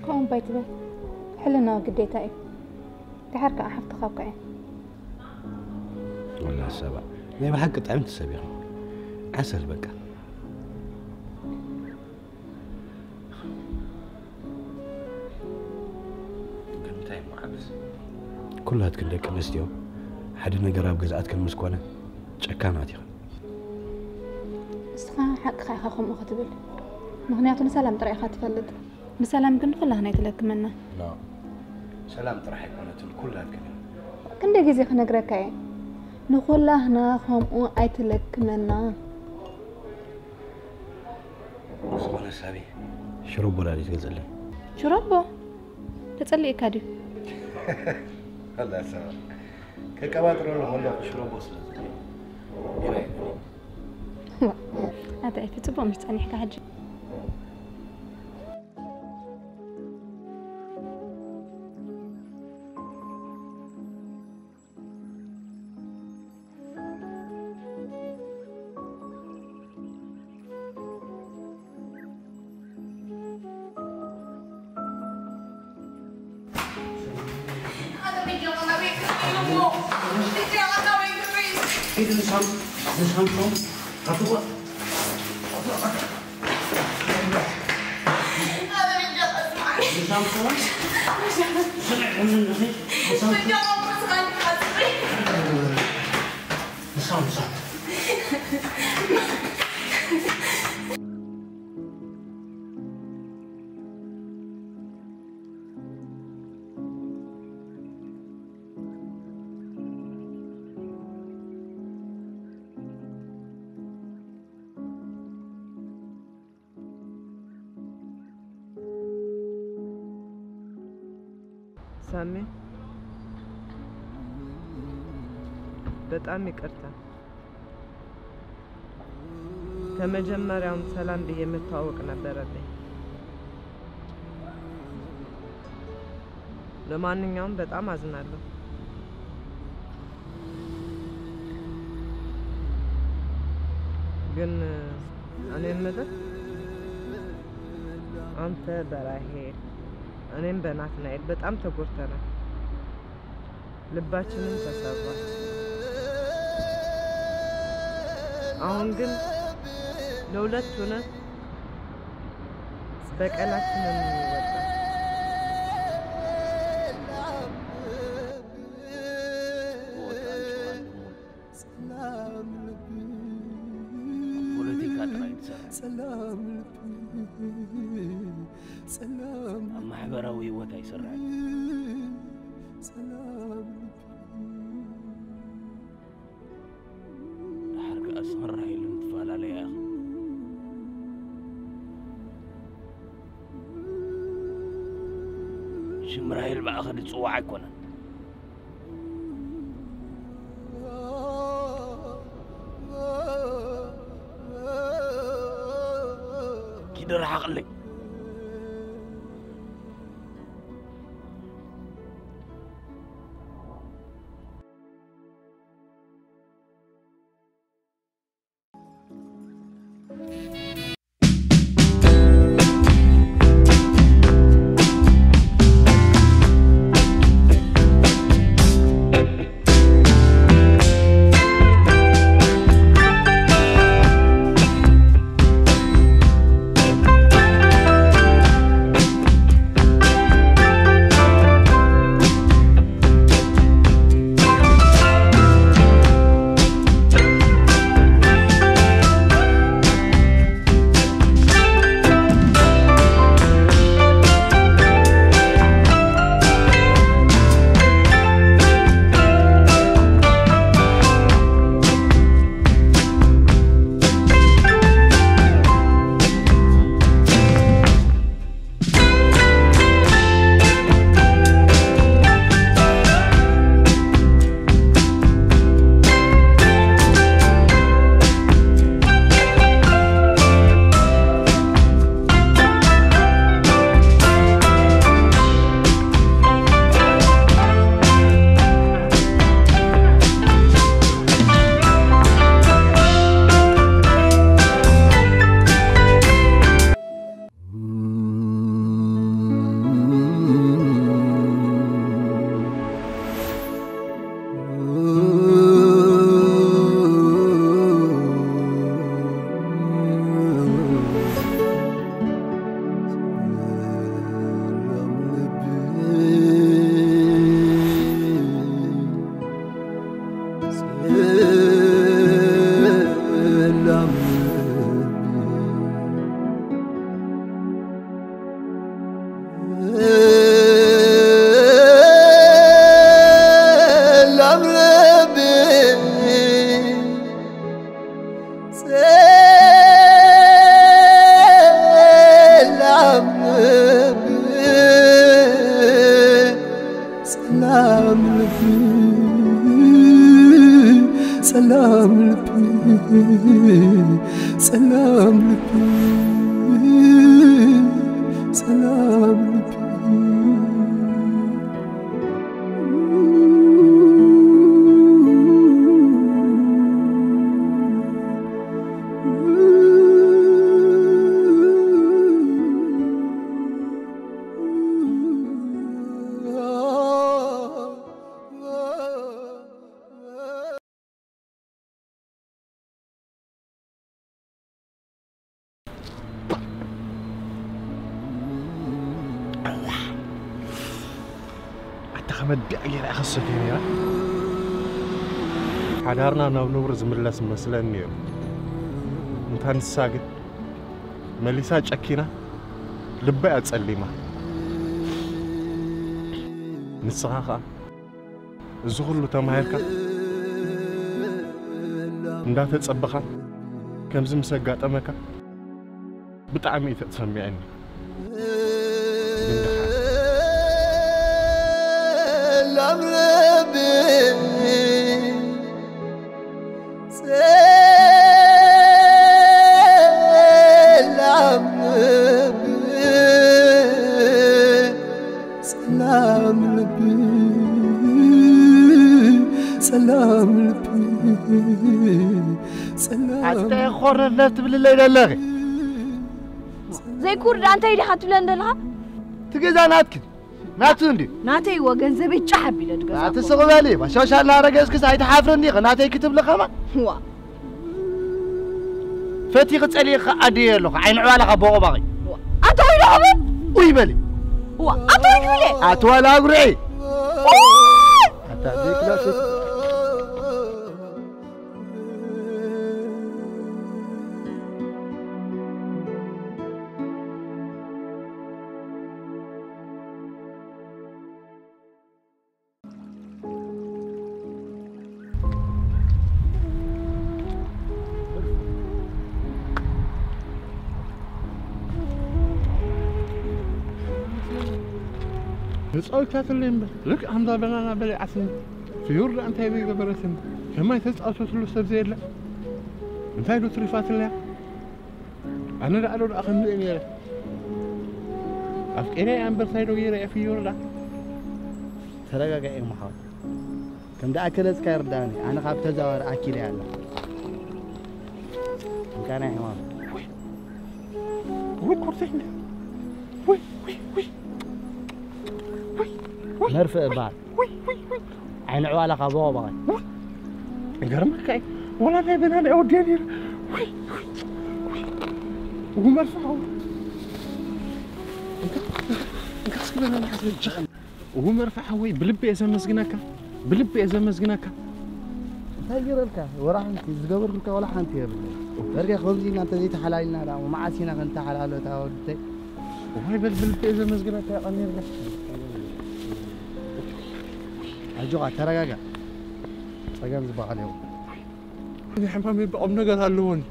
ከምኡ እምባ ኣይትበል። ሕልናዊ ግዴታ እዩ። ድሓር ከኣ ሓፍትኻ እኳ እየ። ወላ ሰባ፣ ናይ ብሓቂ ጥዕምቲ ሰብ ኢኺ። ዓሰል በቃ። ግን እንታይ እሞ ዓብስ? ኩላትክን ደቂ ኣንስትዮ ሓደ ነገር ኣብ ገዛኣትክን ምስ ኮነ ጨካናት ኢኽን። ንስኻ ሓቅኻ ኢኻ ከምኡ ክትብል። ምኽንያቱ ንሰላም ጥራይ ኢኻ ትፈልጥ። ንሰላም ግን ንኹላህና ኣይትለክመና። ኖ፣ ሰላም ጥራሕ ኣይኮነትን፣ ኩላትክን እዩ። ክንደይ ግዜ ክነግረካ እየ? ንኹላህና ከምኡ ኣይትለክመና። ዝኾነ ሳቢ፣ ሽሮቦ ዳሊ ትገዝእለይ? ሽሮቦ? ተጸሊእካ ድዩ? ወላ ሰባ፣ ከቀባጥረሉ ከለኹ ሽሮቦ ስለ ዝብለይ፣ ቢራ ይደሊ። ኣታ ኤፊ፣ ጽቡቕ ምሽ ጸኒሕካ ሕጂ። ሳሚ፣ በጣም ይቅርታ። ከመጀመሪያውም ሰላም ብዬ መተዋወቅ ነበረብኝ። ለማንኛውም በጣም አዝናለሁ። ግን እኔ የምልህ፣ አንተ በራሄል እኔም በናትናኤል በጣም ተጎድተናል። ልባችንም ተሰብሯል። አሁን ግን ለሁለት ሆነን በቀላችንን እንወጣ። ፖለቲካ ጥራይ ትሰርሕ። ኣብ ማሕበራዊ ህይወት ኣይሰርሕን። ድሓር ከኣ ስኽራይ ኢሉ ንፈላለያ ኢኻ። ሽም ራሄል ብኣኻ ዝጽዋዕ ኣይኮነን። ኪዲ ርሓቕለይ። ሰላም ልቢ፣ ሰላም ልቢ፣ ሰላም ልቢ፣ ሰላም ልቢ። ኣታ ከመዲኣ ገይራ እየ ክሰትዮ ነይራ። ሓዳርና ናብ ንቡር ዝምለስ መስለኒ ነይሩ። እንታ ንሳ ግን መሊሳ ጨኪና፣ ልበይ ኣጸሊማ። ንስኻ ኸኣ እዚ ኩሉ ተማሂርካ እንዳተጸበኻ ከምዚ ምስ ኣጋጠመካ ብጣዕሚ እዩ ተሰሚዐኒ። ግን ደሓን። ላም ልቢ፣ ጸላም ልቢ፣ ጸላም ልቢ፣ ጸላም ልቢ፣ ጸላም ኣታ ኮረር ለትብልለይ ደለኺ። ዘይኩርዳ እንታይ ዲኻ ትብለን ዘለኻ? ትገዛ ናትክን ናቱ እንዲ ናተይ ወ ገንዘበይ ጫሕ ኣቢለ ድገዛ ኣቲ ስቕ በሊ። ባሻሻ እናረገዝክስ ኣይትሓፍርን ዲኺ ናተይ ክትብሊ ከማን? ዋ። ፈቲኺ ጸሊእኺ ኣድየ ኣለኹ። ዓይኒ ዕባላኻ ቦቕባቒ። ኣታ ወይ ደኸበ? ኡይ በሊ። ዋ፣ ኣታ ወይ ክብለ? ኣቲ ዋላ ኣጉርዒ። ዋ። ኣታ ዘይክላስ ተጻዊታትለይ እምበር ልክዕ ከምዛ በናና በሊዓትኒ። ፍዩር ደኣ እንታይ ዘይገበረትኒ? ከማይ ተጻውተትሉ ሰብ ዘየለ እንታይ ዶ ትሪፋትለያ? ኣነ ደኣ ዶ ደኣ ከምዚ እየ ነይረ። ኣፍቂረ እያ እምበር እንታይ ዶ ገይረ እየ ፍዩር ደኣ? ተረጋጋኢ እሞ ሓወይ። ከም ደኣ ከለጽካ ይርዳእኒ። ኣነ ካብ ተዛዋሪ ኣኪለ እያ ኣላ። እንካና ሕማም። ወይ፣ ወይ፣ ኮርተኛ። ወይ፣ ወይ፣ ወይ። ወይ፣ ወይ። መርፍእ እባ። ወይ፣ ወይ፣ ወይ። ዓይኒ ዕባላኻ ቦቕ በቐል። ወይ። ይገርመካ እዩ። ወላ ናይ በናና እየ ወዲያ ነይረ። ወይ፣ ወይ፣ ወይ። እው መርፍእ ሓወይ። እንካ፣ እንካ እስኪ በናና ሓዘ ጀኸን። እው መርፍእ ሓወይ፣ ብልቢ እየ ዘመስግነካ። ብልቢ እየ ዘመስግነካ። እንታይ ገይረልካ? ወላ ሓንቲ ዝገበርኩልካ ወላ ሓንቲ የብለይ። ደርገ ከምዚ ኢና እንተዘይተሓላሊልና ደኣ መዓስ ኢና ክንተሓላሎ እታ ወድተይ? እዋይ በል ብልቢ እየ ዘመስግነካ የቐንየልና። ኣጆኻ ተረጋጋእ። ጸገም ዝበሃል የብሉን። እዚ ሕማም በቁም ነገር ኣለዎኒ።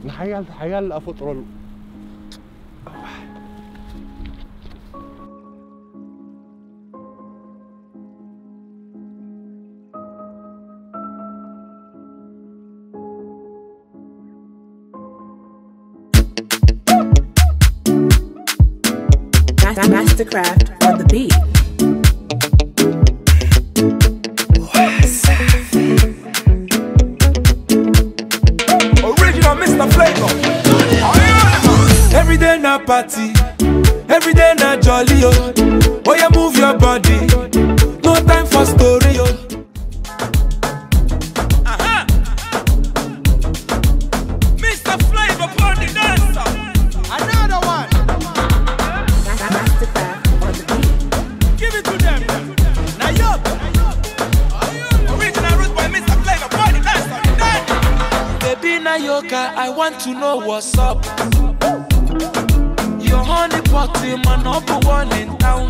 ንሓያል ሓያል ኣፈጥረሉ። Mastercraft on the beat. Original Mister Flavor. Every day na party, every day na jolly oh. Oh yeah, move your body, no time for story oh. Aha. Mister Flavor upon the dancer. Another one. Mastercraft on the beat. Give it to them. Now yo. Original root boy, Mister Flavor upon the dancer. Baby Nayoka, I want to know what's up. Your honey pot, man, up one in town.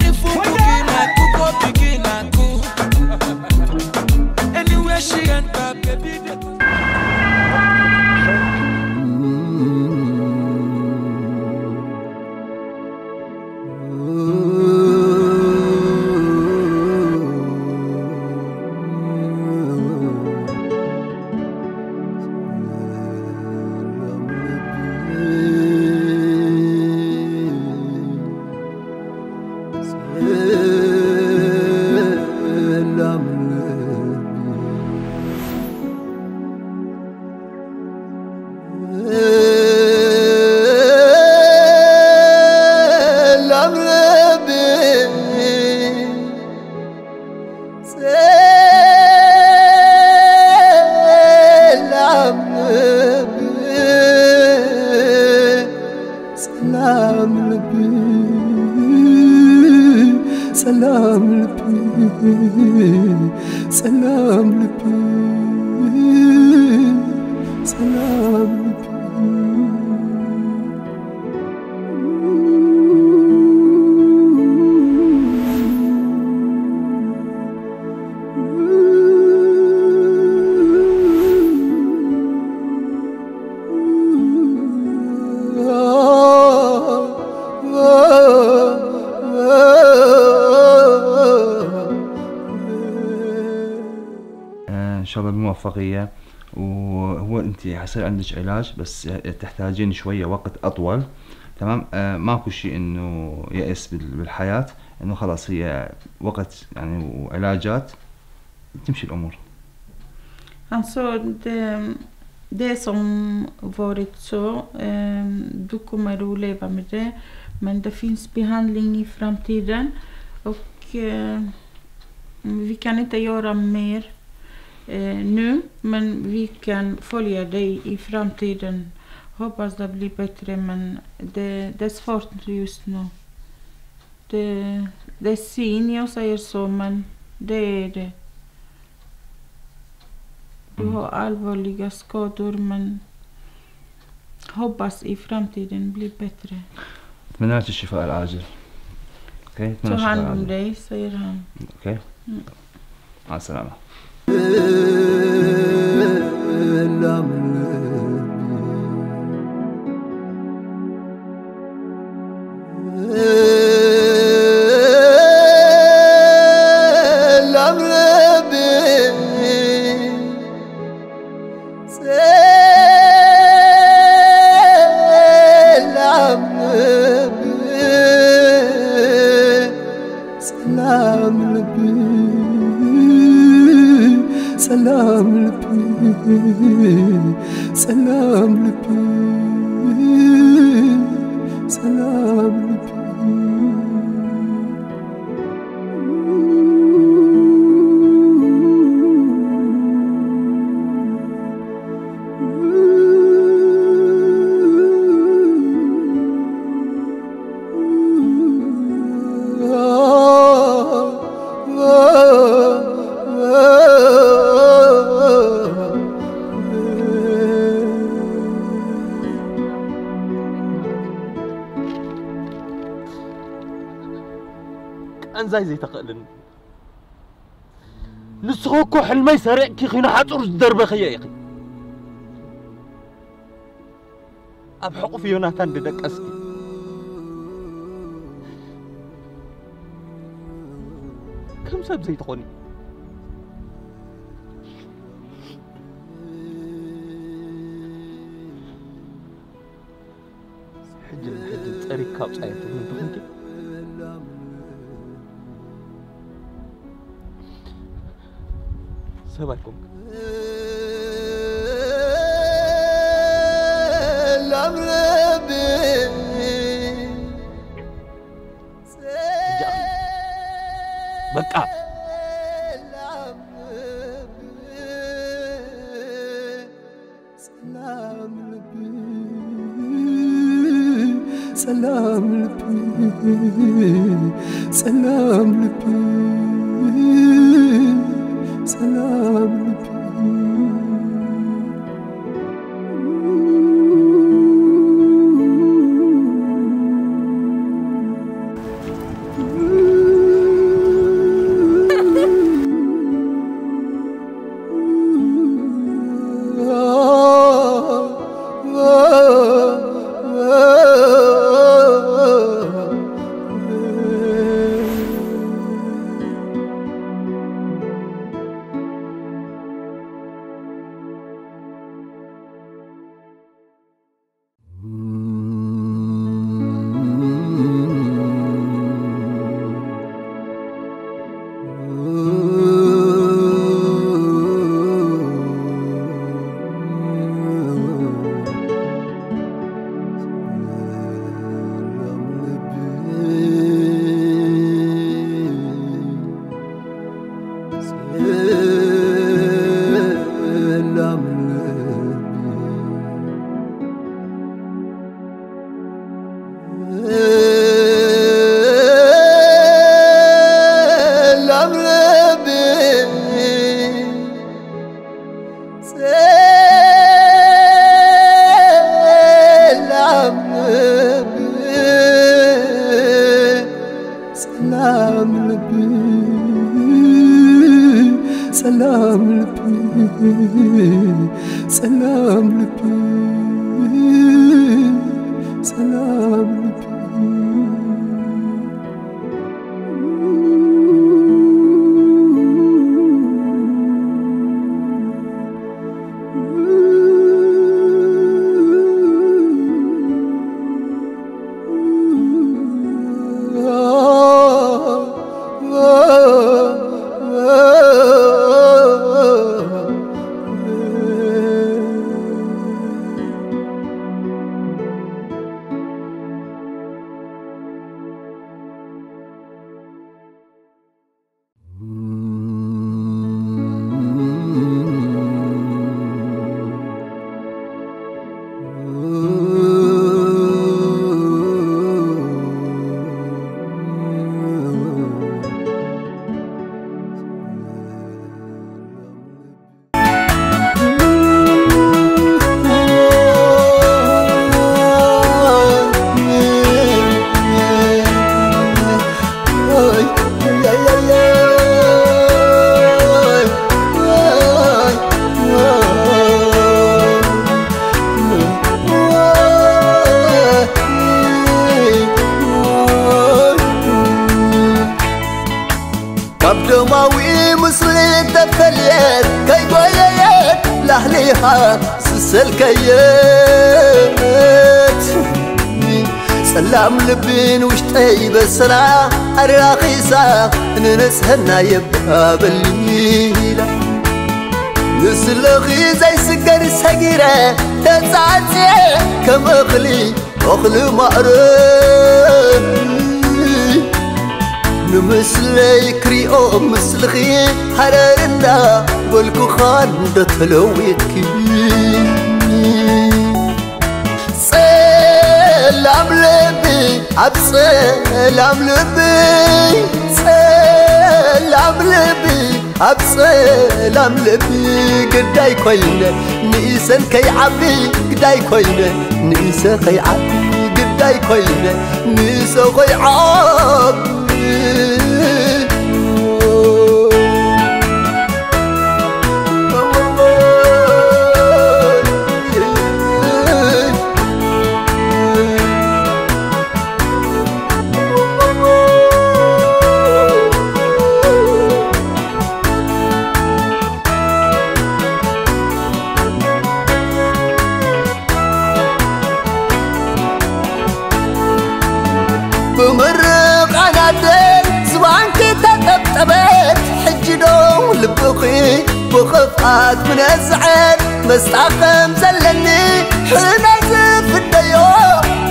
If we begin, I cook up, begin, I cook. Anywhere she enter, baby, they... ጸላም ልቢ፣ ጸላም ልቢ፣ ጸላም ልቢ። آه، ان شاء الله بالموفقية. وهو انت حيصير عندك علاج، بس تحتاجين شوية وقت اطول. تمام. آه، ماكو شيء انه يأس بال- بالحياة، انه خلاص هي وقت يعني وعلاجات تمشي الامور. Han sa det, det som varit så, eh, du kommer att leva med det, men det finns behandling i framtiden. Och eh, vi kan inte göra mer eh, nu, men vi kan följa dig i framtiden. Hoppas det blir bättre, men det, det är svårt just nu. Det, det är synd jag säger så, men det är det. Du har allvarliga skador, men hoppas i framtiden blir bättre. اتمنى لك الشفاء العاجل. اوكي، اتمنى Ta الشفاء hand om العاجل. Dig, säger han. اوكي. مع السلامة. ጸላም ልቢ፣ ጸላም ልቢ፣ ጸላም ልቢ፣ ጸላም ልቢ። ቃንዛይ ዘይተኽእልን ንስኺ እኮ ሕልመይ ሰሪቕኪ ኪኖ ሓፁር ዝደርበኽዮ ኢኺ። ኣብ ሕቑፍ ዮናታን ዝደቀስኪ ከም ሰብ ዘይትኾኒ። ሕጂ ሕጂ ጸሪግካ ኣውጻየ ትብሉ እንተኾንኪ ሰብ ኣይኮንኩ። በቃ። ጸላም ልቢ፣ ጸላም ልቢ፣ ጸላም ልቢ። ልቢ፣ ጸላም ልቢ፣ ጸላም ልቢ፣ ጸላም ልቢ። ካብ ደማዊ ምስሊ ተፈልየት ከይጎየየት ላህሊኻ ዝሰልከየት ጸላም ልብን ውሽጠይ በሰላ ኣራኺሳ ንንጽህና የባበሊላ ንስለኺ ዘይስገር ሰጊረ ተጻጽየ ከም እኽሊ እኽሊ ማእረ ንምስለይ ክሪኦ ምስልኺ ሃረር እንዳ በልኩኻ እንዶ ተለዊጥኪ ጸላም ልቢ ኣብ ጸላም ልቢ ጸላም ልቢ ኣብ ጸላም ልቢ ግዳይ ኮይነ ንእሰን ከይዓቢ ግዳይ ኮይነ ንእሰ ከይዓቢ ግዳይ ኮይነ ንእሰ ከይዓቢ ብምርቓናተይ ዝባንኪ ተጠብጠበት ሕጂ ዶ ልብኺ ብኽፍኣት ምነዝዐት መስጣ ከም ዘለኒ ሕነ ዝፍደዮ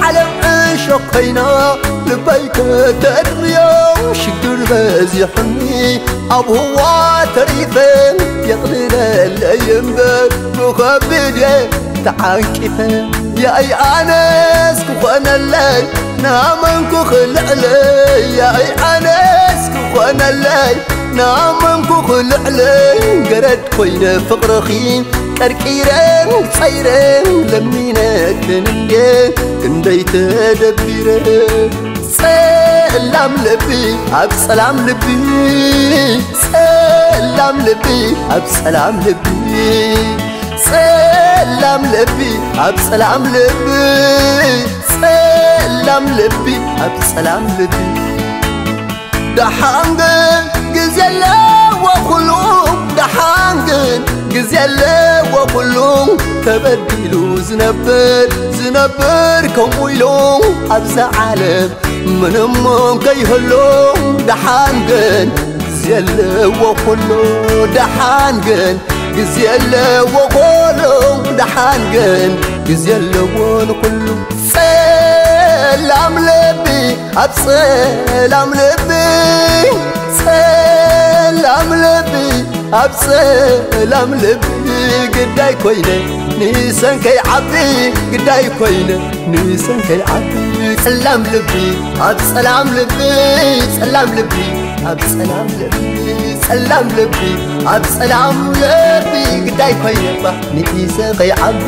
ዓለም ዕሾኽ ኮይና ልበይ ከተድምዮ ሽግር በዚሑኒ ኣብ ህዋ ተሪፈ የቕልለለይ እምበር ብኸቢድ እየ ተዓንቂፈ ያይ ኣነስ ክኾነለይ ናመንኩ ክልዕለይ ያይ ኣነስ ክኾነለይ ናመንኩ ክልዕለይ ገረድ ኮይነ ፍቕርኺ ቀርቂረን ጸይረን ለሚነክን እንዴ ክንደይ ተደቢረ ጸላም ልቢ ኣብ ጸላም ልቢ ጸላም ልቢ ኣብ ጸላም ልቢ ጸላም ልቢ ኣብ ጸላም ልቢ ጸላም ልቢ ኣብ ጸላም ልቢ ደሓን ግን ግዜ ኣለዎ ኩሉ ደሓን ግን ግዜ ኣለዎ ኩሉ ተበዲሉ ዝነብር ዝነብር ከምኡ ኢሉ ኣብዛ ዓለም ምንም ከይህሉ ደሓን ግን ግዜ ኣለዎ ኩሉ ደሓን ግን ግዜ ኣለዎ ኩሉ ደሓን ግን ግዜ ኣለዎ ንኩሉ ጸላም ልቢ ኣብ ጸላም ልቢ ጸላም ልቢ ኣብ ጸላም ልቢ ግዳይ ኮይነ ንሰንከይ ዓቢ ግዳይ ኮይነ ንሰንከይ ዓቢ ጸላም ልቢ ኣብ ጸላም ልቢ ጸላም ልቢ ኣብ ጸላም ልቢ ጸላም ልቢ ኣብ ጸላም ልቢ ግዳይ ኮይነ ባ ንሰንከይ ዓቢ